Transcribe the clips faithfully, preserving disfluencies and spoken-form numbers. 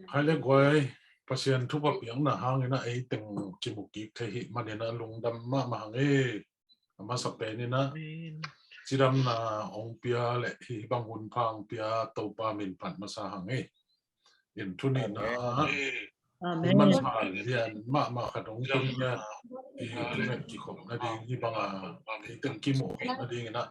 Hai le guai, Pasian thupha piakna hangin ah ei teng kimu kik thei hi manin ah lungdam mahmah hang e. A masa pen in ah cidamna hong pia le hih bang hun pha hong pia Topa min phat masa hang e. In thu nihna, Amen. Hun man pha lian mahmah khat hong tun ngiat, i thunget kikhop nading hih banga ei teng kimuh nading in ah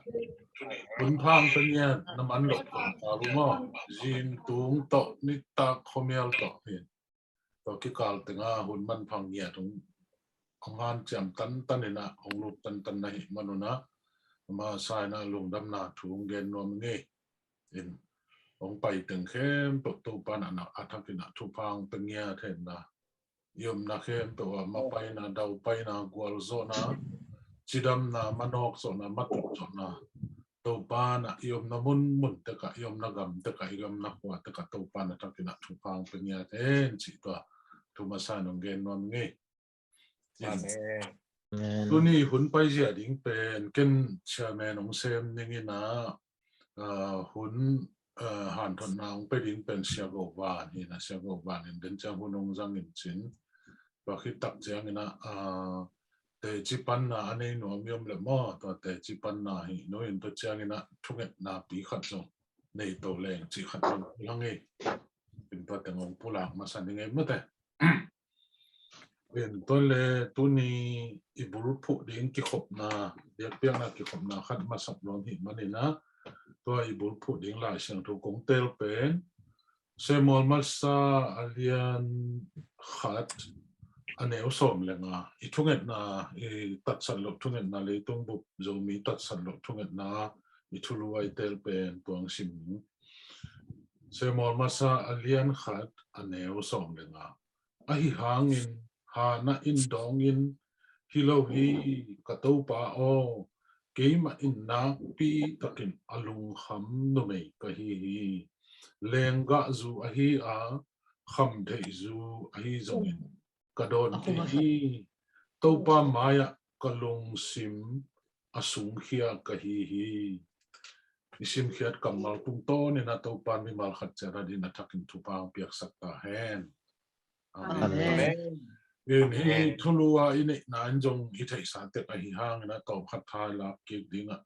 hun pha hong tun ngiat na man loh kong kal uh maw? Zin tung tawh, nitak khuamial tawh hi. Tua kikal tengah hun man pha ngiat hong, hong hanciam tantan in ah hong lut tantan na hih manun ah a masa in ah lungdamna thu hong gen nuam ing e. In hong pai teng khempeuh Topa in ah a thakin ah thupha hong pia ngiat hen la, i omna khempeuh ah mapaina, daupaina, gualzawhna, cidamna, manawk zawhna, matut zawhna, Topa in ah i omna munmun tekah, i omna gam tekah, i gamna khua tekah Topa in a thakin ah thupha hong pia ngiat hen cih tua thu masa in hong gen nuam ing e. Amen. Tuni hun paizia ding pen ken chairman hong sem ning in ah, ah, hun, ah, hanthotna hong pia ding pen Sia Go Van hi in ah, Sia Go Van in den ciang hun hong zang in cin. Tua khit tak ciangin ah, ah, teci panna a nei nuam i om le maw, tua teci panna hi nuam in tua ciangin ah thungetna pi khat zong nei to leng cih khat zong hang e. In tua teng hong pulak masa ning e maw te. In tua le tuni i bulphuh ding kikhopna, biakpiakna kikhopna khat masak nuam hi manin ah tua i bulphuh ding Lai Siangtho kong tel pen Samuel masa a lian khat a neu sawm le nga. I thungetna, i tatsat loh thungetna, leitung bup Zomi tatsat loh thungetna i thulu a i tel pen tua hong sim ning. Samuel masa a lian khat a neu sawm le nga. Ahi hangin Hannah in dawngin, "Hi lo hi, ka Topa aw, keimah in nakpi takin a lungkham numei ka hi hi. Lenggahzu ahi a, khamtheihzu ahi zongin ka dawn kei hi. Topa mai-ah ka lungsim a sungkhia ka hi hi." I simkhiat kammal tungtawnin a Topa mimal khat ciat a din a thakin thupha hong piaksak ta hen. Amen. Amen. In hih thulu a i neihna in zong i theihsa tek ahi hangin a tawm khat thai lak kik dingah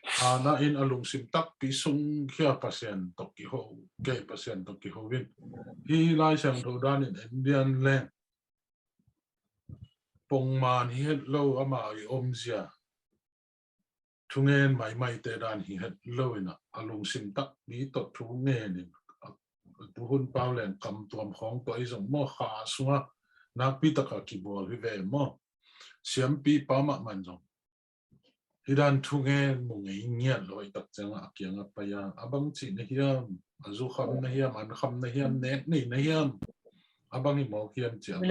Hannah in a lungsim takpi sungkhia Pasian tawh kiho, kei Pasian tawh kiho in. Hih Lai Siangtho danin en lian leng pongman hi het lo ama i omzia. Thungen maimaite dan hi het lo in ah a lungsim takpi tawh thungen in a, a tuhun pau leng kam tuam khawng tua i zong maw kha sungah nakpi takah kibawl hi ve maw? Siampi pa mahmah in zong hi dan thungen mu ngei ngiat lo i tak ciangah a kiangah pai a, a bang cih na hiam, a zukham na hiam, ankham na hiam, nek nei na hiam, a bang hi mawk hiam ciang.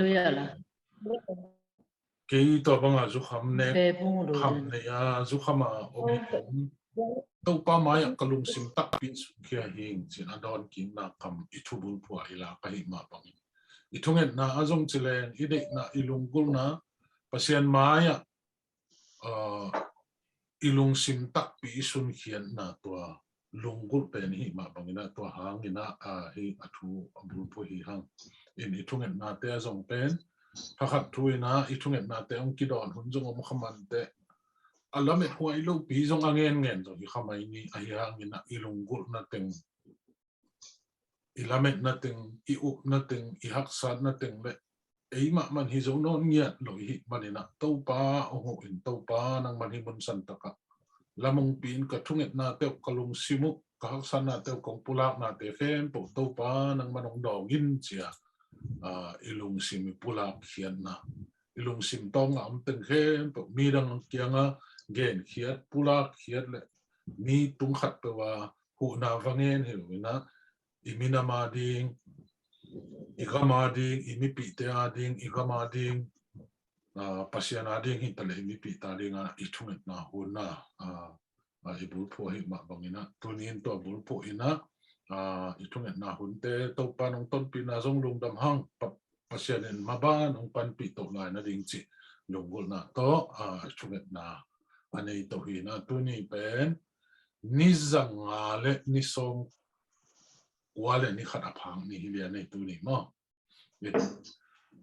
Kei tua banga zukham nek, kham nei a, zukham a om hi om. Topa mai-ah ka lungsim takpi sungkhia hing cin a dawn kikna kam i thubulphuh a i lak ahi mah bangin i thungetna a zong ci leng i deihna i lunggulhna Pasian mai-ah, ah, i lungsim takpi i sunkhiatna tua lunggulh pen hi mah bangin ah tua hangin ah, ah, hi a thu a bulphuh hi hang. In i thungetnate a zong pen thakhat thu in ah i thungetnate hong kidawn hun zong om kha mah inteh a lamet huai lopi zong a ngenngen zong hi kha mai ni. Ahi hangin ah i lunggulhna teng, i lametna teng, i upna teng, i haksatna teng le ei mahmah hi zo nawn ngiat lo i hih manin ah Topa hong huh in, Topa nangman hih mun santakah lam hong pi in, ka thungetnate uh, ka lungsim uh, ka haksatnate uh, kong pulaknate khempeuh Topa nangman hong dawng in ci a, ah, i lungsim i pulak khiatna, i lungsim tawngah om teng khempeuh midang kiangah genkhiat, pulak khiat le mi tung khatpeuh a huhna va ngen hi lo in ah i minam a ding, i gam a ding, i mipihte a ding, i gam a ding, ah, Pasian a ding hi ta le i mipihte a ding ah i thungetna hun ah, ah, ah, i bulphuh ahi mah bangin ah tuni in tua bulphuh in ah, ah, i thungetna hunte Topa nong tonpihna zong lungdam hang. Pa, Pasian in maban hong panpih toh lai nading cih lunggulhna tawh, ah, thungetna a nei toh hi in ah tuni pen ni zanga le ni sawm kua le ni khat a phak ni hi lian ei tuni maw.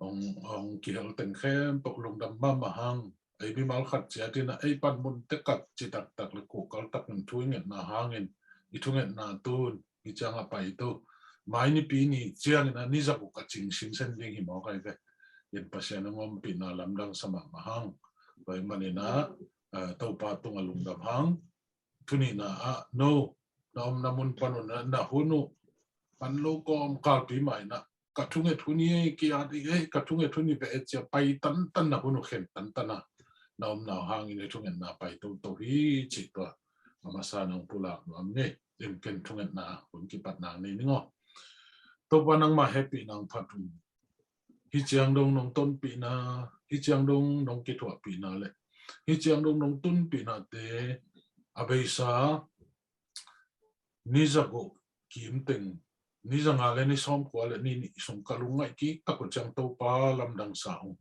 Hong, hong kihel teng khempeuh lungdam mahmah hang. Ei mimal khat ciat in a ei panmun tekak citaktak le kuhkal takin thu i ngetna hangin i thungetna tun hi ciang a paito. Mai nipi ni ciangin a ni zaguk a cing sinsen ding hi mawk ai ve. In Pasian a ngompihna lamdang sa mahmah hang. Tua ahih manin a, eh, Topa tungah lungdam hang. Tuni na ah no na omna mun pan un na hun uh pan lo kawm kalpi mah in a ka thunget hun hi ei, ki-at hi ei, ka thunget hun hi ve e cia pai tantan na hun uh khen tantan a na omna uh hangin i thungetna pai toto hi cih tua a masa nong pulak nuam ni. In ken thungetna hun kipat nang ni ning aw. Topa nangmah hehpihna hong phat un. Hi ciang dong nong tonpihna, hi ciang dong nong kithuahpihna le hi ciang dong nong tunpihnate a beisa ni zaguk kimteng, ni zanga le ni sawmkua le ni nih sung ka lungngaih kik tak uh ciang Topa lamdang sa ung.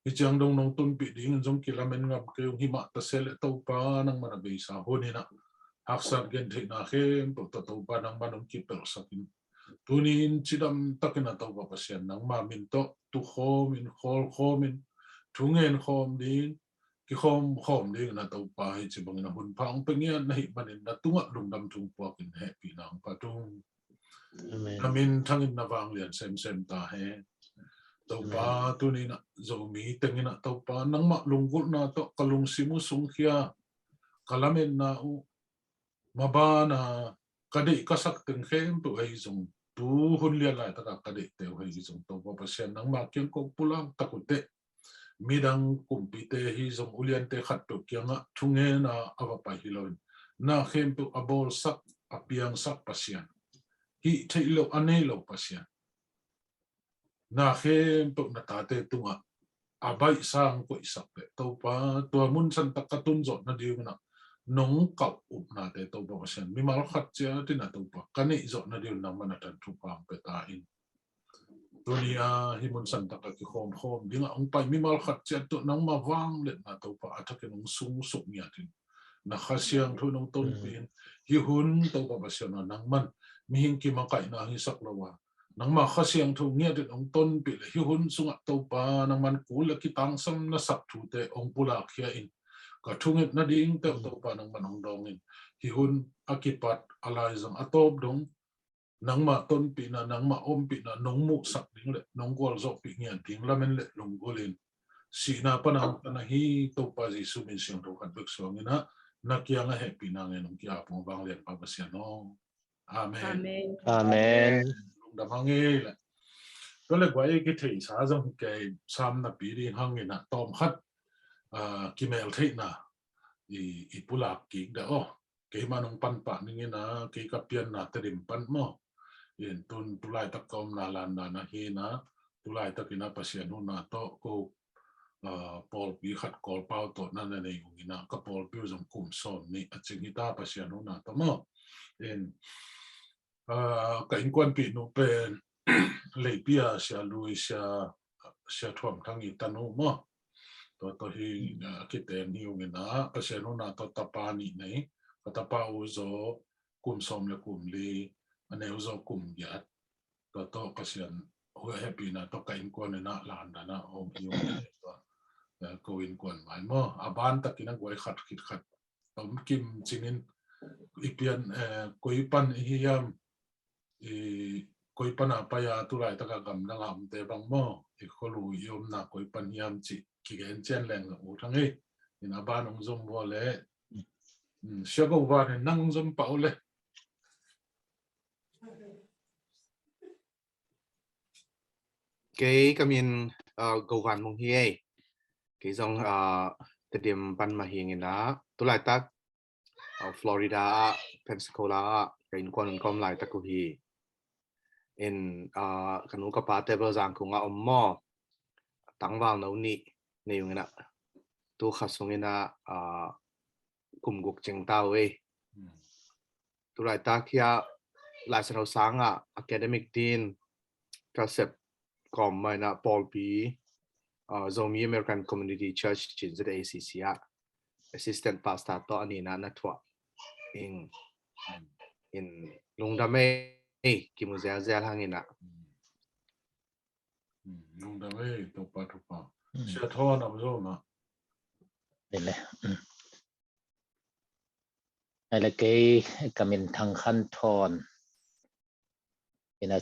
Hi ciang dong nong tunpih dingin zong kilamen ngam kei ung, hi mah ta se le Topa nangman a beisa hun in a haksat gentheihna khempeuh tawh Topa nangman hong kipelhsak in. Tuni in cidam takin a Topa Pasian nangma min tawh tukhawm in, khawlkhawm in, thungen khawm ding, kikhawm khawm ding na Topa hi ci bangin a hun pha hong pe ngiat na hih manin na tungah lungdam thu puakin hehpihna hong phat ung. Amen. Na min thangin na vanglian semsem ta hen. Topa, amen, tuni na Zomi tengin a Topa nangmah lunggulhna tawh ka lungsim uh sungkhia ka lametna uh mabana ka deih ka sak teng khempeuh ahi zong tu hun lian laitaka ka deihte uh ahi zong Topa Pasian nangma kiang kong pulak tak uh teh. Midang kumpite hi zong uliante khatpeuh kiangah thungena a va pai hi loin na khempeuh a bawlsak a piangsak Pasian, hih theih loh a nei lo Pasian, na khempeuh na tate tungah a baihsa hong koihsak leh Topa tua mun santak ka tun zawh nadingin a nong kauh upnate Topa Pasian mimal khat ciatin a Topa ka neih zawh nadingin nangman a tan thupha hong pe ta in. Tuni a hih mun santak a kikhawmkhawm dingah hong pai mimal khat ciat tawh nangma vangliatna Topa a thakin hong sungsuk ngiatin na Kha Siangtho in hong tonpih in hih hun Topa Pasian a nangman mihing kimakaihna hisak lo a nangma Kha Siangtho ngiatin hong tonpih le hih hun sungah Topa nangman kul le kitangsam na sak thute hong pulakkhia in ka thunget nading teuh Topa nangman hong dawngin hih hun a kipat a laizang a tawp dong nangmah tonpihna, nangmah ompihna nong muhsak ding le nong gualzawhpih ngiat ding lamen le lunggulhin sihna pana hong pan ahi Topa Jesu min siangtho khat bek suangin ah na kiangah hehpihna ngen hong ki-ap ung vanglian pa Pasian aw. Amen. Amen. Amen. Lungdam hang ei le. Tua le guai ei kitheisa zong kei sam napi ding hangin ah tawm khat, ah, kimeltheihna i, i pulak kik dah aw. Keimah nong panpah ningin ah kei ka pianna Tedim pan maw. In tun tulaitak ka omna London ahi in ah tulaitak in ah Pasian huhna tawh ko, ah, pawlpi khat Kawlpau tawh na na nei ung in ah ka pawlpi uh zong kum sawm nih a cing hi ta Pasian huhna tawh maw. In, ah, ka innkuanpih nu pen Leipi a Sia Lui, Sia, Sia Thuam Thang i tanu maw. Tua tawh hi, ah, kiten hi ung in ah Pasian huhna tawh tapa nih nei. Ka tapa uh zaw kum sawm le kum li, a neu zaw kum giat. Tua tawh Pasian hehpihna tawh ka innkuan in ah London ah om hi ung in ah tua, eh, ko innkuan mai maw. A ban takin a guai khat khit khat tom kim cingin i pian, eh, koi pan i hi hiam, i koi pana pai a tulaitaka gamdanga omte bang maw, i khualu i omna koi pan hiam cih kigen cian leng zong ut hang ei. In a ban hong zom vua le, mm, Sia Go Van in nang hong zom pah uh le. Kei ka min, ah, Go Van Mung hi ei. Kei zong, ah, Tedim pan mah hi ing in ah tulaitak, ah, Florida ah, Pensacola ah ka innkuan un ka om laitak uh hi. In, ah, ka nu ka pate bel Zangkung ah om maw. Tangval no nih nei ung in ah tu kha sung in ah, ah, kum guk cing ta uh ei. Tulaitak hi a Lai Siangtho sangah academic team ka sep kawm mah in ah pawlpi, ah, Zomi American Community Church cin Z A C C ah assistant pastor tawh a ni in ah na thuah ing. In lungdam ei. Ei, kimu zialzial hang in ah. Lungdam ei, Topa thupha. Sia Thawn a om zo mah. Ei le. Ei le, kei ka min Thang Khan Thawn. In ah,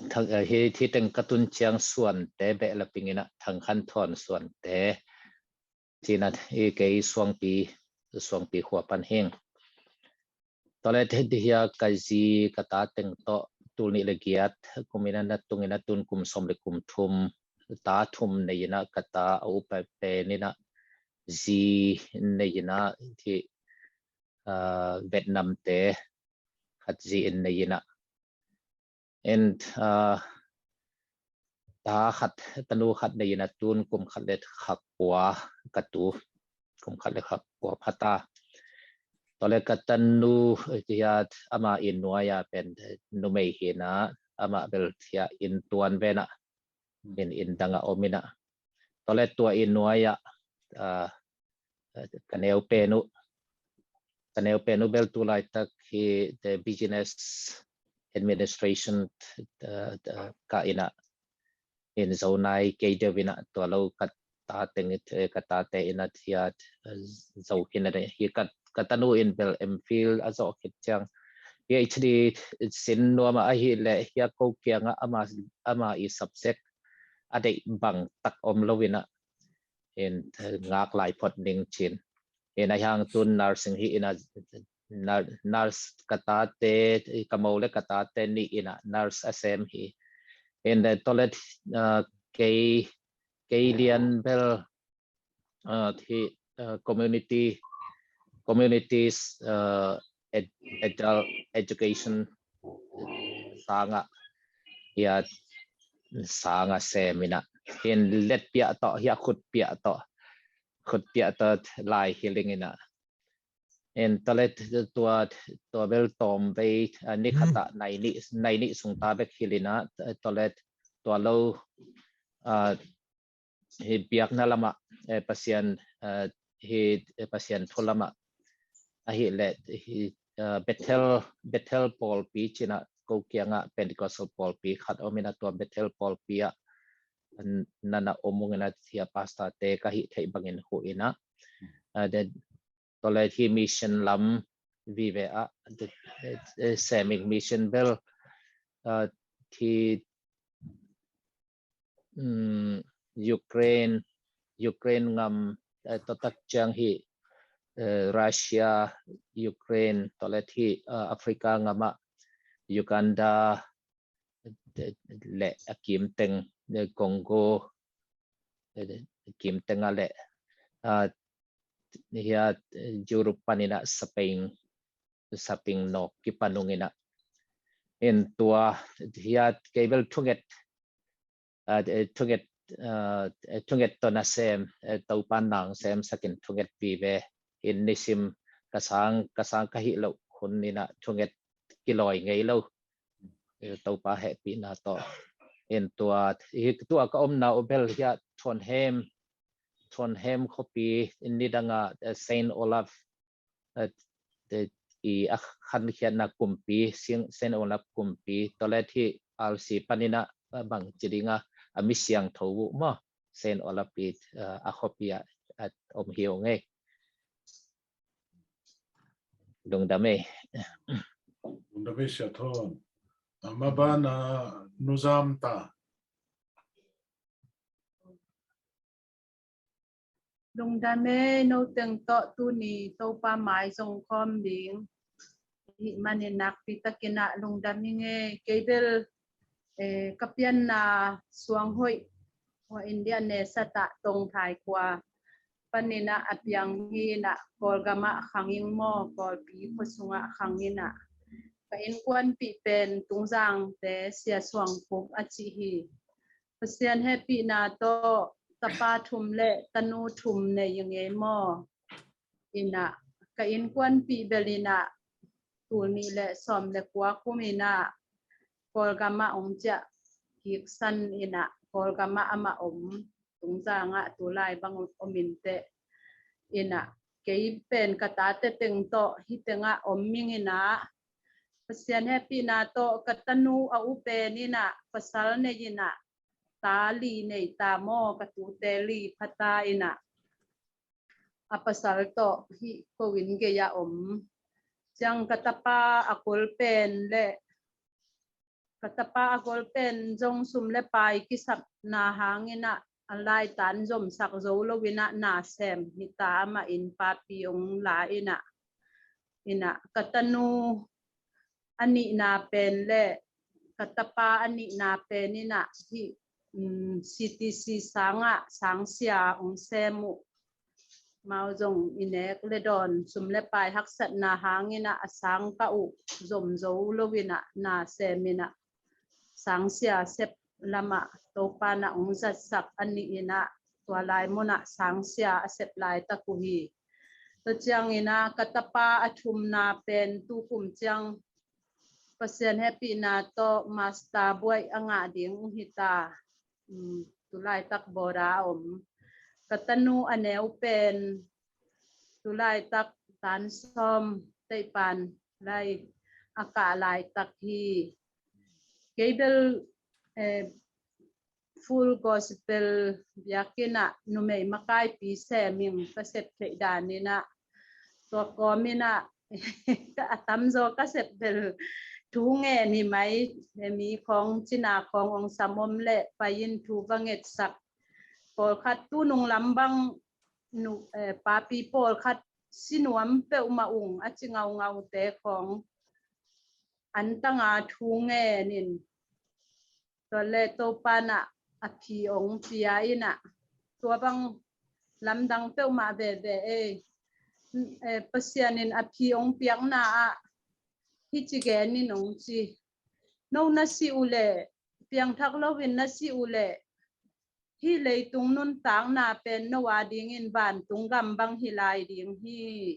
hi, hi teng ka tun ciang Suante behlap ing in ah, Thang Khan Thawn Suante. Ci-in ah, hi kei Suangpi, Suangpi khua pan hi ing. Tua le, hih a ka zi ka ta teng tawh tul nih le giat kum in ah na tung in ah, tun kum sawm le kum thum, ta thum nei in ah, ka ta a upa pen in ah, zi nei in ah, hih, ah, Vietnam te khat zi in nei in ah. And, ah, ta khat, tanu khat nei in ah, tun kum khat le kha kua ka tu, kum khat le kha kua pha ta. Tua le ka tanu, hih a, ama i nuai a pen numei hi in ah, amah bel hih a inn tuan ve in ah, inn, inn dang ah om in ah. Tua le tua i nuai ah, ah, ka neu pen uh, ka neu pen uh bel tu laitak hi, the business administration, ah, ah, kah in ah, inn zo nai kei deuh in ah, tua lo ka ta teng, eh, ka tate in ah hih a, ah, zo khin a, hih ka, ka tanu in bel M Phil a zawh khit ciang PhD sin nuam a, ahih leh hih a ko kiangah ama, ama i subject a deih bang tak om lo in ah, in, eh, ngak lai phot ning ci-in. In ah, hih hang tun nursing hi in ah, nur-, nurse ka tate, ka mo le ka tate nih in ah nurse a sem hi. In, eh, tua le, ah, kei, kei lian bel, ah, hih, ah, community, communities, ah, ed-, adult education sang ah, hih a sang ah sem in ah, in let piah tawh, hih a khut piah tawh, khut piah tawh lai hi ling in ah. In tua le tua, tua bel tawm vei, ah, ni khat ah nai nih, nai nih sung ta bek hilh in ah, tua le tua lo, ah, hih biakna lamah, eh, Pasian, eh, hih, eh, Pasian thu lamah, ahih leh hih, eh, Bethel, Bethel pawlpi ci-in ah ko kiangah Pentecostal pawlpi khat om in ah, tua Bethel pawlpi ah, n-, na na om ung in ah, hih a pastor te ka hih theih bangin huh in ah. Ah, then, tua le hih mission lam vive ah, eh, eh, sem ing, mission bel, ah, hih, um, Ukraine, Ukraine ngam, eh, tua tak ciang hih, eh, Russia, Ukraine, tua le hih, ah, Africa ngam ah, Uganda, le a kim teng, eh, Congo, eh, kim teng ah le, ah, hih a, eh, Europe pan in ah Spain, Spain nawk kipan ung in ah. In tua, hih a kei bel thunget, ah, eh, thunget, ah, eh, thunget tawh na sem, eh, Topa nang semsak in thunget vive. In nisim ka sang, ka sang ka hih loh hun in ah thunget kilawi ngei lo. Eh, Topa hehpihna tawh. In tua, hih tua ka omna uh bel hih a Trondheim, Trondheim khuapi, in nidang ah, eh, Saint Olaf, eh, eh, i a khankhiatna kumpi, Saint, Saint Olaf kumpi, tua le hih R C pan in ah, eh, bang ci ding a, a mi siangtho uh maw, Saint Olaf i, eh, a khuapi ah, eh, om hi ung ei. Lungdam ei. Lungdam ei Sia Thawn. Ama ban a Nu Zam Ta. Lungdam ei, no teng tawh tuni Topa mai zong khawm ding hih manin nakpi takin ah lungdam ing ei. Kei bel, eh, ka pianna suang hoih, hua India nesat ah Tongthai khua panin ah a piang hi in ah, Kawlgam ah khang ing maw, Kawlpi khua sungah khang in ah. Ka innkuanpih pen Tungzangte Sia Suang Phup a ci hi. Pasian hehpihna tawh tapa thum le tanu thum nei ing ei maw. In ah ka innkuanpih bel in ah tul nih le sawm le kua kum in ah Kawlgam ah hong ciah kiksan in ah Kawlgam ah amah om, Tungzang ah tulai bang om inteh. In ah kei pen ka tate teng tawh hih teng ah om ing in ah, Pasian hehpihna tawh ka tanu a upen in ah pasal nei in ah, ta li nei ta maw, ka tute li pha ta in ah, a pasal tawh hih ko inn gei ah om. Ciang ka tapa a golpen le ka tapa a golpen zong sum le pai kisapna hangin ah a laitan zomsak zo lo in ah na sem hi ta, amah in papi ong la in ah, in ah ka tanu a nihna pen le ka tapa a nihna pen in ah hih, um, C T C sang ah sangsia ong sem uh. Amau zong i nek le dawn, sum le pai haksatna hangin ah a sang kah uh zom zo lo in ah na sem in ah, sangsia sep lam ah Topa in ah ong zatsak a nih in ah, tua lai mun ah sangsia a sep laitak uh hi. Tua ciangin ah ka tapa a thumna pen tukum ciang Pasian hehpihna tawh master buaih a ngah ding uh hi ta. Um, tu laitak boarder a om. Ka tanu a neu pen tu laitak tan sawm teipan lai a kah laitak hi. Kei bel, eh, Full Gospel biakinn ah numei makaipi sem ing, ka sep theih dan in ah, tua kawm in ah a tamzaw ka sep bel thu ngen hi mai. Mi khawng, cina khawng ong sam om leh pai in thu va ngetsak. Pawlkhat tu nung lam bang nu, eh, papi pawlkhat si nuam peuhmah ung, a ci ngaungaute khawng an tang a thu ngen in, tua le Topa in ah a phi ong pia in ah, tua bang lamdang peuhmah veve ei. Eh, Pasian in a phi ong piakna ah hih ci gen in ong ci, no na si uh leh, piangthak lo in na si uh leh, hih leitung nuntakna pen no a dingin vantung gam bang hi lai ding hi.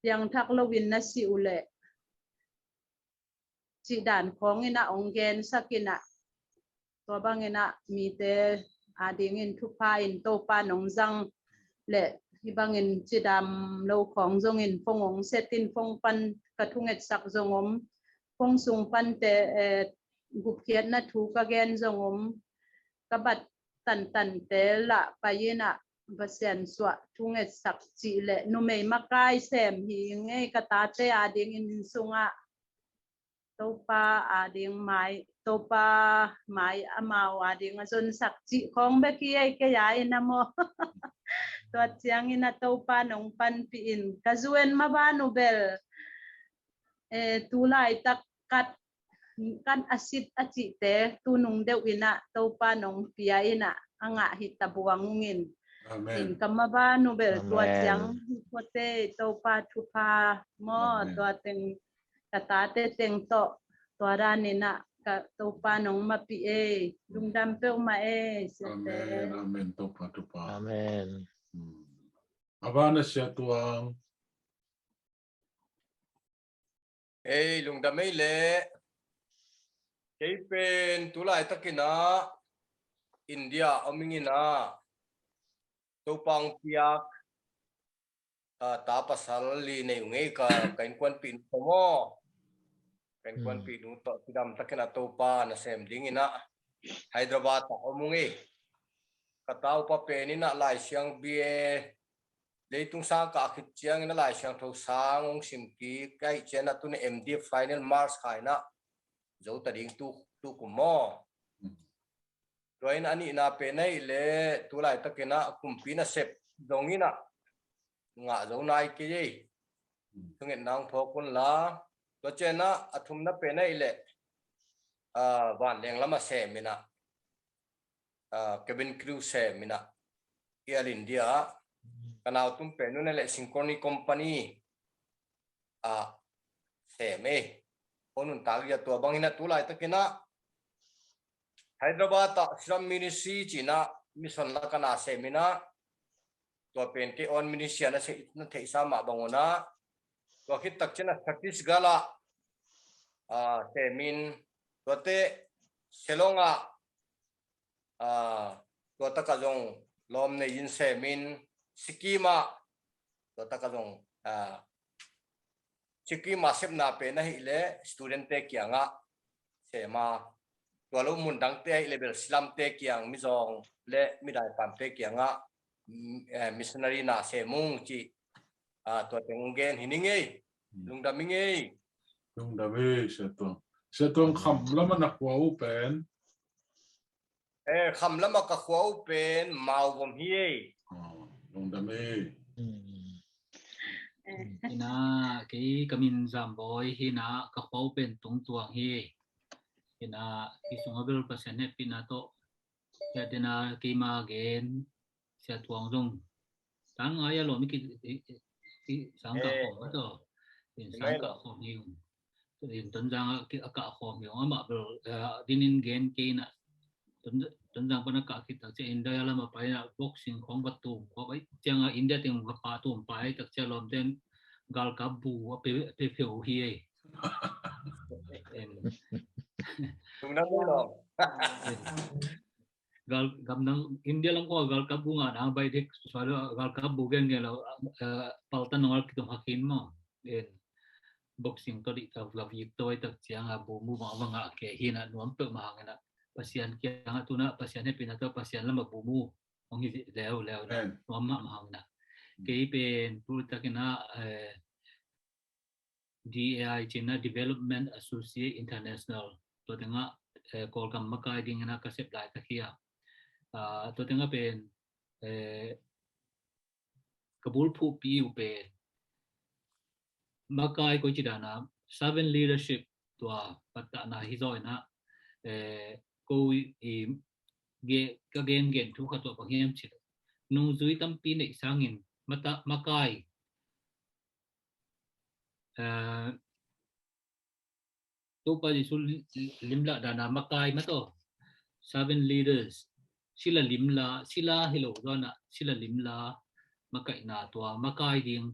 Piangthak lo in na si uh leh, cih dan khawng in ah ong gensak in ah, tua bang in ah mite a dingin thupha in Topa in ong zang leh, hih bangin cidam lo khawng zongin phone ong set in, phone pan ka thungetsak zong om, phone sung pante, eh, gupkhiatna thu ka gen zong om. Ka bat tantante lah pai in ah Pasian suah thungetsak cih leh numei makai sem hi ing ei, ka tate a dingin sungah Topa a ding mai, Topa mai amau a ding a zonsak cih khawng bek hi ei, kei a in ah maw. Tua ciangin ah Topa in ong panpih in, ka zu en mah ban uh bel, eh, tu laitak kat, kat a sit a cihte tu nung deuh in ah Topa in ong pia in ah a ngah hi ta buang ung in. Amen. In ka mah ban uh bel tua ciang hi phot ei, Topa thupha maw. Amen. Tua teng ka tate teng tawh tua dan in ah ka Topa in ong mapih ei. Lungdam peuhmah ei, siate. Amen, amen, Topa thupha. Amen. Hmm. A ban ah Sia Tuang. Ei, lungdam ei leh. Kei pen tu laitakin ah India om ing in ah, Topa ong piak, ah, ta pasal li nei ung ei, ka, ka innkuanpihnu tawh maw. Ka innkuanpihnu tawh cidam takin ah Topa nasem dingin ah Hyderabad ah om ung ei. Ka taupa pen in ah Laisiang B A, leitung sang kah khit ciangin a Laisiangtho sang ong sim kik ahih ciangin ah tuni M D final marks kha in ah zo ta ding tu, tukum maw. Tua in a nihna pen ahih leh tu laitakin ah kumpi nasep dongin ah ngah zo nai kei ei. Thungetna ong phawk un la. Tua ciangin ah a thumna pen ahih leh, ah, vanleng lam ah sem in ah, ah, cabin crew sem in ah Air India ah, ka nau tum pen un ahih leh Synchrony Company ah sem ei. Hong nuntak zia, tua bangin ah tu laitakin ah Hyderabad ah Shram Ministry ci in ah mission lak ah na sem in ah, tua pen kei own ministry ah na se, na theihsa mah bang un ah, tua khit tak ciangin ah Chhattisgarh ah, ah, sem in, tuate Shillong ah, ah, tua tak ah zong lawm nei in sem in, Sikkim ah tua tak ah zong, ah, Sikkim a sepna pen ahih leh student te kiangah sem a, tua lo mun dangte ahih leh bel silamte kiang, mizawng le midaipamte kiangah, mm, eh, missionary na sem ung cih, ah, tua teng gen hi ning ei. Hmm. Lungdam ing ei. Lungdam ei, Sia Tuang. Sia Tuang, kham lam a na khua uh pen? Eh, kham lam a ka khua uh pen Mauvom hi ei. Ah, lungdam ei. Hmm. Hi na, kei ka min Zamboi hi na, ka khua uh pen Tungtuang hi ei. Hi na, hi sungah bel Pasian hehpihna tawh, hi a dena keima gen, Sia Tuang zong tan ngai a lawm i ki, i, i, i sang kah khawm a tawh. In sang kah khawm hi ung. In Tonzang a ki, a kah khawm hi ung. Amah bel, eh, dinin gen kei na. Ton, Tonzang pan a kah khit tak ciang India lam a pai na boxing khawng va tum khawng pai ciang a India teng va pa tum pai tak ciang lawmten galkap bu a pe, pe pheu hi ei. Em. Tung na mu lo. Em. Gal, gamdang India lam khua galkap bu ngah dang bai dek suai lo, galkap bu gen gen lo, eh, paltan nong al kitum hakin maw. En, boxing tawh dih tak, la vik tawh ai tak ciang a bu mu bang bang a ke hi na nuam peuhmah hang na. Pasian kiang a tu na, Pasian hehpihna tawh Pasian lam a bu mu hong hi leuleu na. Amen. Nuam mahmah hang na. Hmm. Kei pen tu takin a, eh, D A I cih na, Development Associate International. Tua tengah, eh, Kawlgam makai dingin a ka sep laitak hi a. Ah, tua tengah pen, eh, ka bulphuhpi uh pen makai koi ci dan a servant leadership tua pattahna hi zaw in a, eh, ko i, i ge, ka gengen thu khat tua bang hiam cih leh nungzui tampi neih sangin mata, makai, eh, Topa Jesu li-, limlah dan a makai mah tawh, servant leaders, sila limla, sila hi lo zaw in a, sila limla, makaihna tua makai ding,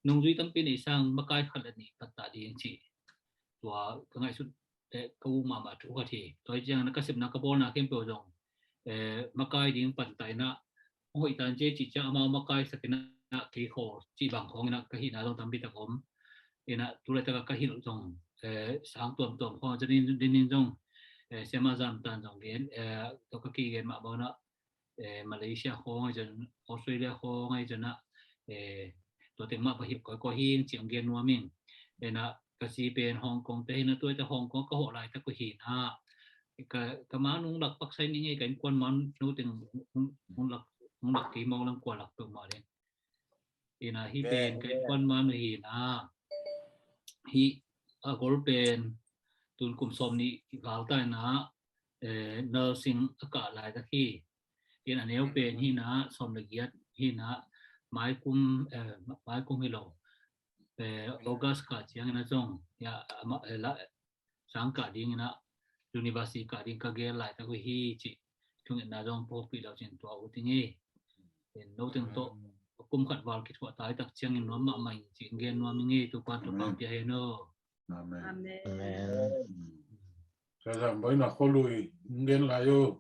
nungzui tampi neih sang makai khat le nih pattah ding cih. Tua ka ngaihsut, eh, ka ut mahmah thu khat hi. Tua hi ciangin a ka sepna ka bawlna khempeuh zong, eh, makai ding pantah in a, hong hoih tan ci, ci ciang amau makai sak in a, kei khaw cih bang khawng in a ka hihna zong tampi tak om. In a tu laitak a ka hilh zong, eh, sang tuamtuam khawng, zanin, dinin zong, eh, siama zam tan zong gen, eh, tua ka kigen mah bang in a, eh, Malaysia khawng ahi zong, Australia khawng ahi zong a, eh, tua teng mah bang hip kawikawi hi ing ci hong gen nuam ing. In a ka zi pen Hong Kong te hi na, tua te Hong Kong ka hawh laitak uh hi na. Ka, ka ma nung lak pak sai ning ei, ka innkuan ma nu teng nung, nung lak, nung lak kei mawk lang kua lak peuhmah ding. In a hih pen ka innkuan ma nu hi na. Hih a gol pen tun kum sawm nih val ta in a, eh, nursing a kah laitak hi. In a neu pen hi na, sawm le giat hi na, mai kum, eh, mai kum hi lo. Eh, August kah ciangin a zong, ya, ama, eh, la, sang kah dingin a, university kah ding ka gel laitak uh hi cih thungetna zong phawkpih lo cin tua ut ing ei. In no teng tawh kum khat val kithuah ta i tak ciangin nuam mahmah ing cih gen nuam ing ei, Topa'n thupha pia hen aw. Amen. Amen. Amen. Sia Zamboi na khualui gen lai uh.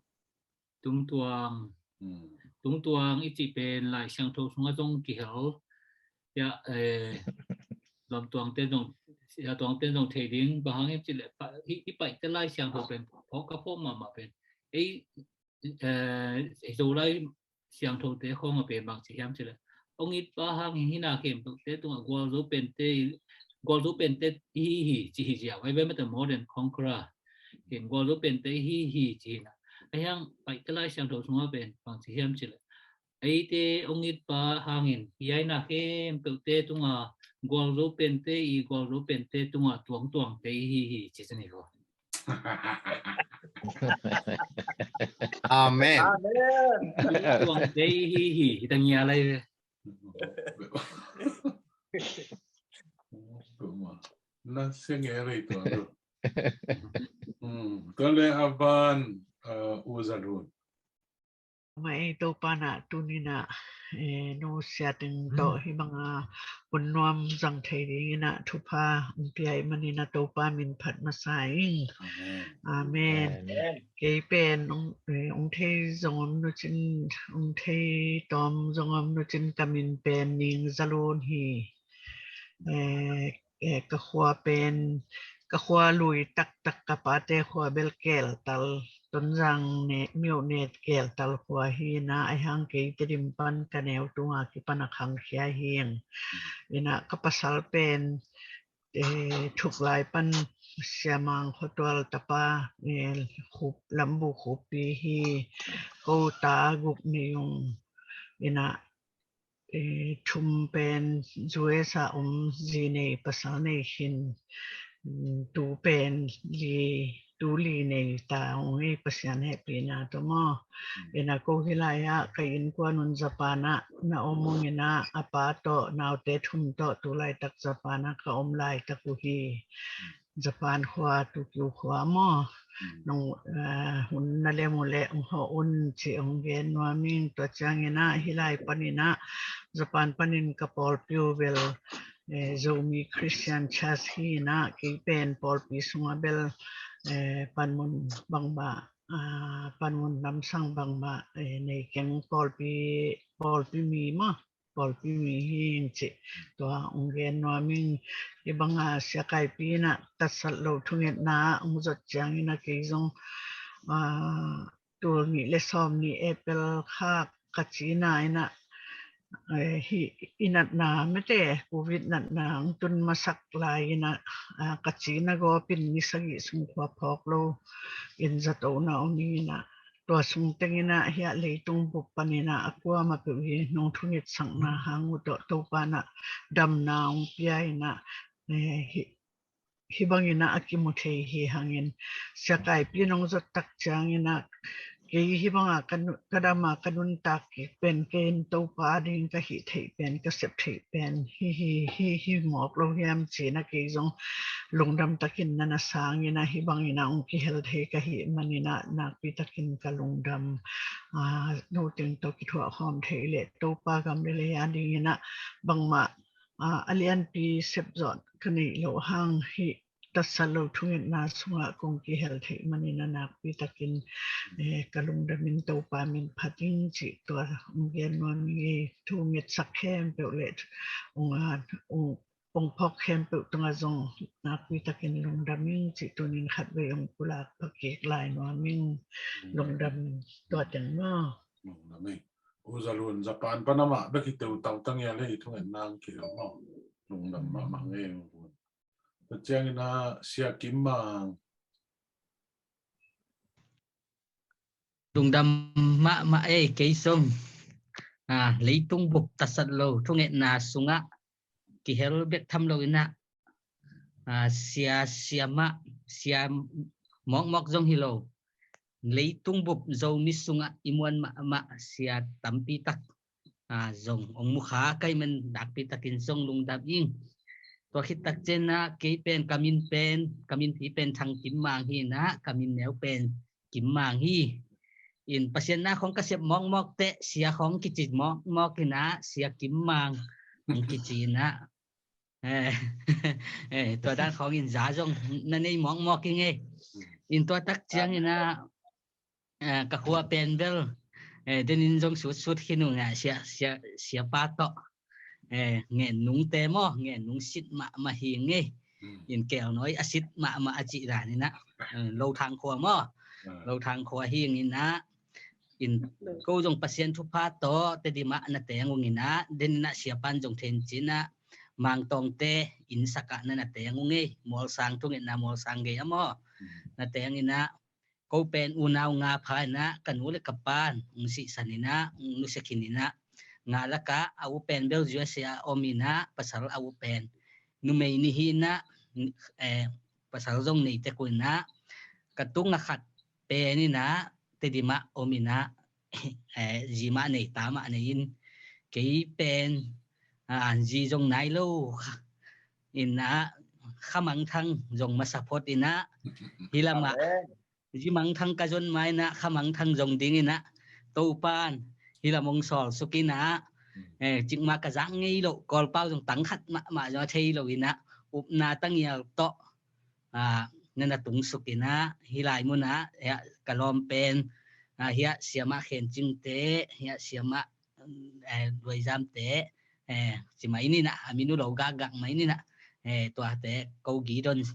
Tungtuang. Hmm. Tungtuang i cih pen Lai Siangtho sungah zong kihel. Ya, eh, Sia Tuang ten zong, Sia Tuang ten zong thei ding, bang hang hiam cih leh, pa, hih, hih Paite Lai Siangtho pen phawk ka phawk mahmah pen. Ei, eh, Zolai Siangthote khawng a pen bang ci hiam cih leh, hong it pa hang hi na khempeuhte tungah gualzo pente, gualzo pente hi hi ci hi ziau, ai ve mata more than conqueror. Hin gualzo pente hi hi ci hi na. Ai hang Paite Lai Siangtho sungah pen bang ci hiam cih leh, eite hong it pa hangin hi ai na khempeuhte tungah gualzo pente i gualzo pente tungah tuangtuangte hi hi ci sani ko. Amen. Amen. Tuang te hi hi, hi ta ngia lai ve. Na seng e rei tuang tu. Hmm, tua le a ban, uh, U Za Lun. Mah ei Topa na tuni na, eh, nu Sia Teng tawh hi banga hun nuam zang thei dingin a thupha hong pia ih manin a Topa min phat masa ing. Amen. Amen. Amen. Kei pen hong, eh, hong thei zong om nu cin, hong thei tawm zong om nu cin ka min pen Ning Za Lun hi. Eh, eh, ka khua pen, ka khua lui taktak ka pate khua bel Keltal, Tonzang ne, Myoh ne Keltal khua hi in ah, ahi hang kei Tedim pan ka neu tunga kipan a khangkhia hi ing. In ah ka pasal pen, eh, Thuklai pan Sia Mang Khuatual tapa, eh, Khup, Lambu Khupi hi, ko ta guk nei ung. In ah, eh, thum pen U S A om, zi nei pasal nei khin, mm, tu pen li, tu li nei ta ung ei, Pasian hehpihna tawh maw. In ah ko hi lai ah ka innkuan un Japan ah na om ung in ah, a pa tawh, naute thum tawh tu laitak Japan ah ka om laitak uh hi. Japan khua, Tokyo khua maw. Nong, eh, hun na lem uh leh hong hawh un ci hong gen nuam ing. Tua ciangin ah hih lai panin ah, Japan panin ka pawlpi uh bel, eh, Zomi Christian Church hi in ah, kei pen pawlpi sungah bel, eh, panmun bangmah, ah, panmun lamsang bangmah, eh, nei keng, pawlpi, pawlpi mi maw, pawlpi mi hi ing ci. Tua hong gen nuam ing. Hih banga Sia Kaipi in ah tatsat lo thungetna hong zot ciangin ah kei zong, ah, tul nih le sawm nih April kha ka cina in ah, eh, hih i natna mete, Covid natna hong tun masak lai in ah, ah, ka cina gawpin ni sagih sung khua phawk lo in zato na om ing in ah, tua sung teng in ah hiah leitung bup panin ah a kuamah peuh hi nong thungetsakna hang uh tawh Topa in ah damna hong pia in ah, eh, hih, hih bangin ah a kimu thei hi hangin, Sia Kaipi nong zot tak ciangin ah kei hih banga ka nu-, ka dam a ka nuntak kik pen, kei in Topa ading ka hih theih pen, ka sep theih pen hi, hi, hi, hi mawk lo hiam ci in ah kei zong lungdam takin na na sang in ah, hih bangin ah hong kihel thei ka hih manin ah nakpi takin ka lungdam. Ah, no teng tawh kithuah khawm thei leh Topa gam le lei adingin ah bangmah, ah, a lianpi sep zawh ka neih loh hang, hih tatsat lo thungetna sungah kong kihel theih manin ah nakpi takin, eh, ka lungdam in Topa min phat ing cih tua hong gen nuam ing. Thungetsak khempeuh le hong, ah, hong pongphawk khempeuh tungah zong nakpi takin lungdam ing cih tunin khatvei hong pulak phakik lai nuam ing. Lungdam tua teng maw. Lungdam ing. U Za Lun, Japan pan amah bek hi teu tau tang ia le i thungetna hong kihel maw. Lungdam mahmah ngei U Lun. Tua ciangin ah Sia Kim Mang. Lungdam mahmah ei, kei zong, ah, leitung bup tatsat lo thungetna sungah kihel bek tham lo in ah, ah, sia, siamah, sia mawkmawk zong hi lo, leitung bup Zomi sungah i muan mahmah sia tampi tak, ah, zong hong mukha ka hih man nakpi takin zong lungdam ing. Tua khit tak ciangin ah kei pen ka min pen, ka minpi pen Thang Kim Mang hi in ah, ka min neu pen Kim Mang hi. In Pasian na khong ka sep mawkmawk teh, sia khong kici mawkmawk in ah, Sia Kim Mang hong kici in ah. Eh, eh, tua dan khong in za zong na nei mawkmawk ing ei. In tua tak ciangin ah, eh, ka khua pen bel, eh, denin zong sutsut khin ung ah, sia, sia, siapa tawh. Eh, Ngen Nungte maw, Ngen Nung sit mahmah hi ing ei. In Kelnawi a sit mahmah a cih dan in ah, eh, Lothang khua maw. Lothang khua hi ing in ah, in ko zong Pasian thupha tawh Tedim ah na teng ung in ah, den in ah siapan zong thencin ah Mangtawngte innsak ah na na teng ung ei. Mualsang thungetna, Mualsang gei ah maw, na teng in ah, ko pen unau nga pha in ah, ka nu le ka pan hong sihsan in ah, hong nusia khin in ah, nga lakah a u pen bel U S A om in ah, pasal a u pen numei nih hi in ah, eh, pasal zong nei tek uh in ah, ka tung a khat pen in ah Tedim ah om in ah, eh, zi mah nei, ta mah nei in, kei pen, ah, zi zong nai lo in ah, Kha Mang Thang zong masa phot in ah, hih lamah zi mangthang ka zon ma in ah, Kha Mang Thang zong ding in ah, Topan hih lam hong sawl suk in ah, eh, cikmah ka zak ngei loh Kawlpau zong tang khat mahmah zong a thei lo in ah, upna tangial tawh, ah, na na tung suk in ah, hih lai mun ah, eh, ka lawm pen, ah, hiah siamah Khen Cingte, hiah siamah, eh, Luai Zamte, eh, ci mai ni in ah, a min uh lo gakgak mai ni in ah, eh, tuate ko Gideon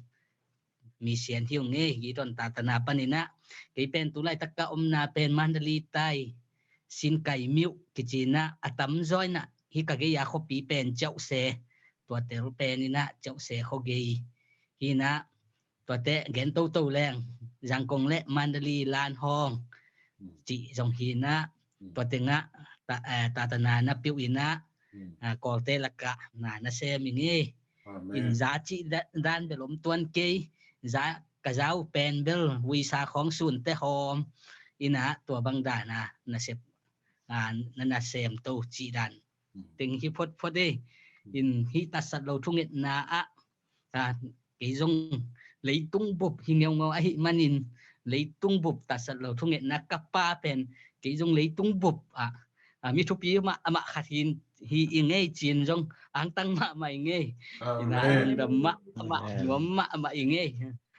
mi sian hi ung ei, Gideon tatana paninah. Kei pen tu laitak ka omna pen Mandalay tai, Sinkai Myo kicinah a tamzaw inah, hih ka gei a khuapi pen Ceuhse, tuate peninah Ceuhse khuagei hinah, tuate gen toto leng Zangkong le Mandalay lan hawng cih zong hinah, tua tengah ta, eh, tatana na piuh inah, ah, Kawlte lakah na na sem ing ei. In za cih dan bel om tuan kei, za ka za uh pen bel uisa khawng sunte hawm inah, tua bang dana na sep, ah, na na sem to cih dan teng hi photphot ei. In hih tatsat lo thungetna ah, ah, kei zong leitung bup hi ngeungeu ahih manin, leitung bup tatsat lo thungetna ka pa pen kei zong leitung bup ah, ah, mi thupi mah, amah khat hi, hi ing ei cin zong angtang mahmah ing ei. Ina lungdam mahmah, nuam mahmah ing ei.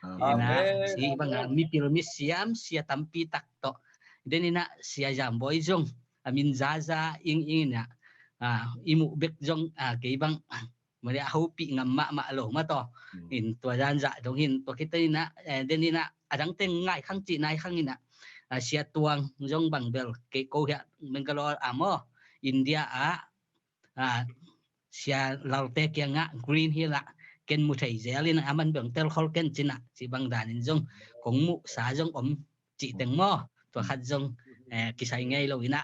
Ina si banga mipil misiam sia tampi tak tawh, den ina Sia Zam Bawi zong a min zaza ing ing ina, ah, i muh bek zong, ah, kei bang mari a hopih ngam mahmah lo mah tawh. In tua zan zah dong hin tua khit inah, eh, den inah a dang teng ngai khang cih nai khang inah, ah, Sia Tuang zong bang bel kei ko hiah Bangalore ah maw, India ah, ah, Sia Lalte kiangah Green Hill ah ken mu thei zel inah, a man bel telkhol ken cinah, ci bang danin zong kong muhsa zong om cih teng maw, tua khat zong, eh, kisai ngei lo inah.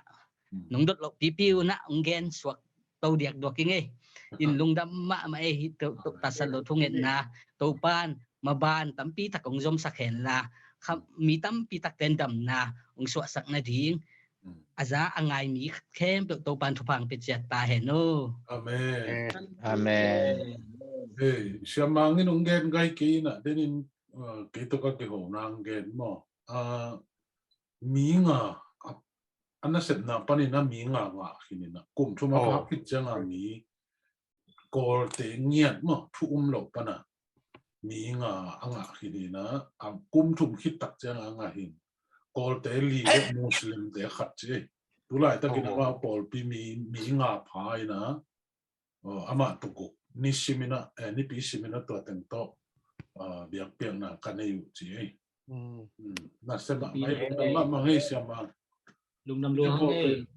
Nong dot loh pipi unah ong gen suak to diakduak ing ei. In lungdam mahmah ei, hih to, to, tatsat lo thungetna Topan maban tampi tak ong zomsak henla, kha, mi tampi tak ten damna ong suahsak nading a za a ngai mi khempeuh Topan thupha ong pia ciat ta hen aw. Amen. Amen. Hei, Sia Mang in ong gen gai kei inah, den in, uh, kei tawh ka kihona ong gen maw. Uh, mi nga, a, a nasepna panin a mi nga ngah khin inah, kum thum a phak khit cianga mi Kawlte ngiat maw, thu um loh pana mi nga a ngah khin inah, a kum thum khit tak cianga a ngah hin. Kawlte li le Muslimte khat ci ei. Tu laitak inah pawlpi mi, mi nga pha inah, oh, amah tua guk nisim inah, eh, nipi sim inah tua teng tawh, ah, biakpiakna ka nei uh ci ei. Nasem ah, lungdam mahmah ei Sia Mang. Lungdam lungdam ei.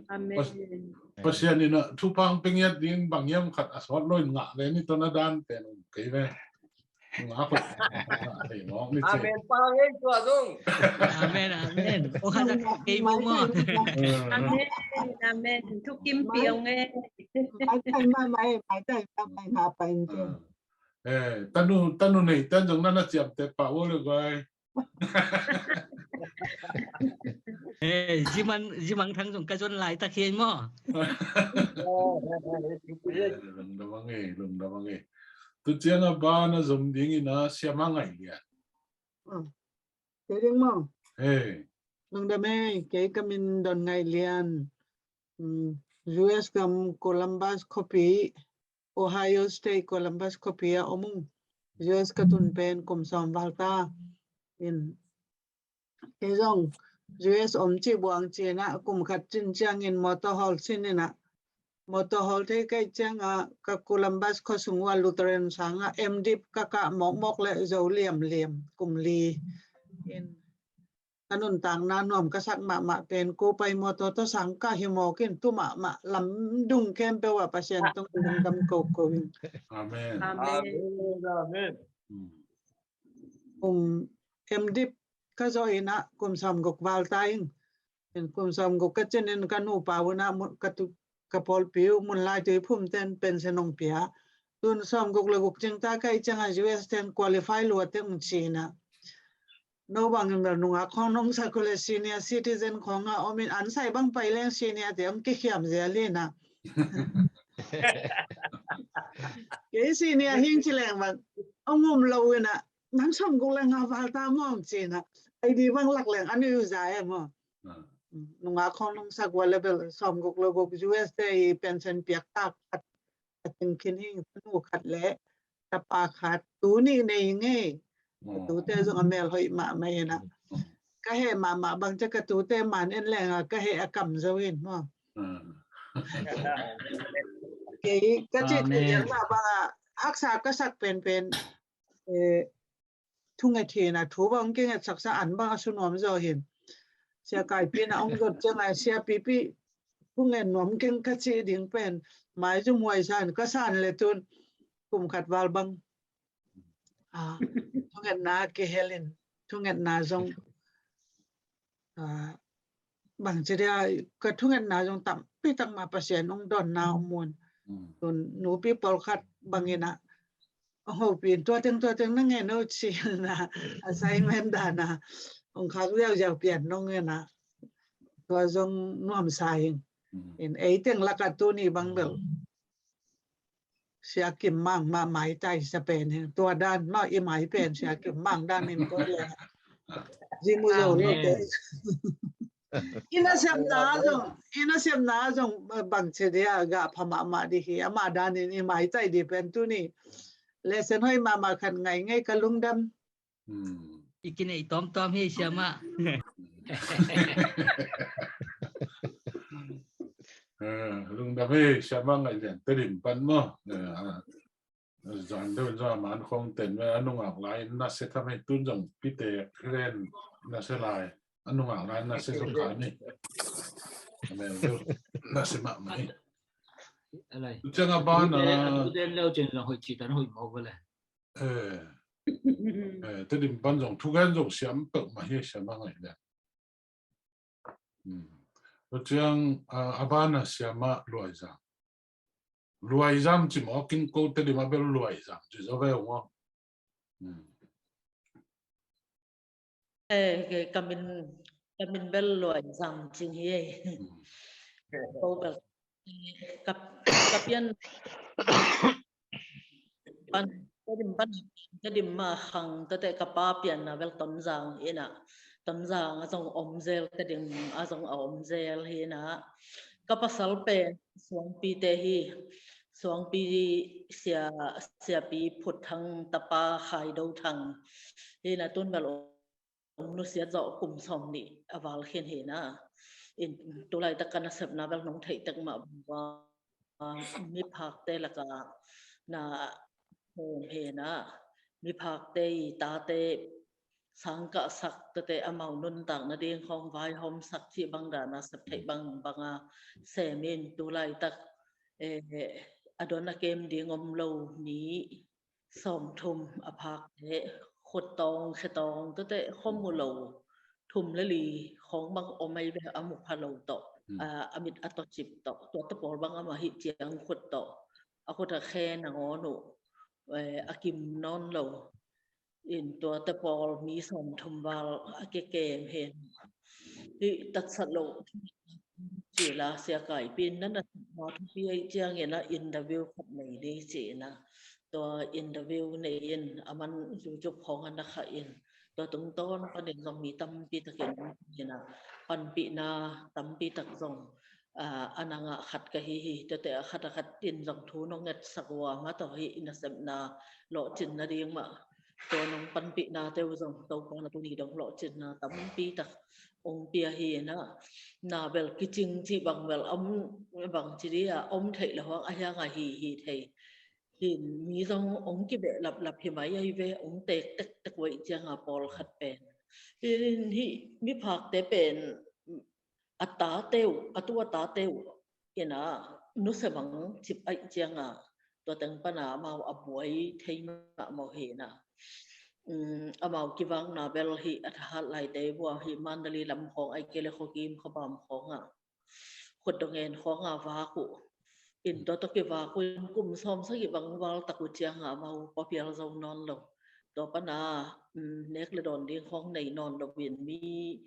Amen. Pasian inah thupha ong pia ngiat ding bang hiam khat a sawt lo in ngah le ni tawh na dan pen kei ve. Ngah khat ngah thei mawk ni ci. Amen pa ngei tua zong. Amen, amen. Ong khat kei bu maw. Amen, amen. Thukim piau ngei. Maitai mahmah ei, maitai mahmah ei, ngah pa in ci. Eh, tanu, tanu nei ten zong na na ciamteh pah ua le guai. Eh, Zimang, Zimang Thang zong ka zon laitak hi ei maw. Eh, lungdam a ngei, lungdam a ngei. Tu cianga bana zom ding inah Sia Mang Ngaih Lian. Ah, kei ding maw. Eh. Lungdam ei, kei ka min Don Ngaih Lian. Mm, U S gam Columbus khuapi, Ohio State Columbus khuapi ah om ung. U S ka tun pen kum sawm val ta. In kei zong U S om cih buang cinah kum khat cin ciangin motor hawl sin inah, motor hawl thei ka hih ciangah ka Columbus khua sung ua Lutheran sangah M.Div ka kah mawkmawk le zo liamliam kum li. In ka nuntakna nuam ka sak mahmah pen ko pai mawtaw tawh sang ka hi mawk in tu mahmah lamdung khempeuh ah Pasian tung lungdam koko in. Amen. Amen. Amen. Kum M.Div ka zawh inah kum sawmguk val ta ing. In kum sawmguk ka cin in ka nupa unah ka tu ka pawlpi uh Munlai Tuiphum ten pension ong pia. Tun sawmguk le guk cing ta ka hih ciangah U S ten qualify lua teng ong ci inah. No bangin bel nungak khawng nong sak uh le senior citizen khawngah om in an sai bang pai leng senior te ong kikhiam zel inah. Kei senior hing ci leng bang ong um lo inah. Nang sawmguk le nga val ta maw ong ci inah. I.D bang lak leng a nui uh za e maw. Nungak khawng nong sak uh le bel sawmguk le guk U S te i pension piak tak a teng khin hi, tanu khat le tapa khat, tu nih nei ngei. Tute zong a mel hoih mahmah inah. Ka heh mahmah bang cia ka tute man en lenga ka heh a kam zo in maw. Kei ka cih thei lian mah banga haksa ka sak penpen, eh, thunget hi na, thu bang hong kinget saksa an bang a su nuam zaw hi. Sia Kaipi na hong zot ciang a, Sia Pipi thunget nuam keng ka ci ding pen, mai zum huai san, ka san le tun, kum khat val bang. Ah, thungetna kihel in, thungetna zong, ah, bang ci dia, ka thungetna zong tampi tak mah Pasian hong dawnna om un. Mm. Tun nupi pawlkhat bangin ah, hong hopih in, tua teng, tua teng na ngen o ci-in ah, assignment dan ah hong khak ziauziau pian nong ngen ah, tua zong nuamsa ing. Mm. In ei teng lakah tuni bang bel Sia Kim Mang mah maitai sa pen hi. Tua dan mah i mai pen Sia Kim Mang dan in ko le. Zi mu zo lo te. Amen. I nasepna zong, i nasepna zong bang ci dia, gah pha mahmah di hi. Ama dan in i maitai di pen tuni. Lesson hoi mahmah khat ngai ngai, ka lungdam. Hmm. I kinei tawmtawm hi, siamah. Eh, lungdam hi, siamah Ngaih Lian, Tedim pan maw. Eh, ah, zan deuh in zong a man khong ten ve, a nungak lai in nasia tham hi, tun zong Pite Kren nasia lai, a nungak lai in nasia zong kha ni. Amen. Nasia mahmah hi. Alai. Ciang a ban a. Uten leu cin zong hoih ci tan hoih mawk ve le. Eh. Eh, Tedim pan zong thugen zong siam peuhmah hi, siamah Ngaih Lian. Hmm. Tua ciang, ah, a ban a siamah Luai Zam. Luai Zam ci maw, kin ko Tedim a bel Luai Zam ci zaw ve ung aw. Hmm. Eh, ke ka min, ka min bel Luai Zam Cing hi ei. Hmm. Ko bel ka, ka pian pan, Tedim pan, Tedim mah khang tete, ka pa pianna bel Tonzang hi na. Tonzang a zong om zel, Tedim a zong a om zel hi na. Ka pasal pen Suangpi te hi. Suangpi sia, Siapi Phut Thang tapa Khai Do Thang hi na, tun bel hong nusiat zawh kum sawm nih a val khin hi na. In tulaitak ka nasepna bel nong theih tek mah bang, miphakte lakah na hawm hi na. Miphakte i tate sangkahsak tete, amau nuntak nading khawng vaihawmsak cih bang dana sep theih bang banga sem in tulaitak, eh, a don a kem ding om lo mi sawmthum a phakte, khuttawng, khetawng tete, khuamu lo, thum le li khawng bang om ei ve, a mu pha lo tawh, hmm, a, a mit a tawcip tawh, tuate pawl bang amah hih ciang khut tawh, a khut a khe nangawn uh, eh, a kim nawn lo. In tuate pawl mi sawmthum val a kekem hi. Hih tatsat lo cila Sia Kaipi in na nasepna thupi ahih ciangin a interview khat nei ni ci-in a, tua interview nei in a man YouTube khawng a na khah in, tua tungtawn panin zong mi tampi takin in a panpihna tampi tak zong, ah, a na ngah khat ka hi hi. Tuate a khat a khat in zong thu nong ngetsak uh a, mah tawh hih i nasepna lawhcin nading mah tua nong panpihnate uh zong Topa na tuni dong lawhcinna tampi tak hong pia hi na. Na bel kicing cih bang bel om, bang ci dia, om theih le huang a hiang a hi hi thei. Hin mi zong hong kibehlaplap hi mai ahi ve, hong teek tektek uh ahih cianga pawlkhat pen. Hin hih miphakte pen a tate uh, a tu a tate uh in a nusia mang cip ahih cianga tua teng pana amau a buai thei mahmah hi na. Um, amau kivakna bel hih a thahat laite uh a, hih Mandalay lam khawng ahih kei le khuakim khuapam khawngah khut dong en khawngah vak uh. In tua tawh kivak uh in kum sawm sagih bang val tak uh ciangah amau pua pial zo nawn lo. Tua pana, um, nek le dawn ding khawng nei nawn lo in mi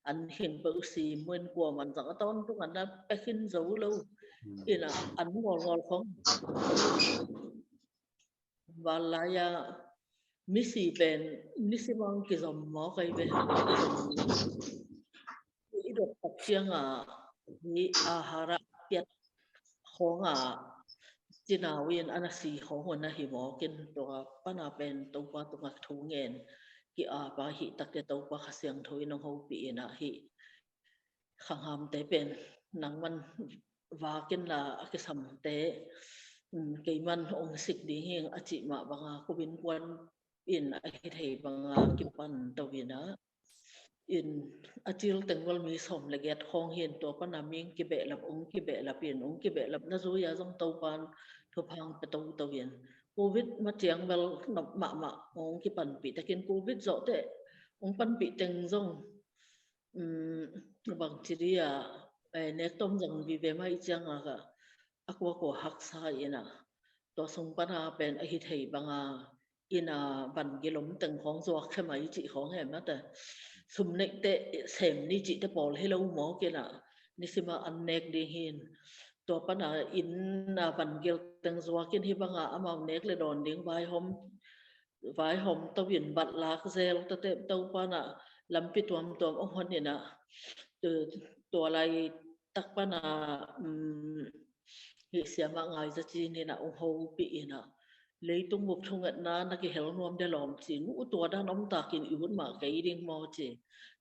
an khin peuh si mun kuaman zang a tawntung an na pia khin zo lo. Hmm. In a an ngawlngawl khawng val lai-a misi pen nisim ang kizom mawk ahi ve. I dot tak ciangah hi ahara piat khawngah cinau in a na si khawng uh na hi mawk in, tua pana pen Topa tungah thu ngen ki-apa hih tak le Topa Kha Siangtho in hong hopih in a hih khanghamte pen nangman vak inla a kisamte um, keiman hong sik ding hi ing a cih mah banga kum innkuan in a hi thei banga kipan to in a, in a cil teng bel mi sawm le giat khawng hi in, tua pana mi kibehlap, hong kibehlap in, hong kibehlapna zui-a zong Topan thupha hong pia toto in. Covid mah ciang bel nop mahmah hong kipanpih takin Covid zawh teh hong panpih teng zong, um, bangci dia, eh, nek tom zong vive mah i cianga ka a kuakua haksa in a, tua sung pana pen a hi thei banga in a van gil om teng khawng zuak khe mai cih khawng he mate. Sum neihte sem ni cihte pawl hi lo mawk in a, nisima an nek ding hi in. Tua pana in a van gil teng zuak in hi banga amau nek le dawn ding vaihawm, vaihawm to in bat lak zel to te, Topan a lampi tuamtuam hong hon in a, tu, tua laitak pana, um, hi siamah ngai za cin in a hong hopih in a, leitung bup thungetna na kihel nuam de lawm ci, ngu tua dan om takin i ut mah kei ding maw ci.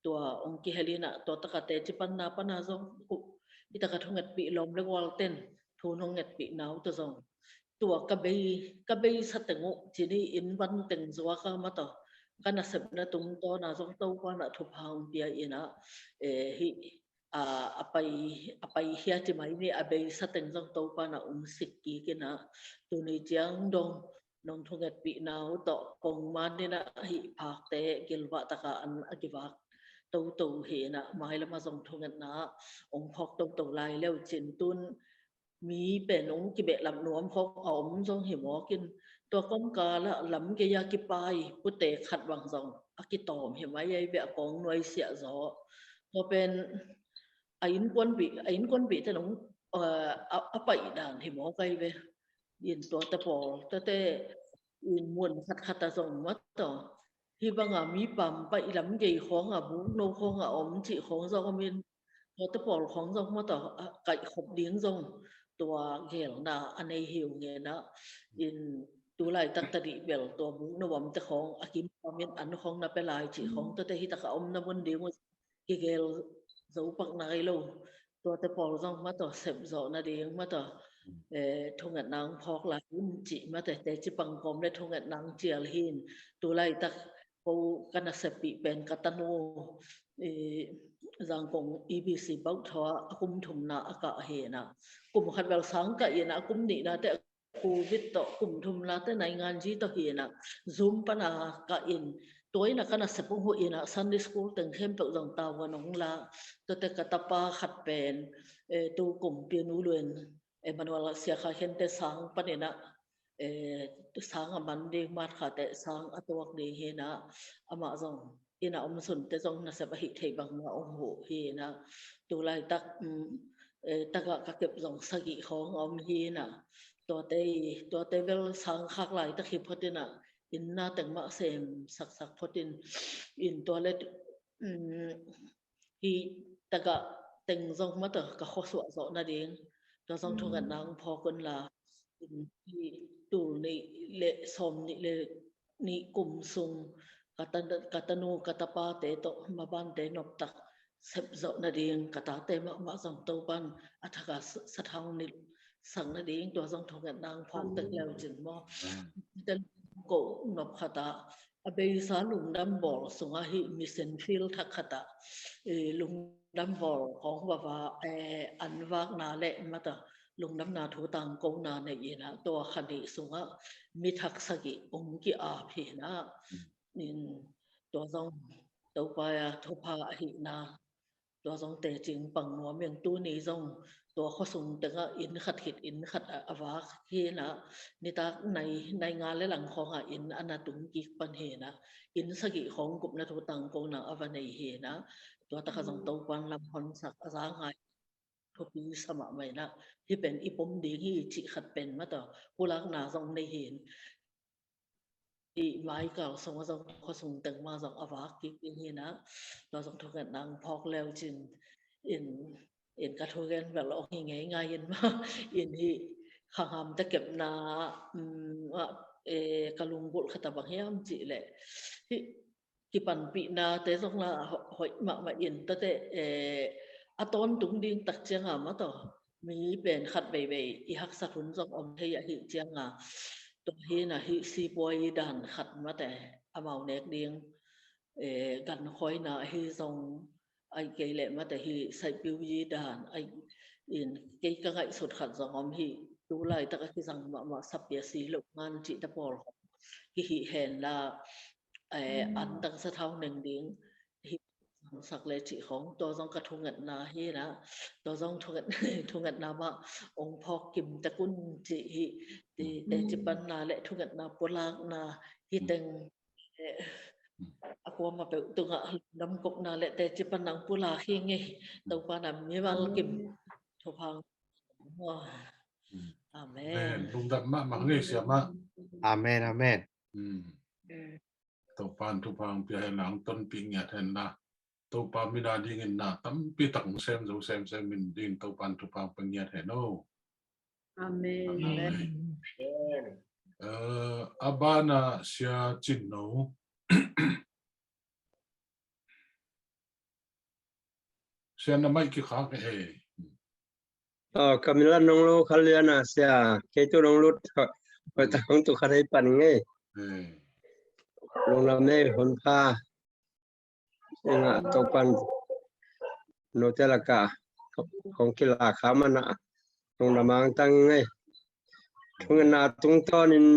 Tua hong kihel in a, tua taka teci panna pana zong uh, hi taka thungetpih lawm le gualten thu hong ngetpih nau ta zong tua ka bei, ka beisa teng uh ci ni, inn van teng zuak a mataw, ka nasepna tungtawna zong Topan a thupha hong pia in a, eh, hi, a, a pai, a pai hia ci mai ni, a beisa teng zong Topan a hong sik kik in a, tuni ciang dong nong thungetpih nau tawh kong man in a, hi phakte gilvah taka an a kivak toto hi in a, mailama zong thungetna hong phawk toto lai leu cin tun mi pen hong kibehlap nuam khawk a om zong hi mawk in, tua kawmkal ah lam gei-a kipai pute khat bang zong a kitawm hi mai ai ve, a kawng nuaisiah zaw. Tua pen a innkuanpih, a innkuanpih ten hong, eh, a, a paih dan hi mawk ai ve. In tuate pawl, tuate in mun khatkhat a zong mataw, hi banga mi pampai lam gei khawng a buk no khawng a om cih khawng zong om in, tuate pawl khawng zong mataw, a kaihkhop ding zong tua gelna a nei hi uh ngen a, in tulaitak tadih bel tua buk no omte khawng a kimpam in an khawng na pia lai cih khawng tuate hi taka omna mun ding uh kigel zo pak nai lo. Tuate pawl zong mataw, sep zawh nading mataw, eh, thungetna hong phawk lai un cih mataw, teci pangkawm le thungetna hong cial hi in, tulaitak ko ka naseppih pen ka tanu, eh, Zangkong E B C bauhthaw a kum thumna a kah hi in a, kum khat bel sang kah in a, kum nihna te Covid tawh kum thumna te nainganzi tawh hi in a, Zoom pana kah in, tua in a ka nasep hong huh in a, Sunday school teng khempeuh zong tavuan hong la, tuate ka tapa khat pen, eh, tu kum Pi Nu Luen, Emmanuel Siakha Khente sang pan in a, eh, sang a man ding, March kha teh sang a tuak ding hi in a, amah zong in a om sunte zong nasep a hih theih bangmah hong huh hi in a, tulaitak, um, eh, tagah ka kep zong sagih khawng a om hi in a, tuate, tuate bel sang khak laitak hi phot in a, inn na teng mah sem saksak phot in, in tua le, um, hih tagah teng zong mataw ka khuasuah zawh nading, tua zong thungetna hong phawk un la, in hih tul nih le sawm nih le nih kum sung ka ta, ka tanu ka tapate tawh mabante noptak sep zawh nading, ka tate mahmah zong Topan a thak a sa, sathau nilh sak nading, tua zong thungetna hong phawk tek leu cin maw. Ko nop khat ah a beisa lungdam bawl sungah hih mission field thak khat ah, eh, lungdam bawl khawng vava, eh, an vakna le mataw lungdamna thu tangkona nei in a, tua kha nih sungah mi thak sagih hong ki-ap hi in a, in tua zong Topa a thupha ahihna, tua zong tecing pang nuam ing. Tuni zong tua khuasung tengah inn khat khit inn khat a, a vak hi in a, nitak nai, nai nga le lang khawngah inn a na tung kik pan hi in a, inn sagih khawng gupna thu tangkona a va nei hi in a, tua takah zong Topan lam honsak a za ngai thupi sa mahmah in a, hih pen i pom ding hi cih khat pen mataw pulakna zong nei hi in, i maikal sungah zong khuasung teng mah zong a vak kik ding hi in a, tua zong thungetna hong phawk leu cin in, in ka thugen bel hong hi ngeingai in mah, in hih khanghamte kepna, um, ah, eh, ka lunggulh khat a bang hiam cih leh hih kipanpihnate zong la ho, hoih mahmah in, tate, eh, a tawntung ding tak cianga mataw mi pen khat veivei i haksat hun zong om thei ahih cianga, tua hi na hih sipuai dan khat mate amau nek ding, eh, gankhawina ahi zong, ai kei leh mate hih saihpiu yi dan ai in kei ka ngaihsut khat zong om hi. Tu laitak a kizang mahmah sapia si lo ngan cihte pawl kihi hen la, eh, an tangsa thau neng ding hi sak le cih khong, tua zong ka thungetna hi na, tua zong thunget, thungetna mah ong phawk kim takun cih hi, ti teci panna le thungetna pulakna hi teng, eh, a kuama peuh tungah lungdam kopna le teci panna ong pulak hi ngei. Topa na mimal kim thupha. Amen. Amen. Lungdam mahmah ngei siama. Amen, amen. Topan thupha pia hen la, tonpih ngiat hen la. Topa mina dingin na tampi tak hong sem zo semsem in dingin Topan thupha pia ngiat hen o. Amen. Amen. Eh, a bana Sia Cin No. Sia na mai kikhak e. Ka min la nong lo kha liana sia, kei tu nong lut. Hoi ta hong tu kha hei pan ngei. Lungdam e, hun pha. Inga Topan note laka kong kila kha mana lungdam ang tang ngei. Thungetna tungtawnin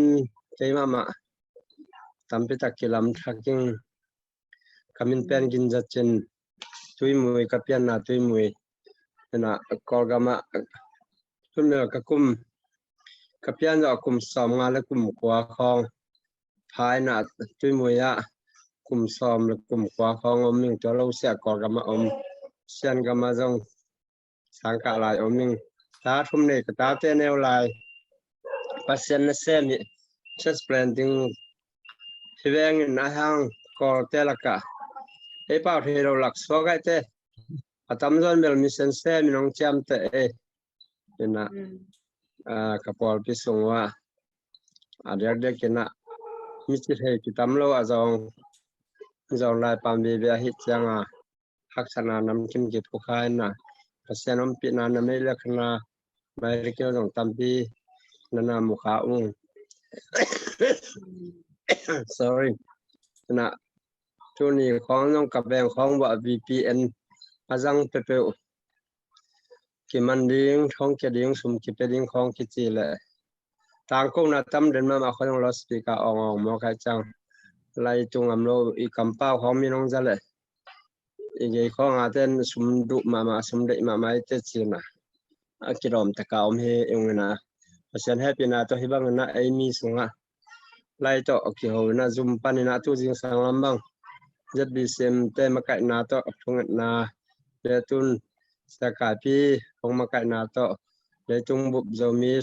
kei mahmah tampi tak kilam thaking, ka min pen Gin Za Cin, Tuimui, ka pianna Tuimui. Ena Kawlgama tumel ka kum, ka pian zawh a kum sawmnga le kum kua khawng pha ina Tuimui ah kum sawm le kum kua khawng om ing. Tua lo sia Kawlgama om, Siangama zong sangkah lai om ing. Ta thum nei ka tate neu lai Pasian na sem hi, church planting hi vengin a hang Kawlte laka ei pau thei lo lak suak aite a tamzawn bel mission sem in hong ciamte e. Ina ka pawlpi sung ua a diakdiak ina mici thei kitam lo a zong zong lai pam vive ahi cianga haksatna namkim kipukha ina Pasian ompihna na mei le khana mai rikil zong tampi nana mukha ung. Sorry. Ina tuni khawng zong ka veng khawng vah V P N a zang pepeuh kiman ding, thong kia ding, sum kipia ding khawng kici le tangkona tam den mahmah khawng zong loudspeaker awng awng mawk hai ciang lai tung am lo i kampau khawng mi nong za le i gei khawng a ten sum duh mahmah, sum deih mahmah i te cina a kidawm taka om hi ung ina Pasian hehpihna tawh hi bang ina ei mi sungah lai tawh kiho ina zum pan ina tu zingsang lam bang Z B C M te makaihna tawh thungetna le tun siakaipi hong makaihna tawh leitung bup Zomi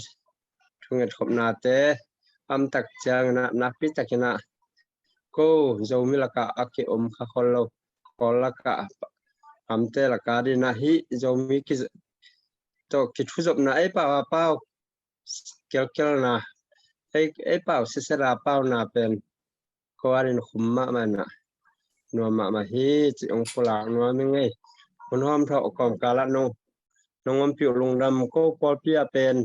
thunget khopnate amtak ciang ina nakpi tak ina ko Zomi laka a kiom kha khol lo, Kawl laka amte laka dina hi Zomi ki tawh kithuzopna ei pau a pau kelkelna ei pau sisera pauna pen ko arin khum mahmah na nuam mahmah hi ci ong pulak nuam i ngei. Hun hawm thawh kawmkal ah nong nong ompih uh lungdam ko pawlpi a pen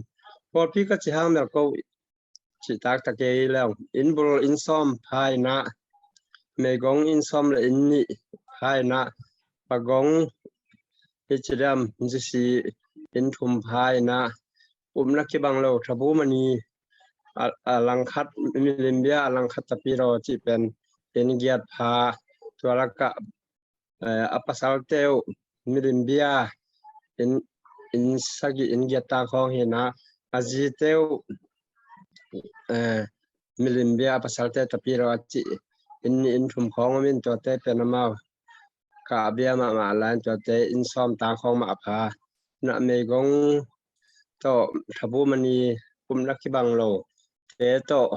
pawlpi ka ci hang mel ko cihtak ta kei leng inn bul inn sawm pha ina meigong inn sawm le inn nih pha ina pagong hi ci diam zisi inn thum pha ina upna kibang lo thabu mani a langkhat milimbia a langkhat tapidaw cih pen inn giat pha tua lakah a pasalte uh milimbia inn sagih inn giat tang khawng hi ina a zite uh milimbia a pasalte tapidaw a cih inn nih inn thum khawng om in tuate pen amau ka a bia mahmah lain tuate inn sawm tang khawng mah a pha na meigong tawh thabu mani upna kibang lo te tawh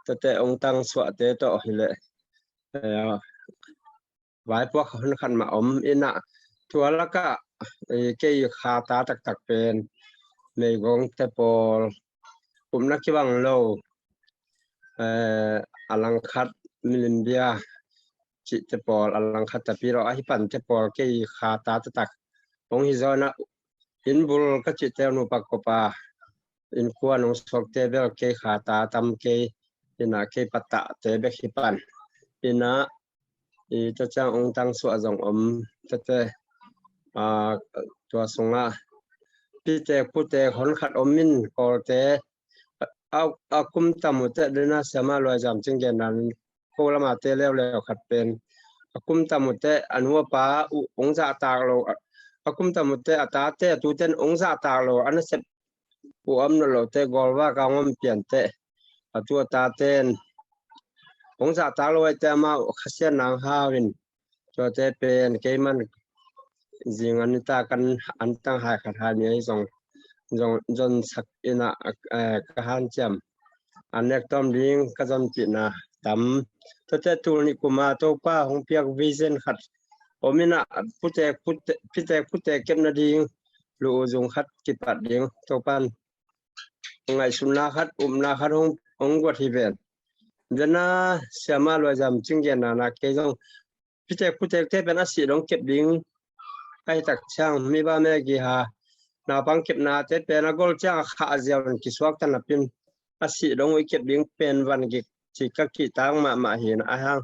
tuate ong tang suahte tawh hileh vaipuak hun khat mah om ina tua lakah kei khata taktak pen meigong te pawl upna kibang lo a langkhat milimbia cihte pawl a langkhat tapidaw ahi pante pawl kei khata taktak hong hi zaw ina inn bul ka cihte uh nupa kopa, innkuan hong suakte bel kei kha ta tam kei, ina kei patahte bek hi pan. Ina i tua ciang ong tang suah zong om tete, a, tua sungah pitek putek hon khat om in Kawlte a, a kum tam uh teh dena siama luaizam cing gen nan ko lama te leuleu khat pen a kum tam uh teh a nu a pa uh ong zahtak lo, a kum tam uh teh a tate a tuten ong zahtak lo, a nasep uh om nawn lo teh golvak a ong om pian teh a tu a taten ong zahtak lo ai teh amau khasiat nang hau in tuate pen keiman zing an ta kan an tang hai khat hai ni ai zong zong zon sak ina, eh, ka hanciam an nek tom ding ka zon pihna tam. Tuate tul nih kuma Topa hong piak vision khat om ina putek putek pitek putek kepna ding lu u zung khat kipat ding Topan ngaihsutna khat upna khat hong hong guat hi ven. Dena siama luaizam cing gen nana kei zong pitek putek te pen a sih dong kep ding ahi tak ciang mi ba me gi ha naupang kepna te pen a gol ciang a khah a ziau in kisuak tan a pin a sih dong uh i kep ding pen van gik ci ka kihtak mahmah hi na a hang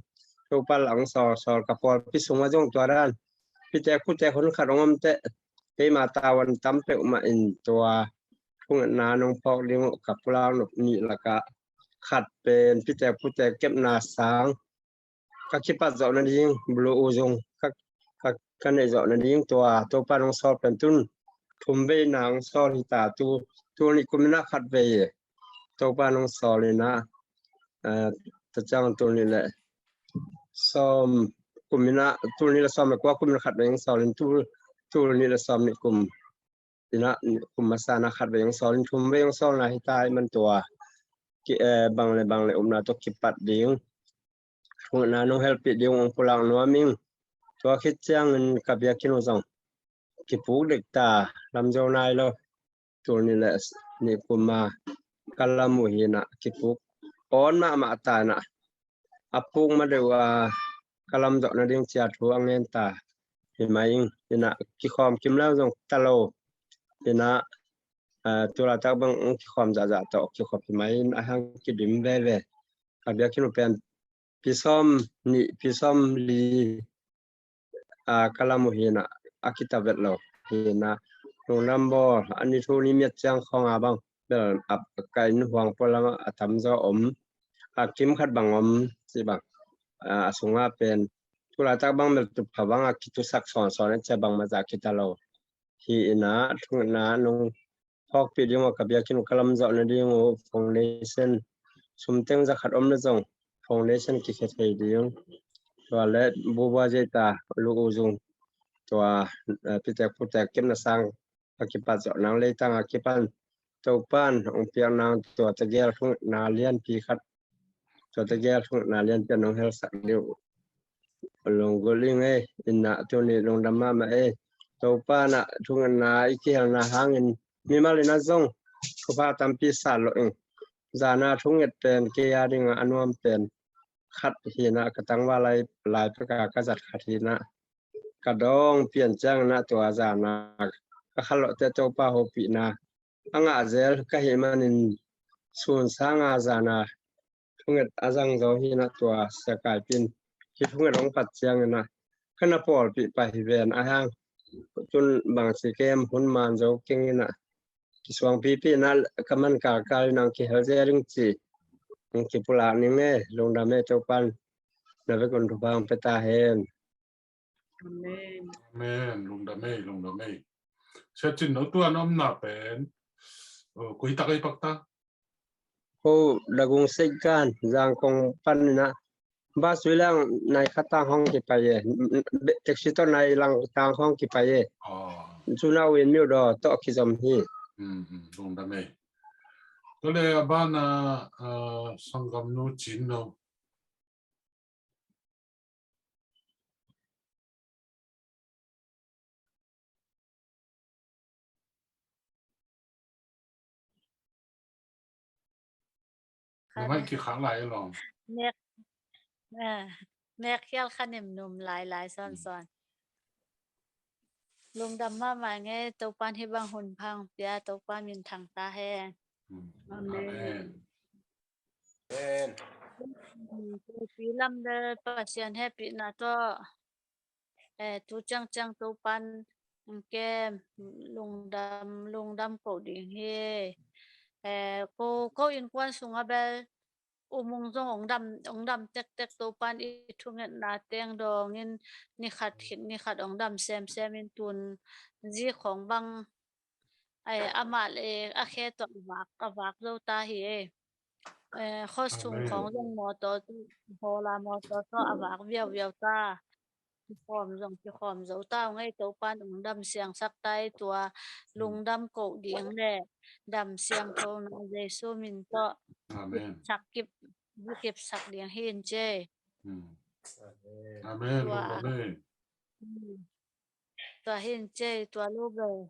Topa la ong sawl sawl ka pawlpi sung a zong tua dan pitek putek hun khat ong om teh keima tawan tam peuhmah in tua thungetna nong phawk ding uh ka pulak nop nih lakah khat pen pitek putek kepna sang ka kipat zawh nading bulu u zung ka, ka, ka neih zawh nading tua Topa nong sawl pen tun thum vei nang sawl hi ta tu, tul nih kum ina khat vei Topa nong sawl ina, eh, ta ciang tul nih le sawm kum ina, tul nih le sawm le kua kum ina khat vei nong sawl in tul, tul nih le sawm nih kum ina kum masa na khat vei ong sawl in thum vei ong sawl na hi ta i man tua ki, eh, bang le bang le upna tawh kipat ding thungetna nong helpih ding ong pulak nuam ing. Tua khit ciangin ka biakinn uh zong kipuk dek ta lam zo nai lo. Tul nih le nih kuma ka lam uh hi na kipuk awn mahmah ta na a puk ma deuh a ka lam zawh nading cia thu a ngen ta hi mai ing. Ina kikhawm kim lau zong ta lo. Ina, ah, tulaitak bang ong kikhawm zahzah tawh kikhop hi mai in a hang kidim veve. Ka biakinn uh pen pi sawm nih pi sawm li a ka lam uh hi na a kita vet lo hi na lungdam bawl a ni thu ni miat ciang khawng a bang bel a ka inn huang pua lam a tam zaw om a kim khat bang om ci bang a sunga pen tulaitak bang bel tupha bang a kitusak sawnsawn a cia bang maza kita lo hi ina thungetna nong phawkpih ding uh ka biakinn uh ka lam zawh nading uh foundation sumteng zakhat om le zong foundation kikhia thei ding tua le bubua zeita lu u zung tua, eh, pitek putek kepna sang a kipat zawh nang leitang a kipan Topan ong piak nang tua tegel thungetna lianpi khat tua tegel thungetna lianpi a nong helsak ding uh. Lunggulh ing ei, ina tuni lungdam mahmah ei. Topa na thungetna i kihelna hangin mimal ina zong thupha tampi sa lo ing. Zana thunget pen kei a dinga a nuam pen khat hi na ka tangval lai lai peka ka zat khat hi na ka dawng pian ciang na tua zana ka khalawhte Topa hopihna a ngah zel ka hih manin sun sanga zana thunget a zang zo hi na tua sia kaipin hi thunget hong pat ciangin a ka na pawlpih pah hi ven a hang tun bangci kem hun man zo keng in a kisuangpipi na ka man kalkal in ang kihel zel ring ci. Ang kipulak ning e lungdam e Topan na vekun thupha hong pia ta hen. Amen. Amen. Lungdam ei, lungdam ei. Sia Cin no tuan omna pen, oh, koi tak ei pak ta? Ko Dagung Seikan, Zangkong pan ina. Ba sui lang nai khat tang hong kipai e. Taxi to nai lang tang hong kipai e. Oh. Suna win miu do to kizom hi. Hmm, hmm, lungdam ei. Tole abana, ah, sanggam no Cin no. Namai ki khak lai long. Mek, ah, mek khial kha nem num lai lai son son. Lungdam mahmah ing ei, Topan hih bang hun pha hong pia, Topa min thang ta hen. Amen. Amen. Pi lam bel Pasian hehpihna tawh, eh, tu ciangciang Topan hong kem, lungdam, lungdam ko ding hi. Eh, ko, ko innkuan sungah bel umung zong hong dam, hong dam tektek, Topan i thungetna teng dawngin, ni khat khit ni khat hong dam semsem in, tun zi khawng bang, eh, amah le a khe tawh a vak, a vak zo ta hi ei. Eh, khuasung khawng zong mawtaw tawh, hawla mawtaw tawh a vak viauviau ta. Kikhawm zong kikhawm zo ta ung ei, Topan hong dam siangsak ta ei, tua lungdam ko ding le dam siangthona Jesu min tawh. Amen. Kipsak, kip, kipsak ding hi in ci ei. Amen. Tua, lungdam ei. Tua hi in ci ei, tua lo bel.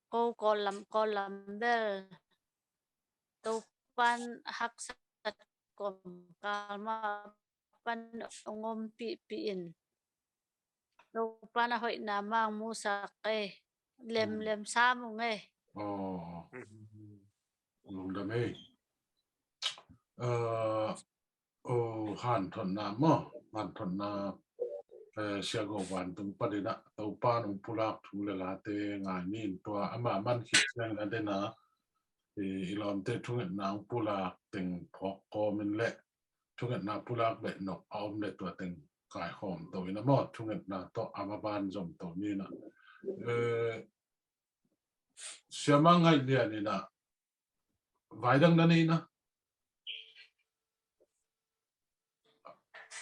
Ko, ko lam, ko lam bel Topan haksat kawmkal mah pan hong ompihpih in, Topan a hoihna mah hong musak ei. Lemlem sam ung ei. Aw. Lungdam ei. Eh, oh, hanthotna maw, hanthotna, eh, Sia Go Van tung panin ah Topa nong pulak thu le late ngai ni in, tua ama man khit ciangin a den a, eh, i lawmte thungetna hong pulak teng phawk kawmin le thungetna pulak beh nop a om le tua teng kaikhawm to in ah maw, thungetna tawh ama ban zom to ni in ah. Eh, Siamah Ngaih Lian in ah vai dang na nei na.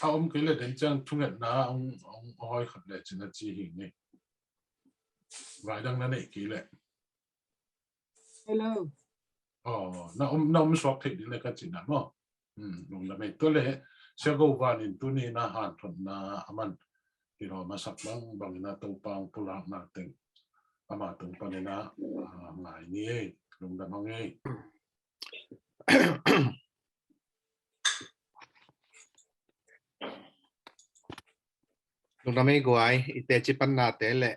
A om kei le den ciang thungetna hong, hong hoi khat le cin a ci hi ni. Vai dang na nei kei le. Hello. Oh, na om, na om suak thei ding le ka cin a maw. Hmm, lungdam ei. Tua le Sia Go Van in tuni na hanthotna a man kilawm a sak bang bangin a Topa hong pulakna teng ama tung panin a, ah, ngai ni ei, lungdam hang ei. Lungdam ei guai, i teci pannate le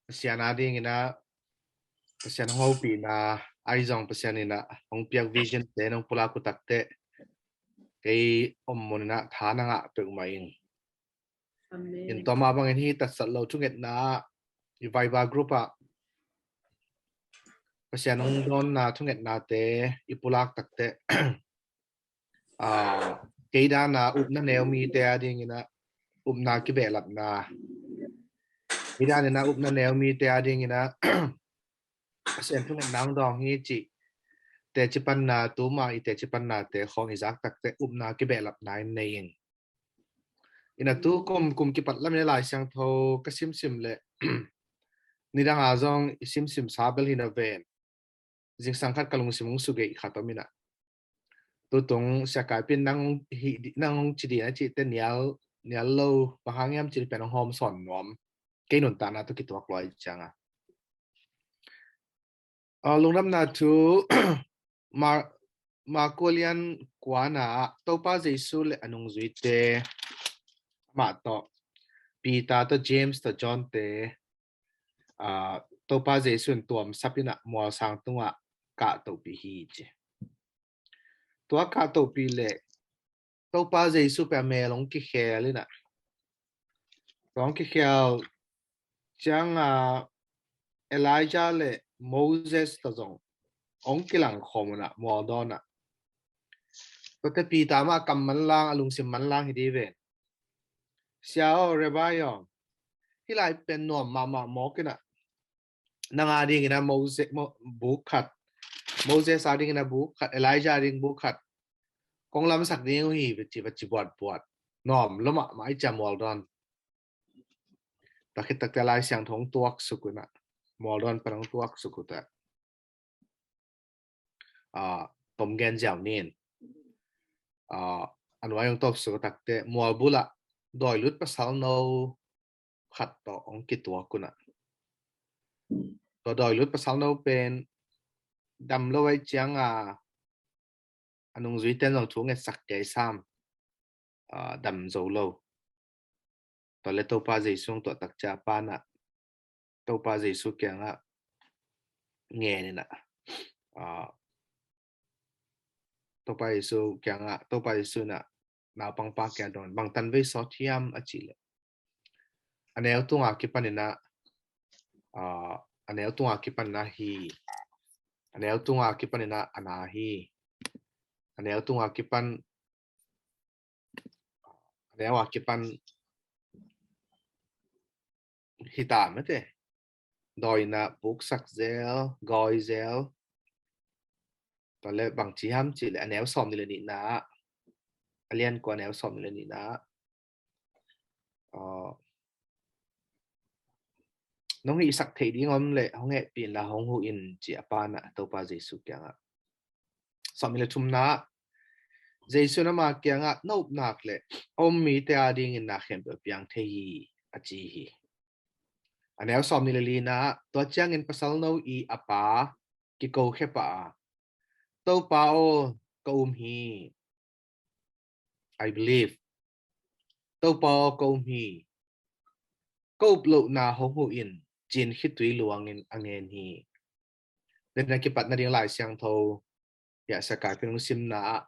Pasian a dingin a, Pasian hong hopihna ai zong Pasian in a hong piak vision te nong pulak uh takteh kei om mun in a tha na ngah peuhmah ing. Amen. In tua mah bangin hih tatsat lo thungetna ah, i Viber group ah Pasian hong dawnna thungetnate i pulak takteh, ah, kei dan a upna neu mite a dingin a upna kibehlapna, kei dan in a upna neu mite a dingin a Pasian thungetna hong dawng hi cih teci panna, tuma i teci pannate khawng i zak takteh upna kibehlapna in nei ing. In a tu kum, kum kipat lam in a Lai Siangtho ka simsim le nidang a zong i simsim sa bel hi na ven. Zingsang khat ka lungsim hong sugeih khat om in a, tutung Sia Kai Pin nang hih di, nang hong ci ding a cihte nial, nial lo, bang hang hiam cih pen hong hawm sawn nuam. Kei nuntakna tawh kituak lua ahih ciangin. Ah, lungdamna thu, Mar-, Marko lian kuana ah Topa Jesu le a nungzuite, amah tawh, Peter tawh, James tawh, John te, ah, Topa Jesu in tuamsap in a mualsang tungah kahtohpih hi ci. Tua kahtohpih le Topa Jesu pen a mel hong kikhel in a, tua hong kikhel ciang a Elijah le Moses tawh zong hong kilang khawm un a mualdawn ah. Tuate Peter mah a kam manlang, a lungsim manlang hi ding ven. Sia aw, Rabbi aw, hih lai pen nuam mahmah mawk in a, nang a dingin a Moses, Mo-, buk khat, Moses a dingin a buk khat, Elijah a ding buk khat kong lamsak ding uh hi, va ci, va ci buatbuat. Nuam lua mahmah ahih ciang mualdawn. Tua khit takteh Lai Siangtho hong tuaksuk un a, mualdawn pan hong tuaksuk uh teh, ah, tom gen ziau ni in. Ah, a nuai hong tuaksuk takteh mualbul ah dawilut pasal no khat tawh hong kituak un a, tua dawilut pasal no pen dam lo ahih ciang a, a nungzuite in zong thu ngetsak kei sam, ah, dam zo lo. Tua le Topa Jesu hong tuah tak ciang a pa in a, Topa Jesu kiangah ngen in ah, ah, Topa Jesu kiangah, Topa Jesu in ah naupangpa kiang dong, bang tan vei sawt hiam a cih leh, a neu tunga kipan in ah, ah, a neu tunga kipan in ah hi, a neu tunga kipan in ah a na hi, a neu tunga kipan, a neu a kipan hi ta mate. Dawi in ah puksak zel, gawi zel. Tua leh bang ci hiam cih leh a neu sawmnih le nihna, a lian kua, a neu sawmnih le nihna, ah, nong hihsak theih ding om leh hong hehpih inla hong huh in, ci a pa in ah Topa Jesu kiangah. Sawmnih le thumna, Jesu in ama kiangah, na upna leh a um mite adingin na khempeuh piang thei hi, a ci hi. A neu sawmnih le lina, tua ciangin pasalno i a pa kiko khia pah a, Topa aw, ka um hi. I believe. Topa aw, ka um hi. Ka up lohna hong huh in, ci-in khitui luangin a ngen hi. Tua a kipat nading Lai Siangtho, ya, Sakai pen hong simna ah,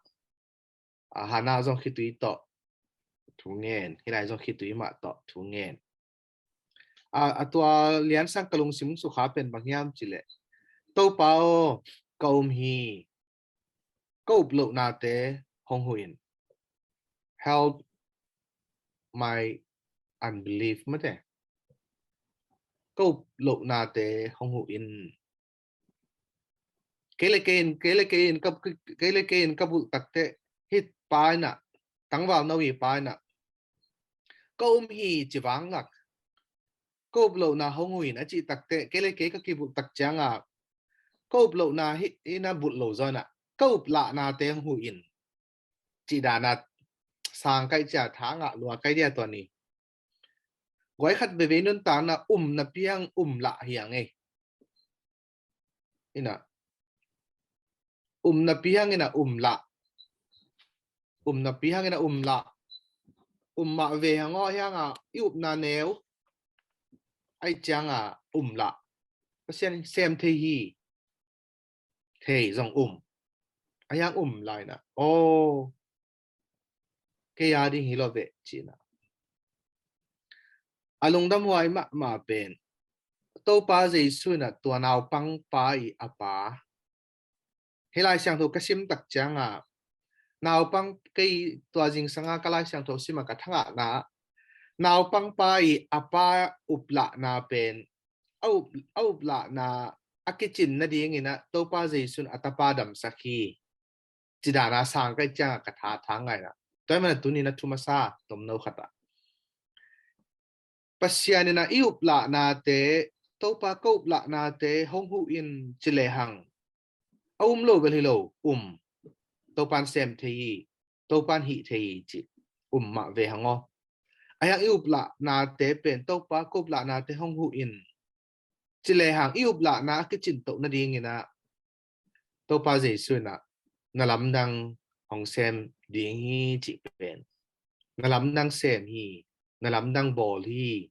ah, Hana zong khitui tawh thu ngen, hih lai zong khitui mah tawh thu ngen. A, a tua lian sang ka lungsim sukha pen bang hiam cih leh, Topa aw, ka um hi. Ka up lohnate hong huh in. Help my unbelief mate. Ka up lohnate hong huh in. Kei le kei in, kei le kei in ka, kei le kei in ka bulh takteh, hih pa in ah, tangvalno i pa in ah, ka um hi ci vanglak, ka up lohna hong huh in a cih takteh, kei le kei ka kibulh tak ciangah, ka up lohna hi in a bulh lo zaw in ah, ka up lahnate hong huh in, cih dan a sang kaih cia tha ngah lua kaih dia tua ni. Guai khat veivei nuntakna um na piang um lah hi a ngei. Ina, um na piang ina um lah. Um na piang ina um lah. Um mah ve hang aw, hiang a i upna neu ai ciang a um lah. Pasian sem thei hi. Thei zong um. A hiang um lai na, aw, kei a ding hi lo ve, ci na. A lungdam huai mahmah pen Topa Jesu in a tua naupangpa i a pa, hih Lai Siangtho ka sim tak ciang a, naupang, kei tua zingsang a ka Lai Siangtho sim a ka thangahna, naupangpa i a pa uplahna pen, a up, a uplahna a kicin nadingin a Topa Jesu in a tapa damsak hi. Ci dan a sang kaih ciang a ka tha, tha ngai na. Tua ahih man a tuni na thu masa tomno khat a, Pasian in a i uplahnate, Topa ka uplahnate hong huh in ci lehang, a um lo bel hi lo, um. Topan sem thei hi, Topan hih thei hi ci, um mah ve hang aw. A hiang i uplahnate pen Topa ka uplahnate hong huh in ci lehang, i uplahna a kicin toh nadingin a Topa Jesu in a na lamdang hong sem ding hi cih pen, na lamdang sem hi, na lamdang bawl hi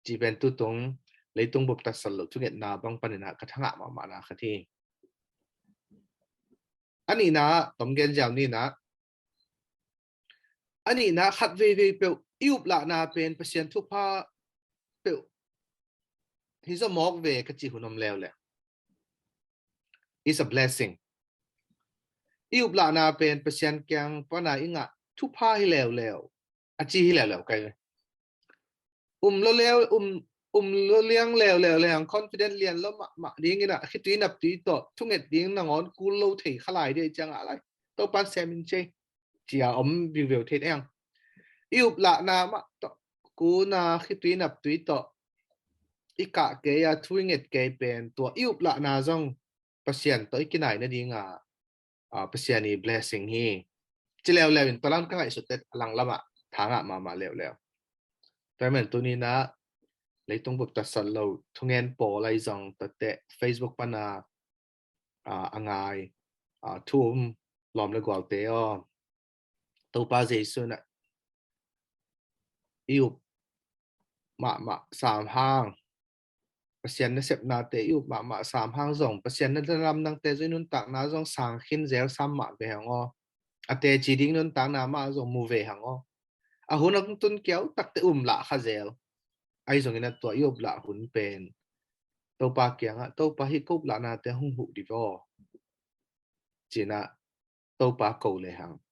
cih pen tutung leitung bup tatsat lo thungetna bang panin a ka thangah mahmahna khat hi. A nihna, tom gen ziau ni na, a nihna, khat veivei peuh i uplahna pen Pasian thupha peuh hi zaw mawk ve ka cih hun om leuleu. It's a blessing. I uplahna pen Pasian kiang pana i ngah thupha hi leuleu, a ci hi leuleu kai ve. Um lo leu, um, um lo liang leuleu leng, confident lian lo mahmah dingin a khitui naptui tawh thunget ding nangawn kul lo thei kha lai dei ciang a lai, Topan sem in cei, ci a om viuveu thei eng. I uplahna mah tawh, kuna khitui naptui tawh i kah kei a thu i nget kei pen tua i uplahna zong Pasian tawh i kinai nading a, a, Pasian i blessing hi. Ci leuleu in tua lam ka ngaihsut teh a langlam ah thangah mahmah leuleu. Tua ahih man tuni na leitung bup tatsat lo thungen pawl ahi zong tua teh Facebook pana, a, a ngai, a, thu um lawm le gualte aw. Topa Jesu in a i up mahmah sam hang, Pasian nasepnate i up mahmah sam hang zong, Pasian na lamdangte zong i nuntakna zong sang khin zel sam mah ve hang aw. A teci ding nuntakna mah zong mu ve hang aw. A hun a kong tun kiau takte um lah kha zel. Ahi zongin a tua i up lah hun pen Topa kiangah, Topa, hih ko up lahnate hong huh dih vaw, ci-in ah Topa ko lehang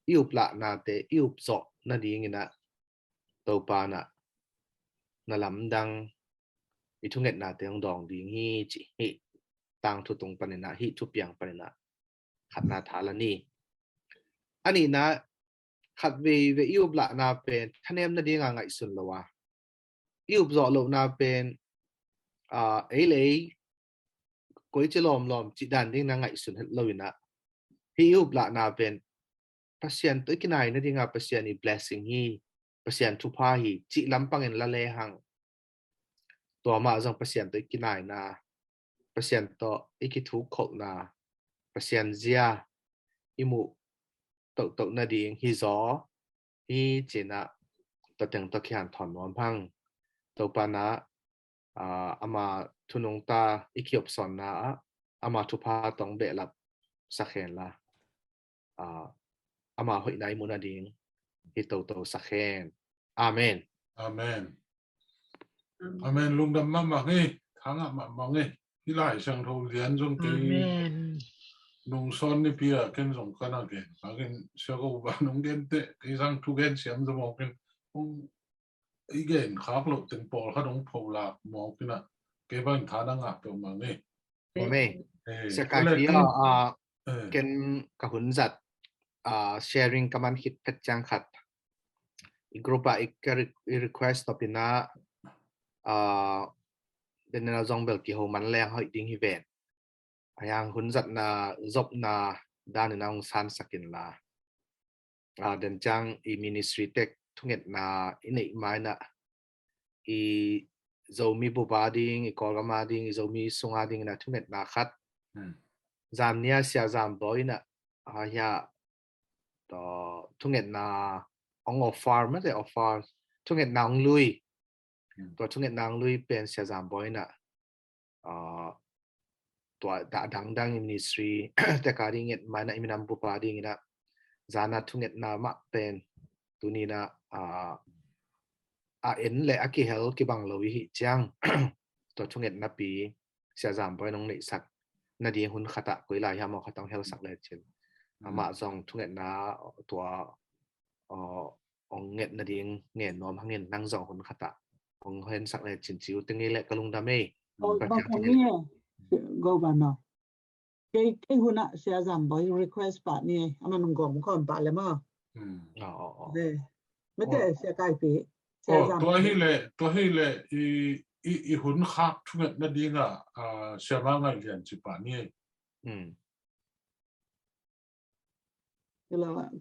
i up lahnate i up zawh nadingin ah Topa in ah na lamdang, i thungetnate hong dawng ding hi, ci hi. Tangthu tung panin ah, hih thupiang panin ah khatna tha la ni. A nihna, khat veivei i up lahna pen thanem nadinga ngaihsun lo a, i up zawh lohna pen, aa, ei le ei koici lawmlawm cih dan ding na ngaihsun het lo in ah, hih i up lahna pen Pasian tawh i kinai nadinga Pasian i blessing hi, Pasian thupha hi, cih lampangin la lehang, tua mah zong Pasian tawh i kinaina, Pasian tawh i kithuk kholhna, Pasian zia i muh tohtoh nading hi zaw hi, ci-in ah tua teng tawh kihanthawn nuam hang. Topa in ah, aa, ama thu nungta i kiopsawnna ah ama thupha tawh hong behlap sak hen la, aa, ama hoihna i muh nading hi toto sak hen. Amen. Amen. Amen. Lungdam mahmah hi. Thangah mahmah hi. Hih Lai Siangtho lian zong kei, Amen, nungsawn nipi ah ken zong ka na gen. Ka gen, sia ko ba nong gen teh, kei sang thu gen siam zaw mawk in, hong i gen khak loh teng pawlkhat hong pholak mawk in ah, kei bang tha na ngah peuhmah hi. Amen. Eh, Sia Kai tua leh Pi, ken, ah, ah, eh, ken ka hun zat, ah, sharing ka man khit phet ciang khat, i group ah i ka re-, i request tawh pi-in ah, ah, den in ah zong bel kiho man leng hoih ding hi ven. A hiang hun zatna zopna danin ah hong sansak in la, aa, den ciang i ministry tek thungetna i neih ma-in ah, i Zomi bup a ding, i Kawlgam a ding, i Zomi sung a dingin ah thungetna khat, hmm, zan ni-a Sia Zam Bawi in ah, aa, hia, tua thungetna hong offer, mate offer, thungetna hong lui. Hmm. Tua thungetna hong lui pen Sia Zam Bawi in ah, aa, tua dah dangdang i ministry tek a ding nget ma-in ah, i minam bup a dingin ah, zan a thungetna mah pen tuni in ah, aa, a en le a kihel kibang lo i hih ciang, tua thungetna pi Sia Zam Bawi in hong neihsak nading hun khat ah, koi lai hiam aw, khat hong helsak lecin, hmm, amah zong thungetna tua, aa, hong nget nading ngen nuam hangin, nang zong hun khat ah hong hensak lecin ci uh teng hi leh ka lungdam ei. Aw, Pathian thangah ni, go ba no. Kei, kei hun ah Sia Zam Bawi request pah ni ei. Aman hong gawm khawm pah le maw. Hmm. Aw, aw, aw. Ve. Mate, aw, Sia Kai Pi. Sia, aw, Zam Bawi. Tua hi leh, tua hi leh i, i, i hun khak thunget nadinga, ah, Sia Ma Ngai Lian ci pah ni ei. Hmm.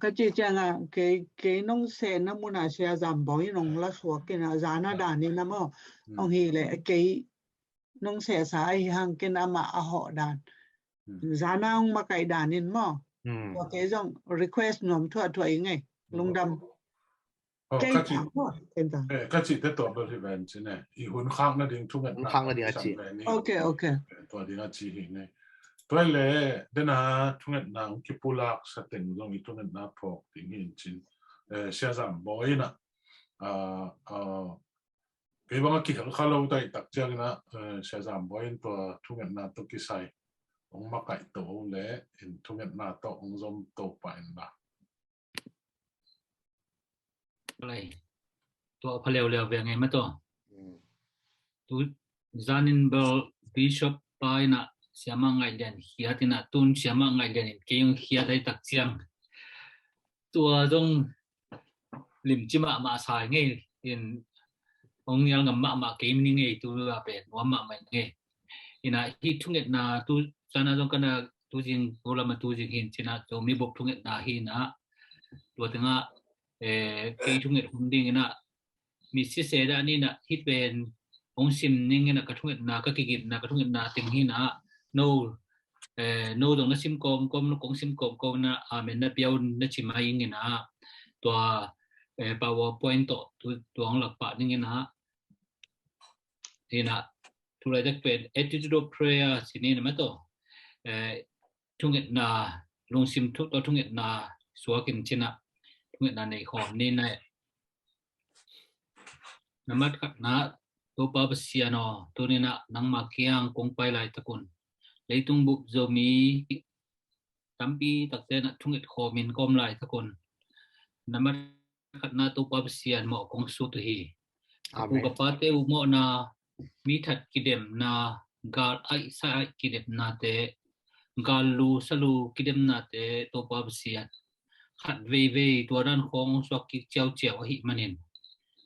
Ka cih ciangah, kei, kei nong sehna munah Sia Zam Bawi nong la suak in ah, zan a danin ah maw. Hmm. Hong hi leh kei nong sehsa ahi hang ken amah a hawh dan. Hmm. Zan a hong makaih danin maw. Hmm. Tua kei zong request nuam thuahthuah ing ei. Hmm. Lungdam. Oh, kei ka cih, ka cih te tua bel hi ven ci ne. I hun khak nading thungetna, hun khak nading a cih. Ok, ok. Tua ding a cih hi ne. Tua hi leh, den a thungetna hong kipulak sa teng zong i thungetna phawk ding hi in cin. Eh, Sia Zam Bawi in ah, ah, ah, kei bang a kihel kha lo ta i tak ciangin ah, eh, Sia Zam Bawi in tua thungetna tawh kisai hong makaih to leh, in thungetna tawh hong zom to pah in la. Lai. Tua pha leuleu ve ngei mah tua. Hmm. Tu zanin bel Bishop pa in ah Sia Ma Ngai Lian khiat in ah, tun Sia Ma Ngai Lian in kei hong khiat a i tak ciang, tua zong limci mahmah sa ngei in, hong nial ngam mahmah kei mi ni ngei, tu a pen nuam mahmah ngei. In ah hih thungetna tu zan a zong ka na tu zing, ko lam a tu zing hi in cin ah, Zomi bup thungetna hi in ah, tua teng ah, eh, kei thunget hun ding in ah, mi sese dah ni in ah, hih pen hong sim ning in ah, ka thungetna, ka kigimna, ka thungetna teng hi in ah, no, eh, no zong na sim kawmkawm, no kong sim kawmkawm in ah, amen na pia un na ci mai ing in ah, tua, eh, PowerPoint tawh tu, tua hong lak pah ning in ah, in ah, tulaitak pen attitude of prayer ci ni na maw, eh, thungetna, lungsim thu tawh thungetna suakin cinah thungetna nei khawm ni na. Nambat khatna, Topa Pasian aw, tuninah nangma kiang kong pai laitakun leitung bup Zomi tampi takte na thunget khawmin kawm laitakun nambat khatna Topa Pasian mawh kong sut uh hi. A pu ka pate uh mawhna, mi that kidemna, gal aih sa aih kidemnate, gal lu sa lu kidemnate Topa Pasian khat veivei tua dan khawng suak kik ciauciau ahih manin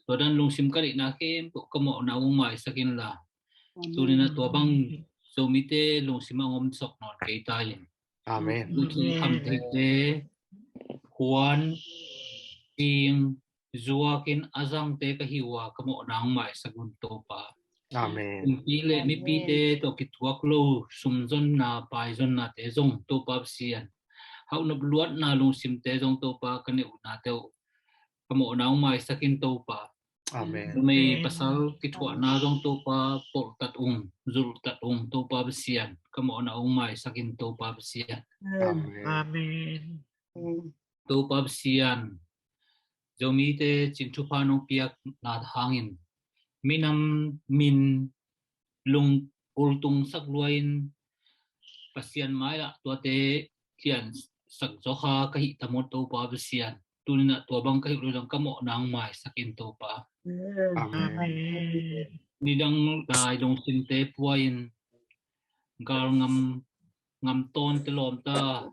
tua dan lungsim ka neihna khempeuh ka mawhna uh maisak inla, tuninah tua bang Zomite lungsim a ngom sok nawn kei ta in. Amen. Tua thu khamtheite, huan, ting, zuakin a zangte ka hi uh a ka mawhna hong maisak un Topa. Amen. Kumpi le mipite tawh kituak lo sumzonna paizonnate zong Topa Pasian, hauhnop luatna lungsimte zong Topa ka neih uhnate uh ka mawhna hong maisak in Topa. Amen. Numei pasal kithuahna zong Topa polhtat ung, zulhtat ung Topa Pasian, ka mawhna hong maisak in Topa Pasian. Amen. Amen. Topa Pasian, Zomite cin thupha nong piakna hangin minam min lung ultung sak luain Pasian maiah tuate lian sak zawkha ka hih tamut Topa Pasian, tuninah tua bang ka hih lulong ka mawhna hong maisak in Topa. Amen. Nidang lai lungsimte puain galngam ngamtawnte lawmta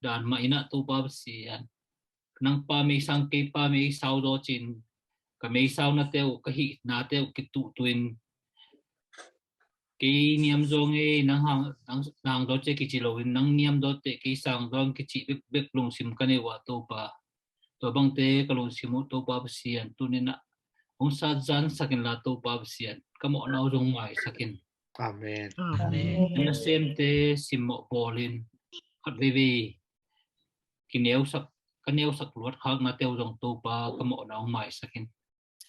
dan mah inah Topa Pasian, nang pa meisang kei pa meisau dawcin ka meisaunate uh ka hihnate uh kituhtuhin kei niam zaw ngei nang hang, nang, nang dawce kici loin nang niam dawte kei sang zaw kici bekbek lungsim ka nei uh ah Topa. Tua bangte ka lungsim uh Topa Pasian, tuninah hong sat zansak inla Topa Pasian, ka mawhna uh zong maisak in. Amen. Amen. Nasemte simmawh bawlin khat veivei kineusak, ka neusak luat khaknate uh zong Topa ka mawhna hong maisak in.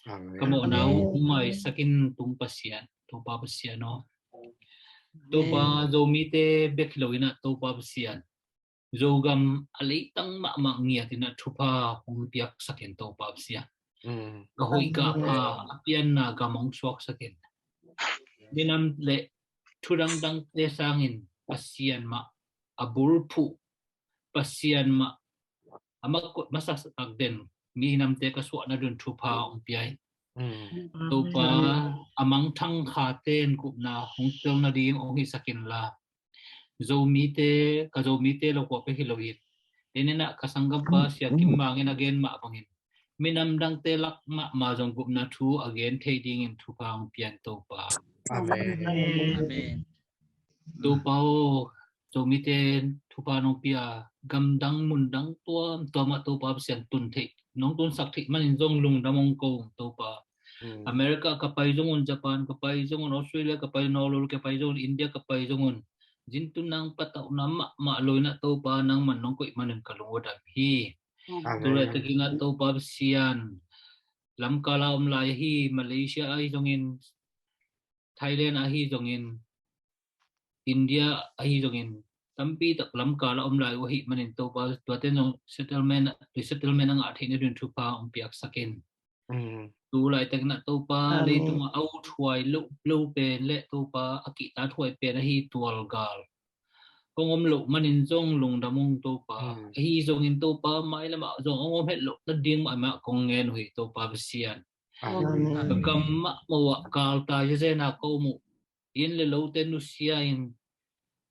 Amen. Ka mawhna uh hong maisak in tung Pasian, Topa Pasian aw. Topa Zomite bek hi lo inah Topa Pasian, Zogam a leitang mahmah ngiat inah thupha hong piaksak in Topa Pasian. Ka hoih ka pha a pianna gam hong suaksak in. Minam le thudangdangte sangin Pasian mah a bulphuh, Pasian mah a makot masasak den minamte ka suahna dun thupha hong pia in. Topa a mangthang khaten gupna hong tel nading hong hisak inla, Zomite, ka Zomite lo kua pek hi loin, eninah ka sanggampa Sia Kim Mang in a gen mah bangin minam dangte lak mahmah zong gupna thu a gen thei dingin thupha hong pia in Topa. Amen. Topa aw, Zomite thupha nong pia, gamdang mundang tuamtuamah Topa Pasian tun theih, nong tunsak theih manin zong lungdam hong ko ung Topa. America ka pai zong un, Japan ka pai zong un, Australia ka pai, Norway ka pai zong un, India ka pai zong un, zintun nang patauhna mahmah lo inah Topa nangman nong koih manin ka lung uh a dam hi. Tulaitak inah Topa Pasian, lamkal a om lai ahi Malaysia ahi zongin, Thailand ahi zongin, India ahi zongin, tampi tak lamkal a om lai uh ahih manin Topa tuate zong settlement, resettlement a ngah theihna dun thupha hong piaksak in. Tulaitak inah Topa leitungah a uthuai lo pen le Topa a kihta thuai pen ahi tualgal hong om loh manin zong lungdam ung Topa. Ahi zongin Topa mailamah zong hong om het loh nading mahmah kong ngen uh hi Topa Pasian. Ka gam mahmah uh ah galtai zezena ka om uh. Inn le lote nusia in,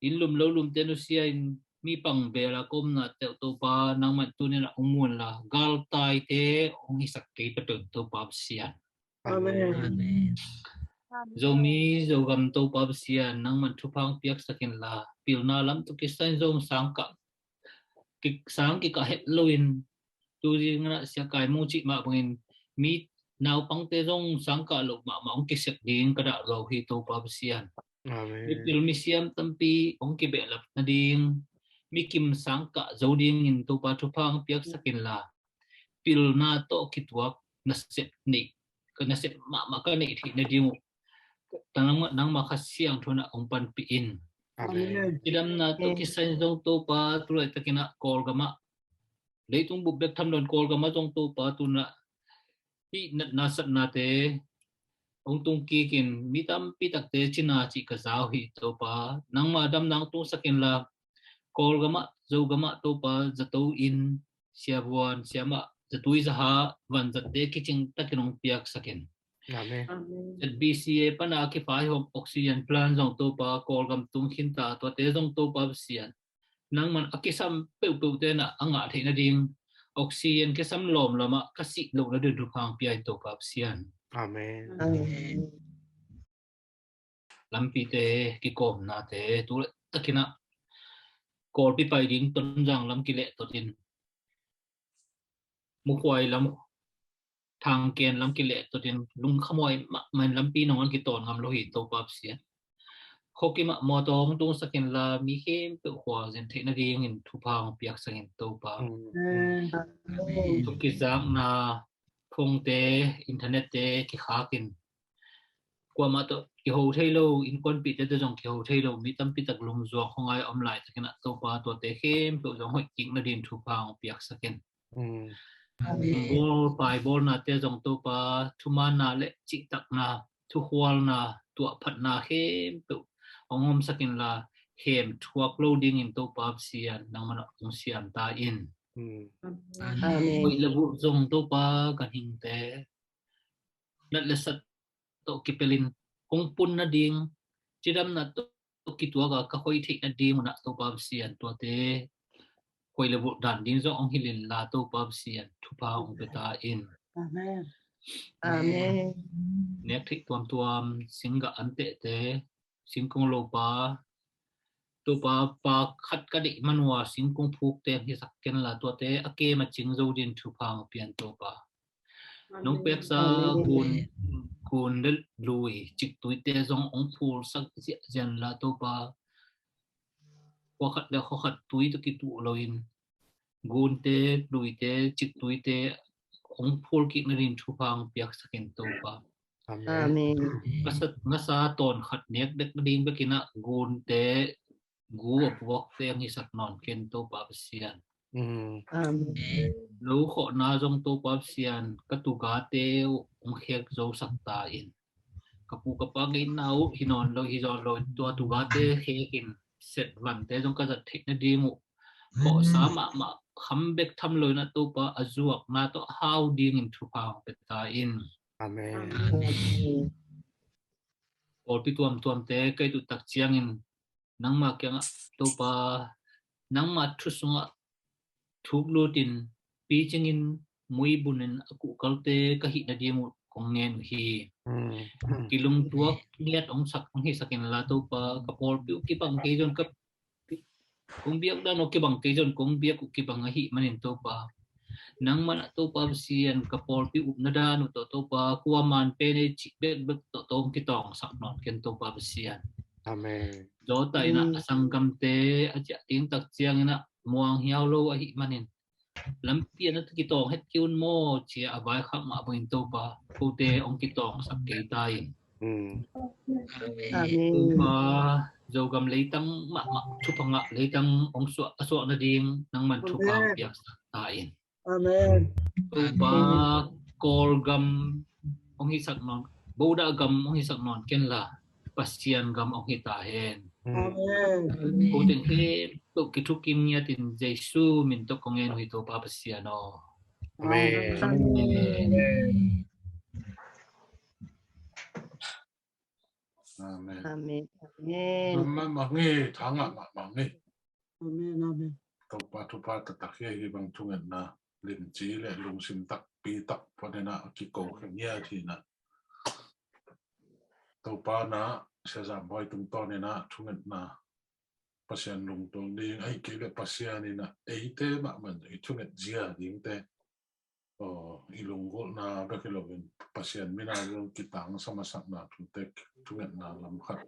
inn lum lo lumte nusia in, mi pang bela ka omna teuh Topa nangman tuninah hong mu inla, galtaite hong hisak kei patun Topa Pasian. Amen. Zomi Zogam Topa Pasian nangman thupha hong piaksak inla, pilna lam tawh kisai in zong sangkah, sang kikah het loin, tu zinginah Sia Kai Mung cih mah bangin mi naupangte zong sangkah loh mahmah hong kisep ding ka dah zo hi Topa Pasian. Mipil misiam tampi hong kibehlap nading, mikim sangkah zo dingin Topa thupha hong piaksak inla, pilna tawh kituak nasep neih, ka nasep mahmah ka neih theih nading uh nangmah, nangmah Kha Siangtho in ah hong panpih in. Amen. Cidamna tawh kisai zong Topa, tu laitakin ah Kawlgam ah, leitung bup bek tham loin Kawlgam ah zong Topa, tu-in ah hih natna satnate hong tung kikin mi tampi takte cina cih ka za uh hi Topa. Nangma damna hong tungsak inla, Kawlgam ah, Zogam ah Topa, zato in, siavuan, siamah, zatui zaha, vanzatte kicing takin hong piaksak in. Amen. Amen. Z B C A pana kifai hawm oxygen plant zong Topa, Kawlgam tung khinta, tuate zong Topa Pasian, nangman a kisam peuhpeuhte in ah a ngah theih nading oxygen kisam lawmlam ah ka sih loh nading thupha hong pia in Topa Pasian. Amen. Amen. Lampite kikawmnate tu laitakin ah Kawlpi pai ding Tonzang lam kilehtot in, Mukhuai lam, Thangken lam kilehtot in, lungkhamhuai mahmah in lampi nong an kitawn ngam lo hi Topa Pasian. Khuakim ah mawtaw hong tungsak inla, mi khempeuh khualzin theih nadingin thupha hong piaksak in Topa. Amen. Amen. Thu kizakna, phone te, internet te kikhak in, kuamah tawh kiho thei lo, innkuanpihte tawh zong kiho thei lo mi tampi tak lungzuak hong ngai a om laitakin ah Topa, tuate khempeuh zong hoih kik nading thupha hong piaksak in. Amen. Bawl, pai bawlnate zong Topa, thumaanna le cihtakna, thukhualna, tuahphatna khempeuh hong omsak inla, hem thuak lo dingin Topa Pasian, nangman ah hong siam ta in. Amen. Hoih le vulh zong Topa, ganhingte nat le sat tawh kipelin hong pun nading, cidamna tawh kituak a ka hoih theih nading un ah Topa Pasian, tuate hoih le vulh dan ding zong hong hilh inla Topa Pasian, thupha hong pia ta in. Amen. Amen. Nek theih tuamtuam, singgah an tehte, singkung lopa, Topa, pa khat ka deih man uh a singkung phukte hong hisak kenla, tuate a kem a cing zo dingin thupha hong pia in Topa. Nong peksa gun, gun le lui, ciktuite zong hong phulsak ziahziah inla Topa, khua khat le khua khat tui tawh kituh loin, gunte, luite, ciktuite hong phul kik nading thupha hong piaksak in Topa. Amen. Amen. Ngasa, ngasa tawn khat nek dek nading bekin ah gunte, gu a puakte hong hisak nawn ken Topa Pasian. Amen. Lo khawhna zong Topa Pasian, ka tugate uh hong khek zosak ta in. Ka pu ka pa ngeina uh hi nawn lo, hi zawn lo in, tua tugate khekin set vante zong ka zat theih nading uh, khawhsa mahmah, kham bek tham lo in ah Topa, a zuakna tawh a hau dingin thupha hong pia ta in. Amen. Amen. Pawlpi tuamtuamte ka it uh tak ciangin nangma kiangah Topa, nangma thu sungah thuk lutin, picingin, muibunin a kuhkalte ka hih nading uh kong ngen uh hi. Kilungtuak ngiat hong sak, hong hisak inla Topa, ka pawlpi uh kibang kei zong ka kong biak dan uh kibang kei zong kong biak uh kibang ahih manin Topa, nangman ah Topa Pasian, ka pawlpi upna dan uh tawh Topa, kuaman pen ei cih bekbek tawh tawh hong kitawngsak nawn ken Topa Pasian. Amen. Zawta in ah a sanggamte a ciah ding tak ciangin ah muang hiau lo ahih manin, lampi ah na kitawng het kei un maw ci-a a vaikhak mah bangin Topa, kote hong kitawngsak kei ta in. Amen. Topa, Zogam leitang mahmah thupha ngah leitang hong suah, a suah nading nangman thupha hong piaksak ta in. Amen. Topa, Kawlgam hong hisak nawn, Bodah gam hong hisak nawn kenla, Pasian gam hong hi ta hen. Amen. Ko teng khempeuh kithukim ngiatin Jesu min tawh kong ngen uh hi Topa Pasian aw. Amen. Amen. Amen. Amen. Amen. Amen. Amen. Amen, amen. Topa thupha taktak hi. Hih bang thungetna limci le lungsim takpi tak panin ah a kiko khe ngiat hi in ah, Topa in ah Sia Zam Bawi tungtawnin ah thungetna, Pasian lungtuang ding ahih kei leh Pasian in ah eite mahmah i thunget zia dingte, aw, i lunggulhna bek hi loin Pasian min a zong kitangsam a sakna thute thungetna lam khat,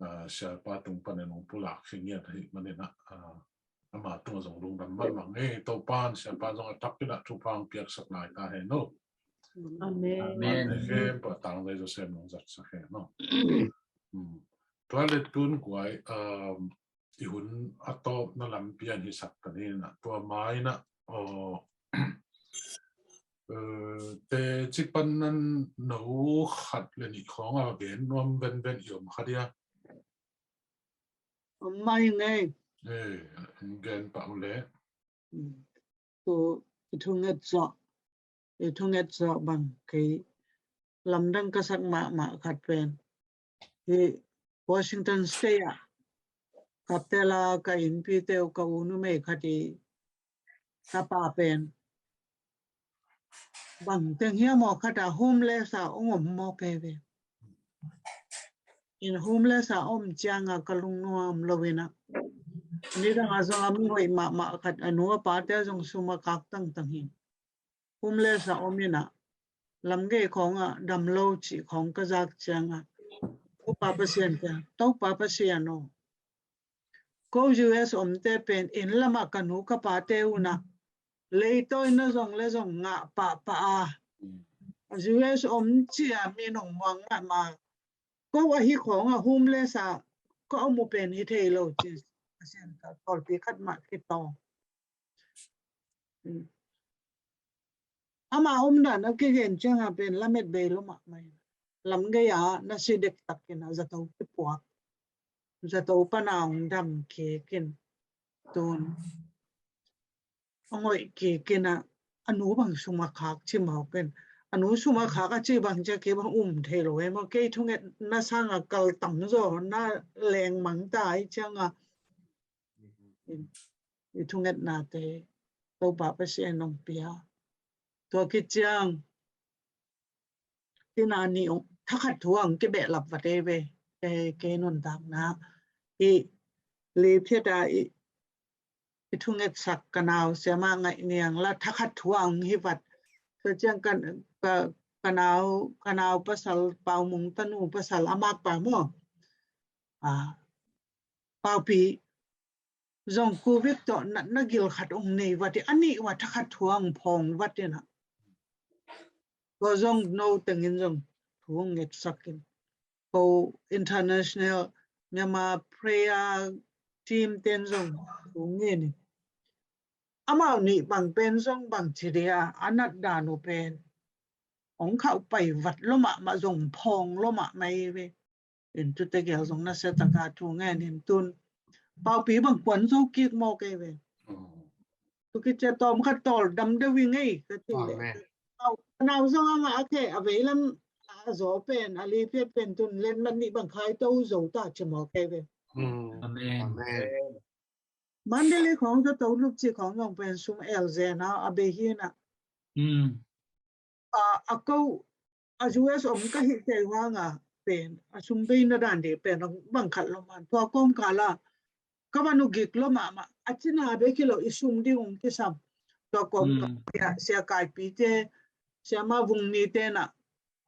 ah, Siapa tung panin hong pulak hi ngiat ahih manin ah, ah, ama tungah zong lungdam mahmah ing. Topa in Siapa zong a thak in ah thupha hong piaksak lai ta hen aw. Amen. Amen. Amen. He pa tang dai Joseph nong zat sa he no. Hmm. Tua le tun guai, um, i hun a tawpna lampi an hisak ta ni na tua mai na, aw, eh, te ci pan nan no khat le nih khawng a gen nuam venven i om kha dia. Om mai ngei. Eh, gen pah uh le. Hmm. Tu i thunget zawh, i thunget zawh bang kei lamdang ka sak mahmah khat pen hi Washington State ah ka tel a ka innpite uh ka u numei khat i tapa pen bang teng hiam aw khat a homeless a ong om mawk ei ve. In homeless a om ciang a ka lungnuam lo in a, nidang a zong a mi hoih mahmah khat a nu a pate zong sum a kak tangtang hi. Homeless a om in a, lamgei khawng a dam lo cih khawng ka zak ciang a, Topa Pasian ka, Topa Pasian aw, ko U S omte pen inn lamah ka nu ka pate un a leitawi na zong le zong ngah pahpah a, U S om cia mi nong muang mahmah, ko ahi khawng a homeless a ka om uh pen hi thei lo ci. Pasian ka, tawlpi khat mah kitawng. Ama omdan a kigen ciang a pen lamet bei lo mahmah in, lamgei a na si dektak in a zato kipuak, zato pan a ong dam kik in, tun a ngoih kik in a, a nu bang sum a khak ci mawk in, a nu sum a khak a ci bang cia kei bang um thei lo e maw, kei thungetna sang a kal tam zaw na lengmang ta i ciang a, i thungetnate Topa Pasian nong pia. Tua khit ciang tina nih thakhat thu ang kibehlap vat ei ve. Kei, kei nuntakna i liphiat a i, i thungetsak ka nau siama ngaih niang la thakhat thu ang hi vat. Tua ciang ka, ka, ka nau, ka nau pasal Paumung tanu pasal a makpa maw. A, Paupi zong covid tawh natna gil khat ong nei vat i, a nih ua thakhat thu ang phong vat in a. Tua zong no tengin zong thu ong ngetsak in. Ko international Myanmar prayer team ten zong thu ngen in. Amau nih bang pen zong bang ci dia, a nat dan uh pen ong khauh pai vat lo mahmah, zong phong lo mahmah ei ve. In tute gel zong nasia taka thu ngen in tun Paupi bang kuan zo kik mawk ei ve. Tu kicia tawm khat tawl dam deuh i ngei ka ti le. Amen. Nau, nau zong a ngah a khe a veilam a zaw pen, a liphiat pen tun letmat nih bang khai to zo ta ci mawk ei ve. Amen. Amen. Mandalay khawng zato lup ci khawng zong pen sum el zen a, a bei hi na. A, a ko, a U S om ka hih tei hang a pen, a sum bei na dan dih pen bang khat lo man. Tua kawm kala ka van uh gik lo mahmah, a cina bei kilo i sum ding ong kisam. Tua kawm kala sia, sia Kaipi te, siama Vungmi te na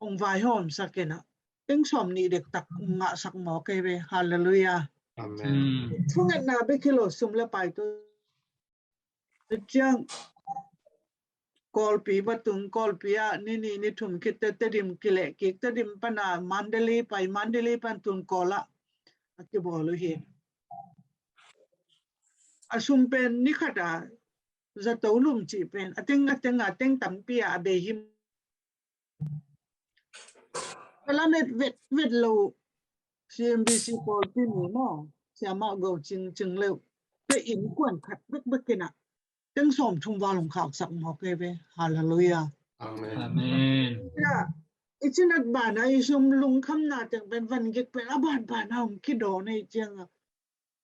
ong vaihawm sak in a, teng sawm nih dektak ong ngahsak mawk ei ve. Halleluiah. Amen. Thungetna bek hi lo, sum le pai tu. Ciang Kawlpi va tung, Kawlpi ah ni nih ni thum khit teh Tedim kileh kik, Tedim pan a Mandalay pai, Mandalay pan tun Kawl ah a kibawl uh hi. A sum pen ni khat a zato lum cih pen a teng a teng a teng tampi a a bei hi. Ka lamet vetvet lo, C M B C Kawlpi mi maw, siamah go cingcing lo. Te innkuan khat bekbek in a teng sawmthum val hong khaksak mawk ei ve. Halleluiah. Amen. Amen. Ya, i cinat ban a i sum lungkhamna teng pen van gik pen a banban a hong kidawn ei ciang a,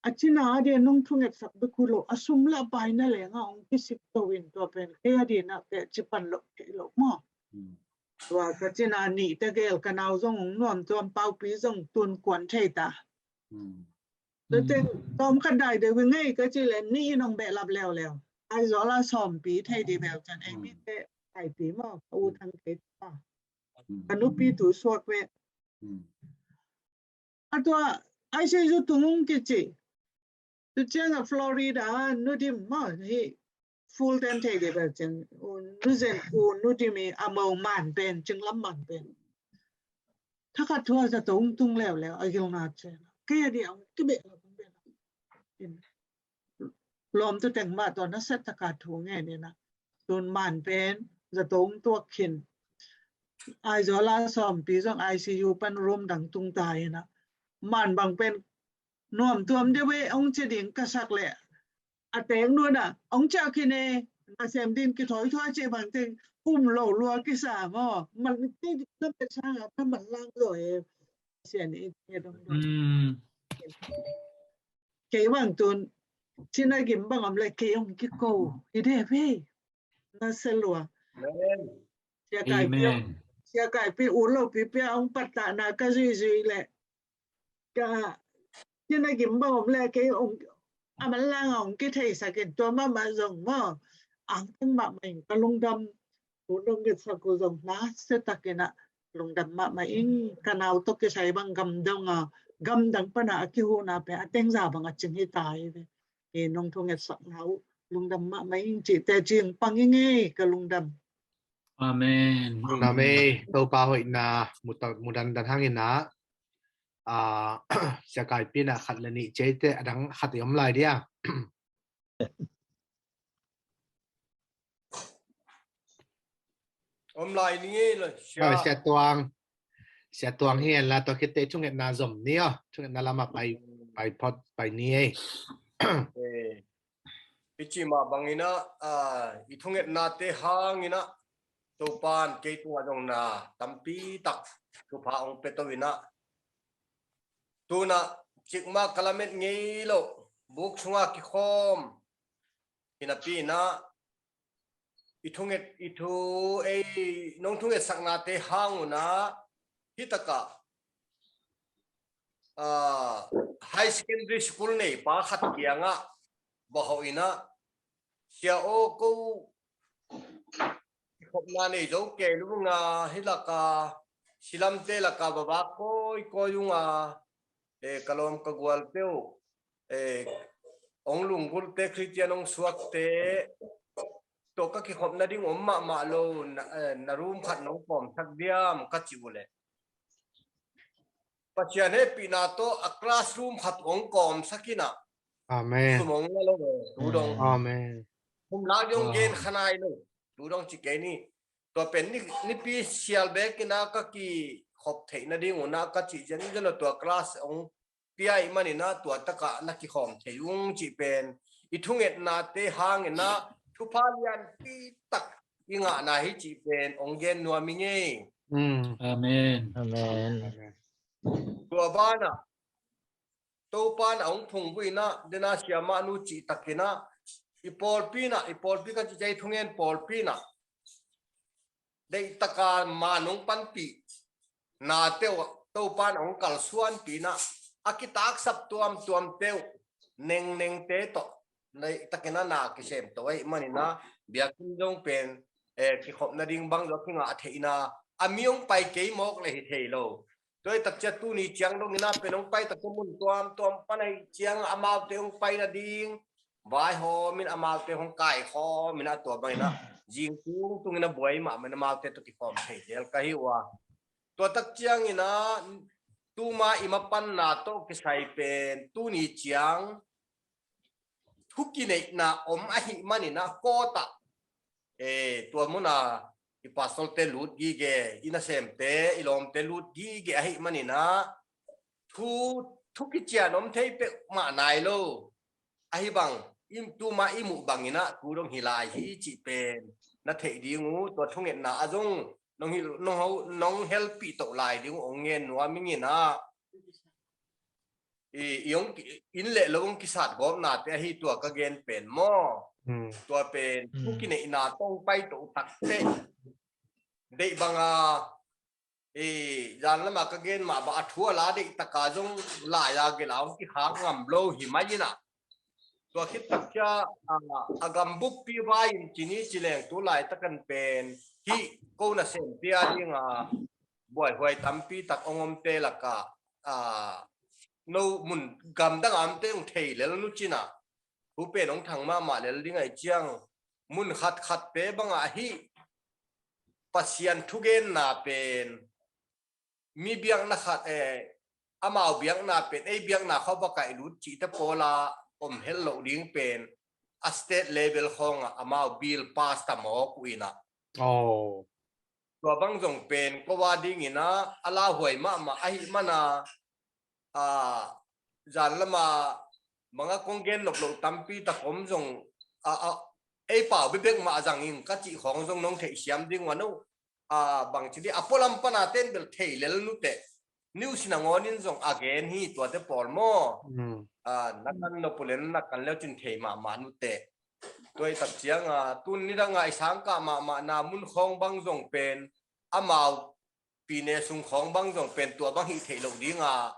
a cina a dia nong thungetsak bek uh lo, a sum le a pai na leng a hong kisik to in tua pen kei a dia na kei a ci pan lo kei lo maw. Tua ka cina nih tegel ka nau zong hong nuam tuam, Paupi zong tun kuan thei ta. Tua teng tawm khat dai deuh i ngei ka ci le nih in hong behlap leuleu. Aizawl a sawmpi thei di bel can ei mi te Kaipi maw, ka u thang kei ta. Ka nupi tu suak ve. A tua, ai sei zu tung ung kici. Tu ciang a Florida, Nu Dim maw, hi full ten thei dih bel cin, u nu zen u nu dimi a mo man pen, cinglam man pen. Thakhat thu a zato tung leuleu a gilna cin. Kei a dih ang kibeh lo beh lo. Lawmtu teng mah tawh na set taka thu ngen ina. Tun man pen zato tuak khin. Aizawl a sawmpi zong I C U pan room dang tung ta ina. Man bang pen nuam tuam deuh e, ong cia ding ka sak leh a teng nuan a ong cia khin e. Nasem din kithawi thua cia bang teng um lo lua kisa maw. Man ti na pe sang a na man lang lo e. Sian i te dong dong. Kei bang tun Cina gim bang om le kei ong kiko i de ve. Na se lua. Sia kai pi ong, sia kai pi u lo pi pia ong pat ta na ka zui zui le. Ka Cina gim bang om le kei ong a man lang ong kithei sakin tua mama zong maw. Ang teng mama ing ka lungdam. Thu nong ngetsak uh zong na se takin ah lungdam mahmah ing. Ka nau tawh kisai bang gam dong a, gam dang pan a a kihuna pen a tengza bang a cing hi ta hi ve. Hi nong thu ngetsak nau lungdam mahmah ing cih teci ong pang ing ei ka lungdam. Amen. Lungdam ei. Topa hoihna mudandan hangin ah, sia kai pi in ah khat le nih cei te a dang khat i om lai dia. Om lai ni ngei lo sia. Sia Tuang. Sia Tuang hi en la tua khit te thungetna zom ni aw. Thungetna lama pai, pai phot, pai ni ei. Eh, i ci mah bangin ah, ah, i thungetnate hangin ah Topan kei tungah zong na tampi tak thupha ong pia to in ah. Tuna cikmah ka lamet ngei lo buk sunga kikhawm hinapi in ah i thunget, i thu ei nong thungetsaknate hang un ah hitakah, ah, high secondary school nei pa khat kiangah va hawh in ah sia aw ko kikhopna nei zo kei lung a hi laka silamte laka vava kawikawi ung a, eh, ka lawm ka gualte uh, eh, ong lunggulhte Khristian ong suakte tawh ka kikhop nading om mahmah lo na, eh, na room khat nong kawmsak diam ka cih uh leh Pasian hehpihna tawh a classroom khat ong kawmsak in ah. Amen. Sum ong la lo ve tu dong. Amen. Sum lak ding ong gen kha nai lo tu dong ci kei ni. Tua pen ni, nipi sial bek in ah ka kikhop theih nading un ah ka cih zenzen lo tua class ong pia ih manin ah tua takah na kikhawm thei ung cih pen i thungetnate hangin ah thupha lianpi tak i ngahna hi cih pen ong gen nuam ing ei. Amen. Amen. Tua banah Topan a hong phungvuh in ah dena siamahnu cih takin ah i pawlpi in ah, i pawlpi ka cih ciang i thungen pawlpi in ah deihtaka ma nong panpih nate uh Topan a hong kalsuanpih in ah a kitaksap tuamtuamte uh nengnengte tawh deihtakin ah na kisem to ahih manin ah biakinn zong pen, eh, kikhop nading bang zong a kingah theihna a mi hong pai kei mawk le hi thei lo. Tua hi takcia tuni ciang dongin ah pen hong pai takte mun tuamtuam pan ahih ciang amaute hong pai nading vaihawmin amaute hong kaikhawmin ah tua bangin ah zing tungtungin ah buai mahmah in amaute tawh kikhawm thei zel ka hi uh a. Tua tak ciangin ah tuma i mapanna tawh kisai pen tuni ciang thu kineihna om ahih manin ah kawtah, eh, tua muna i pastorte lut gige, i nasemte, i lawmte lut gige ahih manin ah thu, thu kician om thei peuhmah nai lo. Ahi bang, i tuma i muh bangin ah tu dong hi lai hi cih pen na theih ding uh, tua thungetna ah zong nong hi, nong ho, nong helpih toh lai ding uh ong ngen nuam ing in ah. I, i ong ki, inn le lo ong kisat gawpnate ahi tua ka gen pen maw? Tua pen thu kineihna tawh ong pai toh takte deih banga, i zan lama ka gen mah bang a thu a la deihtaka zong lai-a gelh a ong kikhak ngam lo hi mai in ah. Tua khit takcia, a, a gam bukpi vai-in ci ni ci leng tu laitakin pen hih ko nasemte a dinga buaihuai tampi tak ong omte lakah, a, no mun gamdang a omte ong thei lel nu cin ah. Thu pen ong thang mahmah lel ding ahih ciang mun khatkhatte bangah hih Pasian thugenna pen mi biakna khat, eh, amau biakna pen ei biakna khawng va kaihlut cihte pawla om hel loh ding pen a state level khawngah amau bill pass ta mawk uh inah. Oh. Tua bang zong pen ko a dinginah a lauhuai mahmah ahih mana, a, zan lama manga kong gen nop loh tampi tak om zong, a, a, ei pau bebek mah zangin ka cih khawng zong nong theihsiam ding uh a no. A, bangci di a pualam pana ten bel thei lel nuteh. News nangawn in zong a gen hi tuate pawl maw? Mm. A, na kan nop uh len na kan leucin thei mahmah nuteh. Tua i tak cianga tun nidanga i sangkah mahmahna mun khawng bang zong pen amau pine sung khawng bang zong pen tua bang hih theih loh dinga,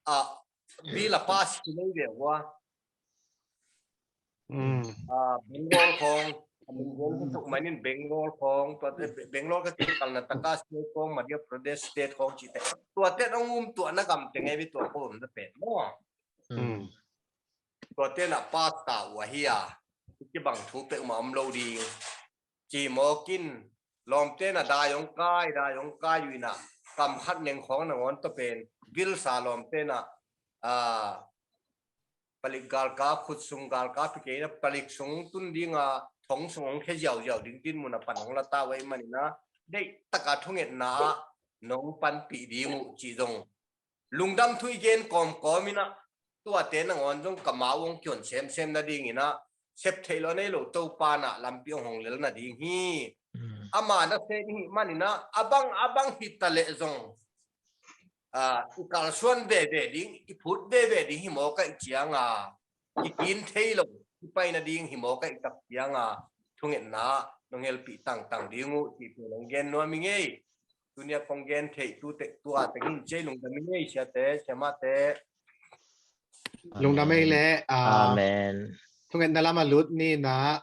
a, bill a pass hi nei ve ua. Mm. A, Bengal khawng, a, Bengal ka tuk manin Bengal khawng, tua te Be-, Bengal ka kikalna taka state khawng, Madhya Pradesh state khawng cihte. Tua te nong um tua na gam te ngei bi tua ko um na pen maw? Mm. Tua te na pass ta ua hi a. Kibang thu pek ma om lo ding. Ci mawkin lawmte na dai hong kai, dai hong kai uh inah kam khat neng khawng nangawn tawh pen vilsa lawmte na, a, palik galkap, khut sung galkap hi kei na palik sung tun dinga thong sung hong khia ziauziau ding din muna pan hong la ta uh ahih maninah deih taka thungetna ah nong panpih ding uh cih zong lungdam thu i gen kawmkawm inah tuate nangawn zong ka mau hong kion semsem nadinginah sep theih lo nei lo Topa nah lampi hong hong lel nading hi. Mm. Ama na sem i hih maninah a bang a bang hi ta leh zong, a, i kalsuan veve ding, i phut veve ding hi mawk ahih cianga i kin thei lo, i pai nading hi mawk ahih tak cianga thungetna nong helpih tangtang ding uh cih tua nong gen nuam i ngei. Tunia kong gen theih tu te, tua tengin ciai lungdam i ngei siate, siamate. Lungdam ei le, a, Amen. Thungetna lam a lut ni na,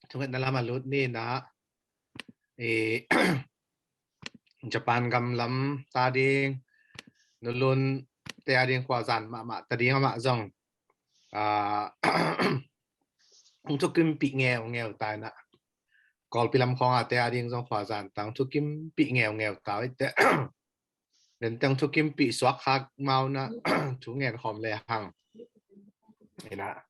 thungetna lam a lut ni na, i, Japan gam lam ta ding, Nulun te a ding khuazan mahmah ta ding amah zong, a, hong thukimpih ngeungeu ta inah. Kawlpi lam khawng a te a ding zong khuazan tang thukimpih ngeungeu ta uh i te. Den teng thukimpih suak khak mau na thu ngen khawm le hang. Inah.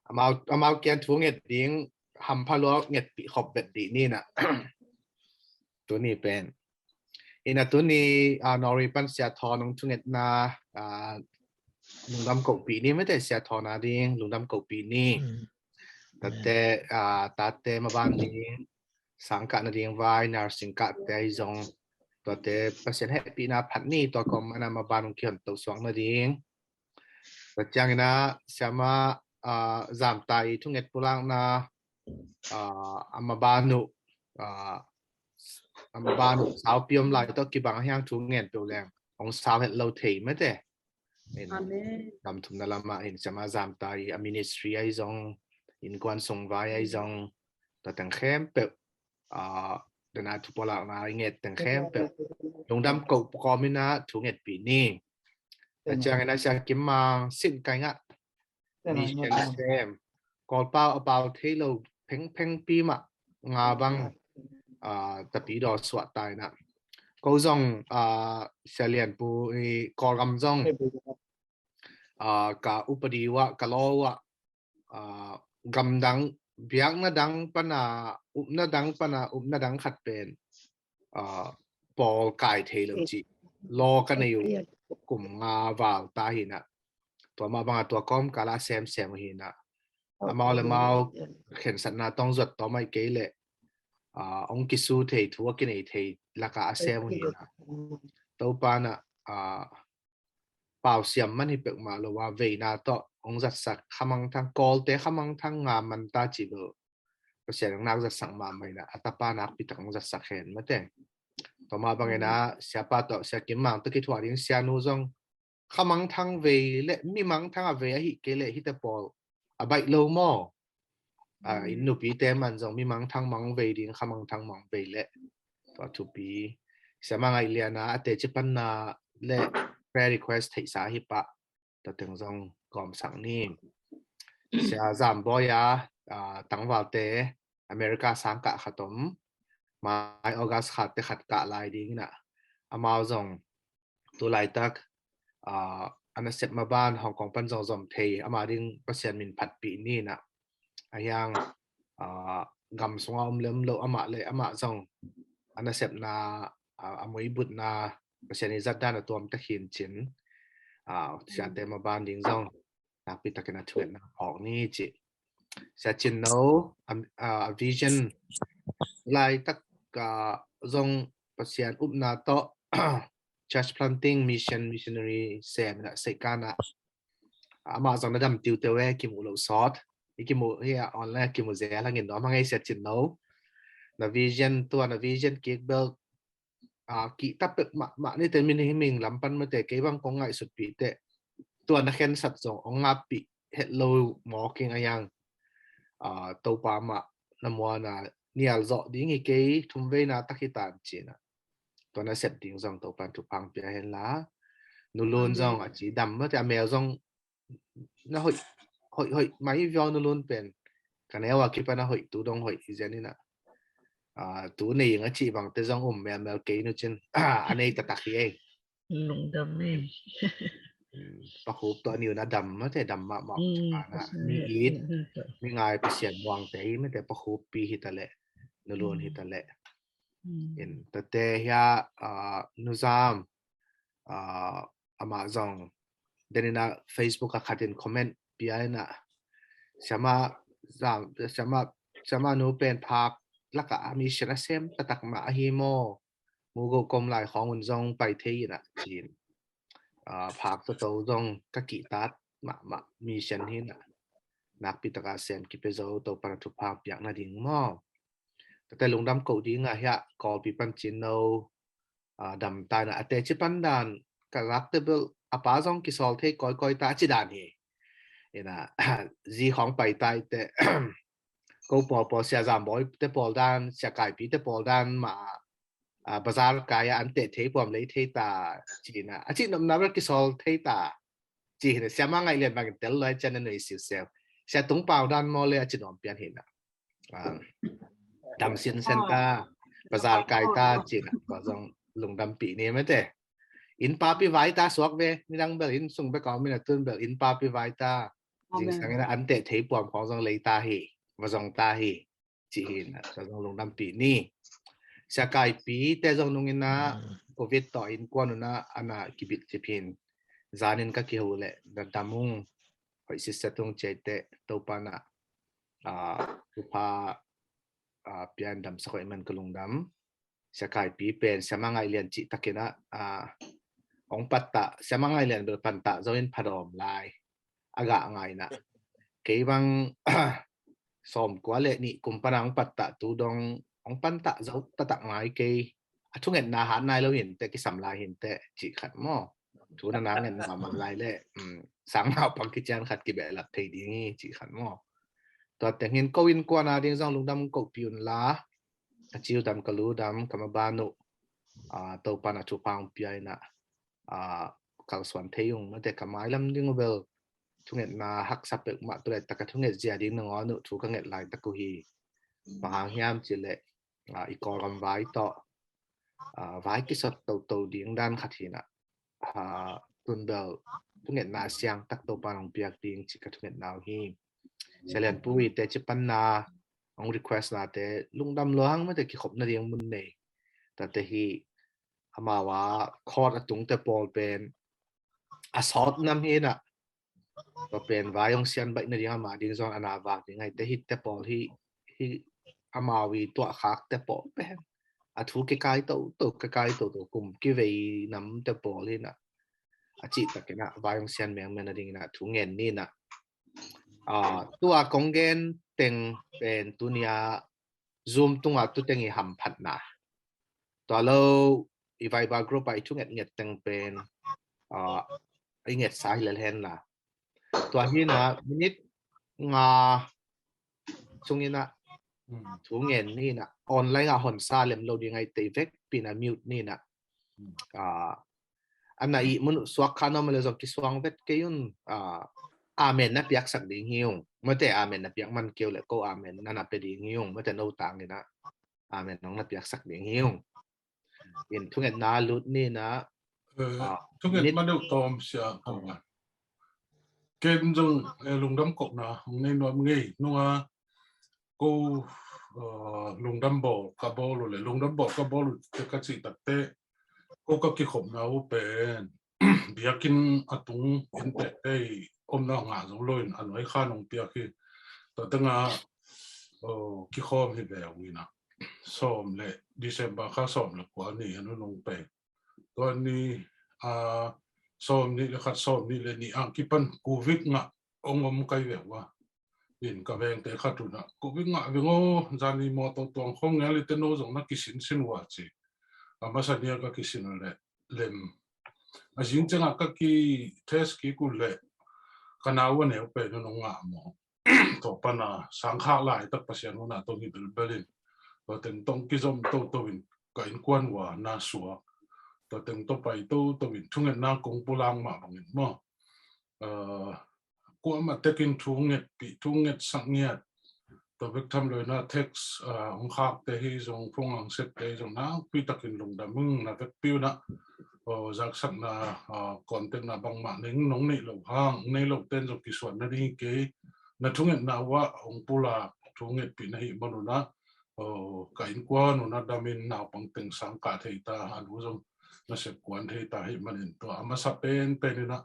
Amau, amau kian thu nget ding hampha lua ngetpih khop bet dih ni na. Tuni pen. Inah tuni, a, Norway pan Sia Thawn hong thungetna, a, lungdam kohpih ni mete Sia Thawn a ding lungdam kohpih ni. Mm. Tate, a, tate maban ding sangkah nading vai, nursing kahte ahi zong, tuate Pasian hehpihna phat ni, tua kawm ana maban hong kihon tosuak nading. Tua ciangina siama, a, zamtai thunget pulakna, a, a maban uh, a, a maban uh saupi om lai tawh kibang a hiang thu ngen peuh leng hong sau het lo thei mete. Amen. Lam thumna lamah in siama zamtai a ministry ahi zong, innkuan sung vai ahi zong, tua teng khempeuh, a, dana thu pulakna i nget teng khempeuh lungdam koh kawm ina thu ngetpih ni. Tua ciangina Sia Kim Mang sin kai ngah mission sem. Kawlpau a pau thei lo phengphengpi mah nga bang, a, tapi daw suah ta ina. Ko zong, a, Sia Lian Pu i Kawlgam zong, a, ka upadi uh ah, ka law uh ah, a, gamdang, biakna dang pana, upna dang pana, upna dang khat pen, a, pawl kai thei lo cih law ka nei uh kum nga val ta hi na. Tua mah banga tua kawmkala semsem hi na. Amau le mau khensatna tawng zuat tawm ahih kei leh, a, hong kisu thei thu a kinei thei laka a sem uh hi na. Topa na, a, pausiam man hi peuhmah lo a veina tawh hong zatsak khamangthang, Kawlte khamangthang nga man ta ci lo. Pasian hong nak zatsak mahmah hi na, a tapa nakpi tak hong zatsak hen mate. Tua mah bangina siapa tawh Sia Kim Mang tawh kithuah ding sianu zong khamangthang vei le mimangthang a vei ahih kei leh hite pawl a baih lo maw? A, inn nupite man zong mimangthang mang vei ding, khamangthang mang vei le tua thupi. Siama Ngaih Liana a teci panna le prayer request theihsa hi pah, tua teng zong kawmsak ni. Sia Zam Bawi a ah, tangvalte America sang kah khat om, mai August khat te khat kah lai ding inah, amau zong tu laitak, ah, a nasep maban Hong Kong pan zong zom thei, ama ding Pasian min phatpih ni inah, a hiang, ah, gam sunga om lem lo amah le amah zong a nasepna, ah, a muibutna Pasian i zat dan a tuam takhin cin, ah, siate maban ding zong nakpi takin a thuetna phawk ni ci. Sia Cin No, a, a vision laitak, ah, zong Pasian upna tawh church planting, mission, missionary sem na seikana, amah zong na dam tiuteu e, kimu lo sawt. I kimu hi a online kimu zel hangin nuam hang ei Sia Cin No. Na vision tua, na vision kik bel, ah, kihta pek mahmah ni te, min himing lam pan mate kei bang kong ngaihsutpih te, tua na khensat zong ong ngappih het lo mawk ing a hiang, ah, Topa mah na muana nial zawh ding hi kei, thumveina tak hi tan cina. Tua na sep ding zong Topan thupha pia hen la. Nulun zong a ci dam mate, a mel zong na hoih, hoih, hoih mai vio Nulun pen. Ka neu a kipan a hoih, tu dong hoih i zen inah. Ah, tu nei ing a cih bangte zong um melmel kei nu cin. A nei taktak hi ei. Lungdam ei. Pakhup tawh a niu na dam mate, dam mahmah. Mi it, mi ngai Pasian muangte hi mate, Pakhup pi hi ta leh, Nulun hi ta leh. In tate hia, ah, Nu Zam, ah, amah zong den inah Facebook a khatin comment pia inah, siama Zam, siama, siama nu pen phak lakah a mission a sem taktak mah ahi maw, mugo kom lai khawng un zong pai thei inah cin. Ah, phak toto zong ka kihtat mahmah mission hi inah, nakpi taka sem kipia zo, Topan a thupha piak nading maw. Tate lungdam koh ding a hia Kawlpi pan Cin No, ah, dam ta inah, a teci pan dan ka lak te bel a pa zong kisawl thei kawikawi ta a ci dan hi. Inah, zi khawng pai ta i te, ko pawlpawl Sia Zam Bawi te pawl dan, Sia Kaipi te pawl dan mah, ah, bazar kai a an teh thei puam lei thei ta cina, a cih nopna bel kisawl thei ta. Ci hi inah, siama Ngaih Lian bangin tel lo a cian a nui siuseu. Sia Tung Pau dan maw le a ci nuam pian hi inah. Ah, dam sinsen ta, bazar kai ta cina, tua zong lungdampih ni mate. Inn papi vai ta suak ve, midang bel inn sung bek a om inah, tun bel inn papi vai ta. Zingsang inah an teh thei puam khawng zong lei ta hi, va zong ta hi. Ci hi inah, tua zong lungdampih ni. Sia Kaipi te zong nung inah, Covid tawh innkuan unah ana kibit cip hin. Zanin ka kiho leh na dam ung, hoih sitset ung ci ei te, Topan ah, ah, thupha, ah, pian damsak hoih man ka lungdam. Sia Kaipi pen siama Ngaih Lian cih takin ah, ah, ong pattah, siama Ngaih Lian bel pantah zo in pha dawm lai. A gah ngai inah. Kei bang sawmkua le nih kum pana ong pattah tu dong ong pantah zo taktak ngai kei. A thungetna hat nai lo hinteh, kisam lai hinteh cih khat maw. Thu na na ngen mahmah lai leh, um, sang naupang kician khat kibehlap thei ding hi cih khat maw. Tua teng hin ko innkuan a ding zong lungdam kohpih un la. Ka ci uh dam, ka lu dam, ka maban uh, ah, Topan a thupha ong pia inah, ah, kalsuan thei ung mate, ka mailam ding uh bel thungetna haksa peuhmah, tu laitak ka thunget zia ding nangawn uh thu ka nget laitak uh hi. Bang hang hiam cih leh, ah, i Kawlgam vai tawh, ah, vai kisot toto ding dan khat hi inah, ah, tun bel thungetna siang tak Topan ong piak ding cih ka thungetna uh hi. Sia Lian Pu i teci panna ong request nate lungdam lua hang mate, kikhop nading mun nei. Tate hi amau a court a tungte pawl pen a sawt nam hi inah, tua pen vai ong sian baih nading, amah ding zong a na vak ding ahi te, hite pawl hi, hi amau i tuahkhakte pawl pen a thu kikai toto, kikai toto, kum kivei namte pawl hi inah, a cih takin ah vai ong sian mengmeng nading inah thu ngen ni inah. Ah, tua kong gen teng pen tuni a Zoom tunga tu teng i hamphatna. Tua lo i Viber group ah i thungetnget teng pen, ah, i ngetsa hi lel hen la. Tua hi inah minute nga sung inah thu ngen ni inah, online ah honsa lem lo ding ahi te i vekpi inah mute ni inah. Ah, a na ihmun uh suak kha nuam a le zong kisuang vet kei un, ah, amen na piaksak ding hi ung. Mate amen na piak man keu le ko amen na na pe ding hi ung. Mate no tangin ah amen nong na piaksak ding hi ung. In thungetna lut ni na. Thunget ma deuh tawm sia ko ma. Ken zong lungdam kokna hong nei nuam ngei nunga ko lungdam bawl ka bawl uh le lungdam bawl ka bawl uh te ka cih takte ko ka kikhopna uh pen biakinn a tung inntekte i omna ngah zo loin a nuai kha nong piak hi. Tua tenga kikhawm hi ve ung ina sawm le December kha sawm le kua ni a nunung pen tua ni a sawm ni le khat sawm ni le ni ang kipan covid ngah ong om kai ve ua. In ka vengte khat unah covid ngah veng aw zani mawtaw tuang khong ngelite no zong na kisin sin ua ci. A masa nia ka kisin le lem a zing cengah ka ki test kik uh le ka nau a neu pen nong ngah maw. Tua pana sangkhak lai tak Pasian hunah tong hi belbelin tua teng tong kizom toto in ka innkuan ua na suak. Tua teng to pai toto in thungetna kong pulak mah bangin maw. Kuamah tekin thu ngetpih thu ngetsak ngiat tua bek tham loina text hong khakte hi zong phone hong sette hi zong nakpi takin lungdam ing na vekpi unah zaksakna contact na bangmah ning nong neih lo hang nei lo ten zong kisuan na ding hi kei. Na thungetna uah hong pulak thu ngetpih na hih man unah ka innkuan unah damin naupang teng sang kah thei ta a nu zong na sep kuan thei ta hih manin tua a masa penpen inah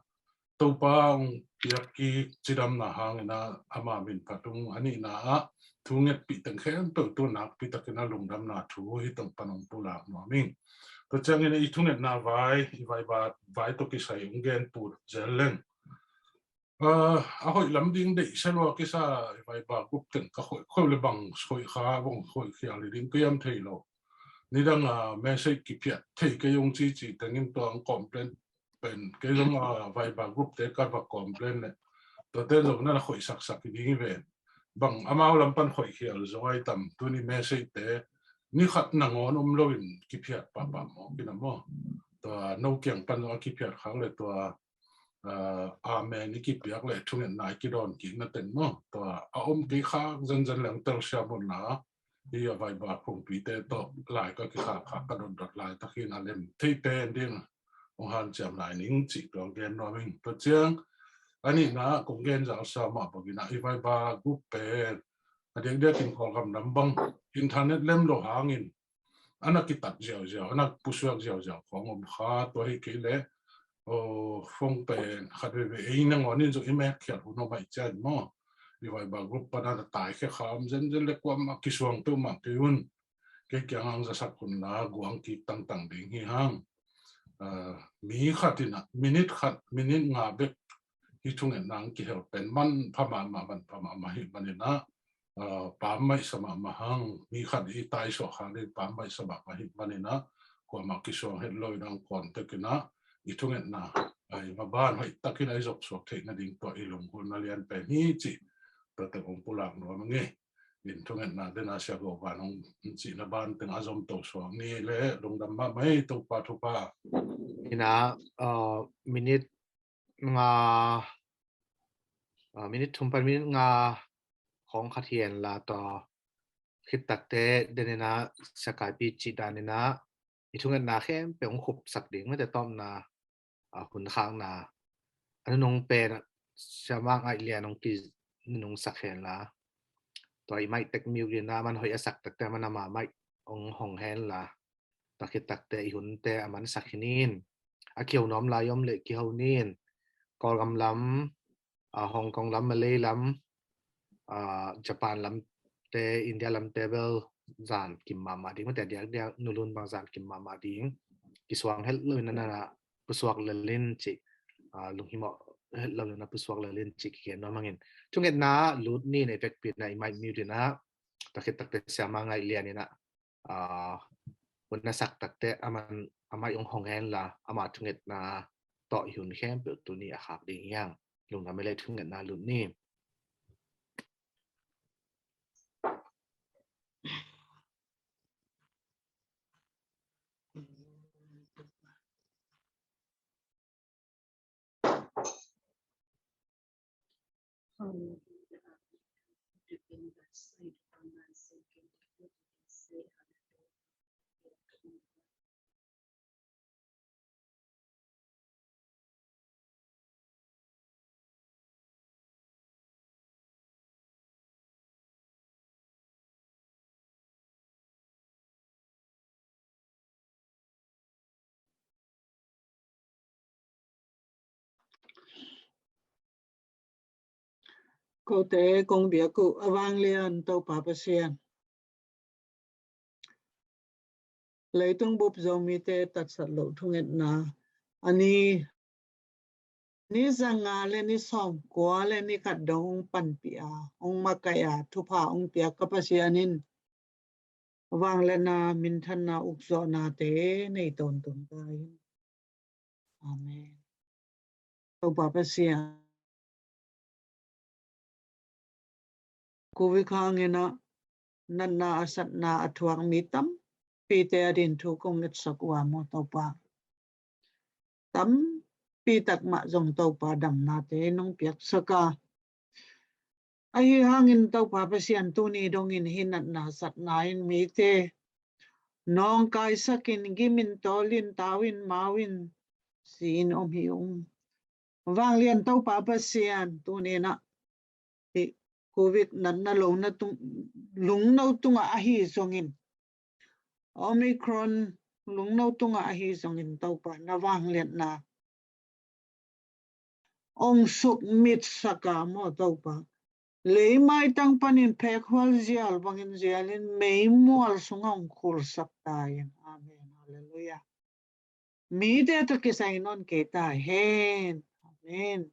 Topa hong piak kik cidamna hangin ah ama min phat ung a nihna ah thu ngetpih teng khempeuh tu nakpi takin a lungdamna thu hi tong pan hong pulak nuam ing. Tua ciangin i thungetna vai i vaiba vai tawh kisai hong gen put zel leng. A hoih lam ding deih se lua kisa i vaiba group teng ka hoih khoih le bang hoih kha bang hoih khial i ding ka yam thei lo. Nidang a message kiphiat thei kei hong cici tengin tua hong complain pen kei zong a vaiba group te ka va complain le tua ten zong na na khoih saksak i ding hi ven. Bang amau lam pan khoih khial zong ai tam tuni message te ni khat nangawn om loin kiphiat pahpah maw kina maw. Tua no kiang pan zong a kiphiat khak le tua amen i kipiak le thungetna i kidawn kik na ten maw. Tua a om kei khak zenzen leng telsiam unla hi a vaiba phungpite tawh lai ka kikhak khak ka dotdot lai takin a lem thei pen ding hong hanciam lai ning cih tuang gen nuam ing. Tua ciang a nihna kong gen zalsa mah bangin ah i vaiba group pen a diakdiakin Kawlgam lam bang internet lem lo hangin a na kitat ziauziau a na pusuak ziauziau khawng om kha tua hi kei le phone pen khat veve ei nangawn in zong i mek khial hun om aih cian maw. I vaiba group pana na tai khe kha om zenzen le kuamah kisuang peuhmah kei un. Kei kiang ang zasak hun la guang kik tangtang ding hi hang. Mi khat inah minute khat minute nga bek hi thungetna ang kihel pen man pha mahmah man pha mahmah hi maninah pammaih sa mahmah hang. Mi khat i taisuah kha ding pammaih sa mahmah hi maninah kuamah kisuang het lo inah ang kuan tekinah i thungetna ai maban hoih takin ai zoksuak theih nading tua i lunghulna lian pen hi cih tua teng hong pulak nuam a ngei. In thungetna dena sia go van hong cihna ban teng a zom to suak ni le lungdam mahmah ei Topa thupha. Ina minute nga minute thum pan minute nga khawng khat hian la tua khit takte denina sakaipi cih danina i thungetna khempeuh hong khupsak ding mate tawpna hun khakna a nunung pen siamah ngaih lian hong ki nunung sak hen la tua i maih tek miuk dina man hoih a sak takte man ama maih hong hong hen la tua khit takte i hunte a man sak hinin a kiho nuam lai om le kiho nin Kawlgam lam Hong Kong lam, Malay lam, Japan lamte, India lamte bel zan kim mahmah ding mate diakdiak nulun bang zan kim mahmah ding kisuang het lo ina nana pusuak lelin cih lunghimawh het lo ina pusuak lelin cih kigen nuam hangin thungetna lut ni nei vekpi na i maih miu dina takhi takte siama ngaih lian ina hun a sak takte a man a maih hong hong hen la ama thungetna tawh i hun khempeuh tuni a khak ding hiang lungdam i le thungetna lut ni. Kote kong biak uh a vanglian Topa Pasian, leitung bup Zomite tatsat loh thungetna a ni, ni zanga le ni sawmkua le ni khat dong hong panpih a, hong makaih a, thupha hong piak ka Pasian in vangliatna, minthanna, ukzawhnate nei tawntung ta in. Amen. Topa Pasian, Covid hangin ah natna a satna a thuak mi tampite a din thu kong ngetsak uh a maw Topa. Tampi tak mah zong Topa damnate nong piaksak a, ahi hangin Topa Pasian tuni dongin hih natna satna in mite nawngkaisakin gimin tawlin tauin mauin si-in om hi ung. Vanglian Topa Pasian, tuni in ah hih Covid natna lungno tungah ahi zongin, Omicron lungno tungah ahi zongin Topa na vangliatna ong sukmitsak a maw Topa, leimaitang panin phekhual zial bangin zialin meimual sungah ong khulsak ta in. Amen. Halleluiah. Mite tawh kisai nawn kei ta hen. Amen.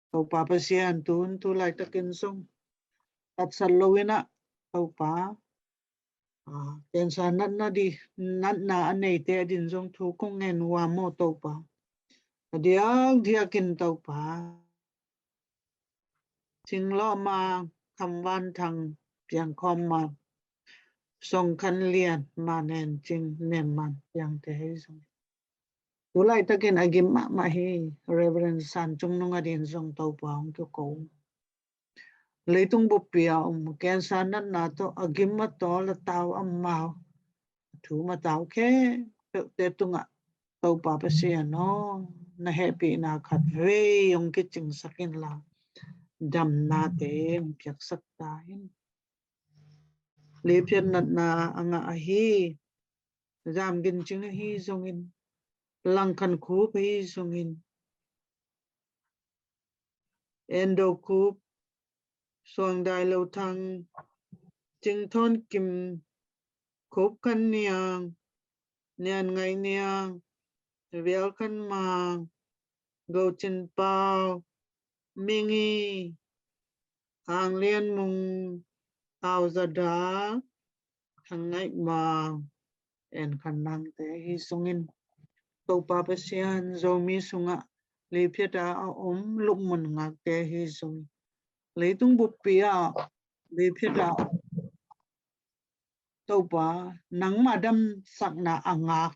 Topa Pasian, tun tu laitakin zong tatsat lo in ah Topa, ah, cancer natna di, natna a neite a din zong thu kong ngen uh a maw Topa. A diakdiakin Topa, Cing Lawh Mang, Kham Van Thang, Piang Khawm Mang, Song Khan Lian, Ma Nen Cing, Nem Man Piangte hi zong, tu laitakin a gim mahmah hi Reverend San Cung Nung a din zong Topa hong kiko. Leitung buppi a om cancer natna tawh a gim a tawl a tau amau, a thum a tau khempeuhte tungah Topa Pasian aw, na hehpihna khatvei hong kicingsak inla, damnate hong piaksak ta in. Liphiat natna a ngah ahi Zam Gin Cing ahi zongin, Lang Khan Khup ahi zongin, En Do Khup, Suang Dai Lo Thang, Cing Thawn Kim, Khup Khan Niang, Nian Ngaih Niang, Vial Khan Mang, Go Cin Pau, Mingi, Ang Lian Mung, Au Za Da, Thang Ngaih Mang, En Khan Nangte hi zongin, Topa Pasian, Zomi sungah liphiat a a om lukmun ngakte hi zongin, leitung buppi a liphiat a Topa, nangmah damsakna a ngak,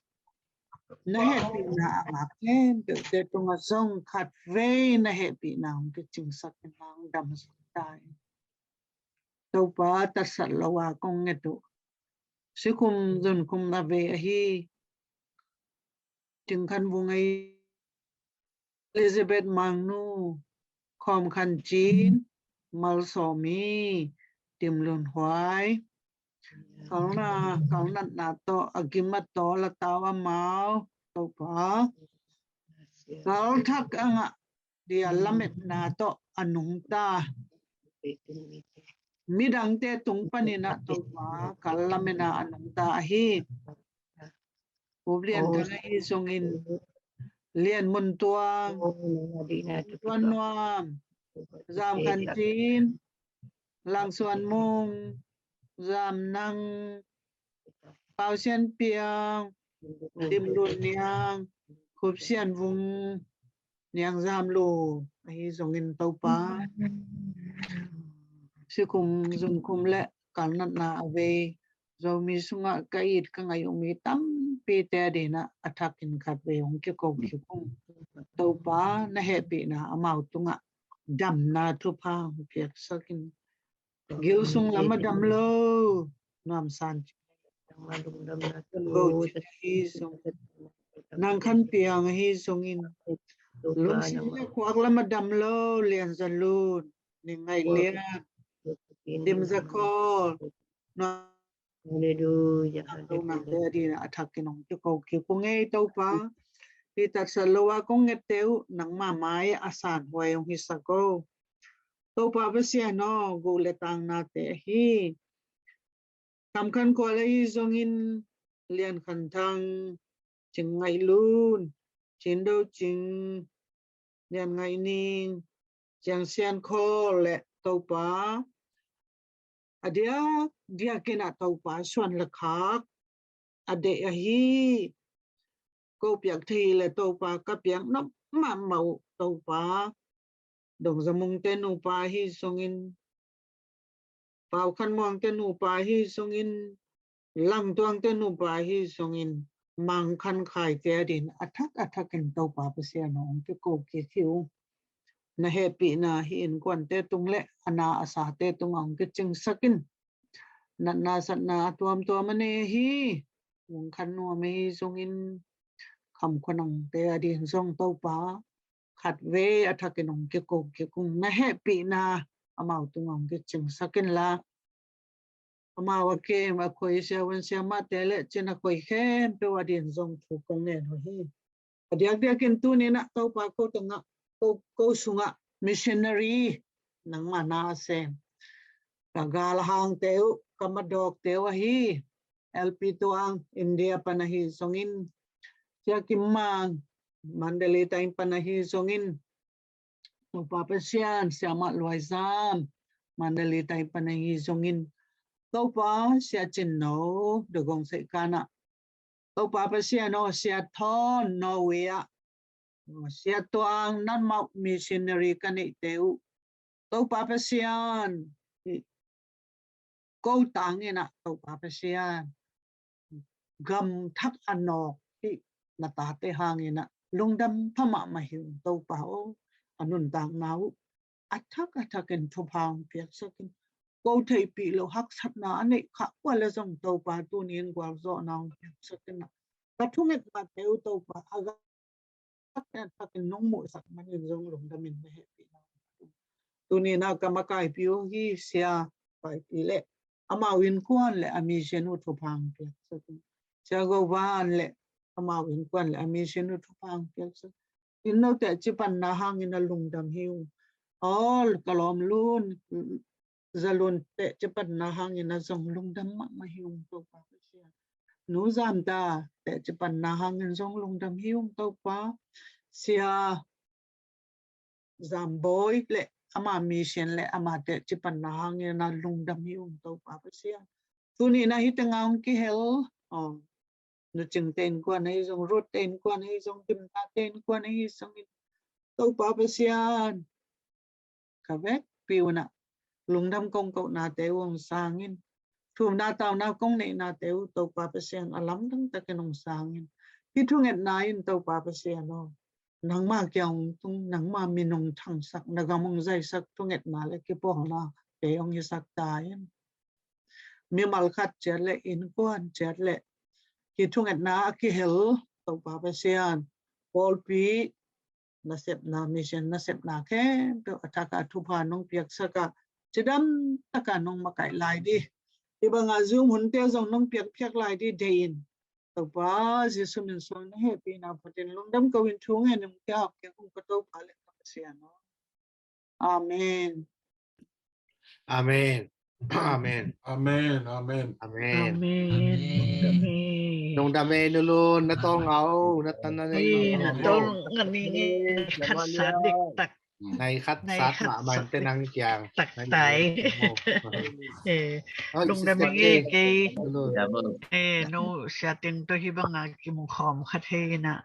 na hehpihna a ngak khempeuhte tungah zong khatvei na hehpihna hong kicingsak in, hong damsak ta in. Topa, tatsat lo a kong nget uh, sikhum zunkhum a vei ahi Cing Khan Vung ahi, Elizabeth Mangnu, Khawm Khan Cin, Malsawmi, Tim Lun Huai, kalna, kalnatna tawh a gim a tawl a tau amau, Topa, kal thak a ngah dia lametna tawh a nungta midangte tung panin ah Topa, kal lametna a nungta ahi Pu Lian Thang ahi zongin, Lian Mun Tuang, Mun Tuan Nuam, Zam Khan Cin, Lang Suan Mung, Zam Nang, Pau Sian Piang, Dim Lun Niang, Khup Sian Vung, Niang Zam Lu ahi zongin Topa, sikhum zunkhum le kalnatna a vei Zomi sungah ka it ka ngai uh mi tampite a dinah a thakin khatvei hong kiko kik ung. Topa, na hehpihna amau tungah damna thupha hong piaksak in. Gil sung lam a dam lo, nuamsan go ci hi sung. Nang Khan Piang hi sungin, lungsim le khuak lam a dam lo, Lian Za Lun, Ning Ngaih Lian, Dim Za Khawl, nuam Hallelujah, lo nang te hallelujah. A ding a thak in hong kiko kik ung ei Topa. Hi tatsat lo a kong ngette uh nangma mai a san huai hong hisak o. Topa Pasian aw, guh le tangna te ahi Kam Khan Khual ahi zongin, Lian Khan Thang, Cing Ngaih Lun, Cin Do Cing, Lian Ngaih Ning, Ciang Sian Khawl le Topa, a diak diakin a Topa suan le khak a deih ahi, ko piak thei le Topa ka piak nop mahmah uh Topa. Dong Za Mung te nupa hi zongin, Pau Khan Muang te nupa hi zongin, Lang Tuang te nupa hi zongin, Mang Khan Khai te a ding a thak a thak in Topa Pasian aw, hong kiko kik hi ung. Na hehpihna hih innkuan te tung le a na a sa te tung a hong kicingsak in. Natna satna a tuamtuam a nei hi. Vung Khan Nuam ahi zongin, Kham Khua Nang te a ding zong Topa, khatvei a thak in hong kiko kik ung. Na hehpihna amau tung a hong kicingsak in la, amau a kem a khoi siavuan siamah te le cina khoi khempeuh a ding zong thu kong ngen uh hi. A diak diakin tuni in a Topa ko tungah, ko, ko sungah missionary nangma na a sem, ka galhang te uh, ka madawk te uh ahi L P Tuang, India pan ahi zongin, Sia Kim Mang, Mandalay taing pan ahi zongin, Topa Pasian, Siamah Luai Zam, Mandalay taing pan ahi zongin, Topa Sia Cin No, Dagong Saih Kan ah, Topa Pasian aw, Sia Thawn Norway ah, Sia Tuang Nan Mauh missionary ka neihte uh, Topa Pasian, ko tangin a Topa Pasian, gam thak a nawk hih na tate hangin a lungdam pha mahmah hi ung Topa aw. A nuntakna uh a thak a thak in thupha hong piaksak in, ko theihpih loh haksatna a neih khak uh a le zong Topa tuni in gualzawhna hong piaksak in a, ka thungetna te uh Topa a gak a thak in nong muhsak manin zong lungdam in na hehpihna. Tuni in a ka makaipi uh hi Sia Paipi le amau innkuan le a mission uh thupha hong piaksak in. Sia Go Van le amau innkuan le a mission uh thupha hong piaksak in. Note teci panna hangin a lungdam hi ung. Aw, ka lawm Lun, Za Lun teci panna hangin a zong lungdam mahmah hi ung Topa Pasian. Nu Zam Ta teci panna hangin zong lungdam hi ung Topa. Sia Zam Bawi le ama mission le ama teci panna hangin a lungdam hi ung Topa Pasian. Tuni in a hih teng ah hong kihel, aw, Nu Cing te innkuan ahi zong, Ruth te innkuan ahi zong, Dim Ta te innkuan ahi zongin, Topa Pasian, ka vekpi un a lungdam kong kohnate uh hong sang in. Thumna tauna kong neihnate uh Topa Pasian a lamdang takin hong sang in. Hih thungetna in Topa Pasian aw, nangma kiang hong tung, nangma min hong thangsak, na gam hong zaisak thungetna le kipawlna kei hong hisak ta in. Mimal khat ciat le innkuan ciat le hih thungetna a kihel Topa Pasian, pawlpi nasepna, mission nasepna khempeuh a thak a thupha nong piaksak a, cidam taka nong makaih lai ding, hih banga Zoom hunte zong nong piakphiak lai ding deih in. Topa Jesu min suang na hehpihna phatin lungdam ko in thu ngen in hong kiap kik ung ka Topa le ka Pasian aw. Amen. Amen. Amen. Amen. Amen. Amen. Amen. Lungdam e Nu Lun, na tawlnga o, na tan na nei. Ei, na tawlnga ni nge, khat sa diktak. Nai khat sat mahmah te nang kiang. Tak tai. Eh, lungdam e nge kei. Eh, no, sia teng tawh hih banga kimu khawm khat hi in a.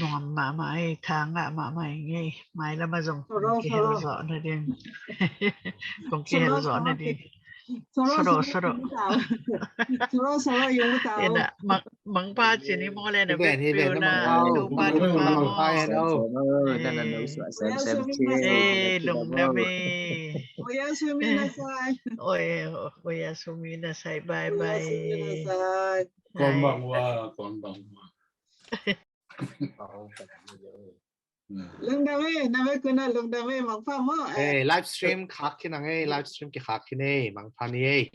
Nuam mahmah ei, tha ngah mahmah ei ngei. Mai lam ah zong kong kihel zawh nading. Kong kihel zawh nading. Solo, solo. Solo, solo, yung tao. Ina, mang, mangpa cini mo le na vet piu na. Mangpa, mangpa. Eh, lungdam e. Oya sumi nasai. Oya sumi nasai. Bye bye. Konbanwa, konbanwa. Lungdam e, na vet kuna lungdam e, mangpa mo. Eh, live stream khak khin ang e, live stream kikhak khin e, mangpha ni e.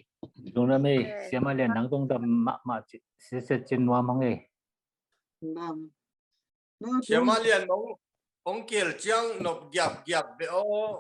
Lungdam e, Siama Lian nang lungdam mahmah ci, ci, ci, ci nuam ang e. Lungdam. Siama Lian mong, ong kil ciang nop giap giap be o.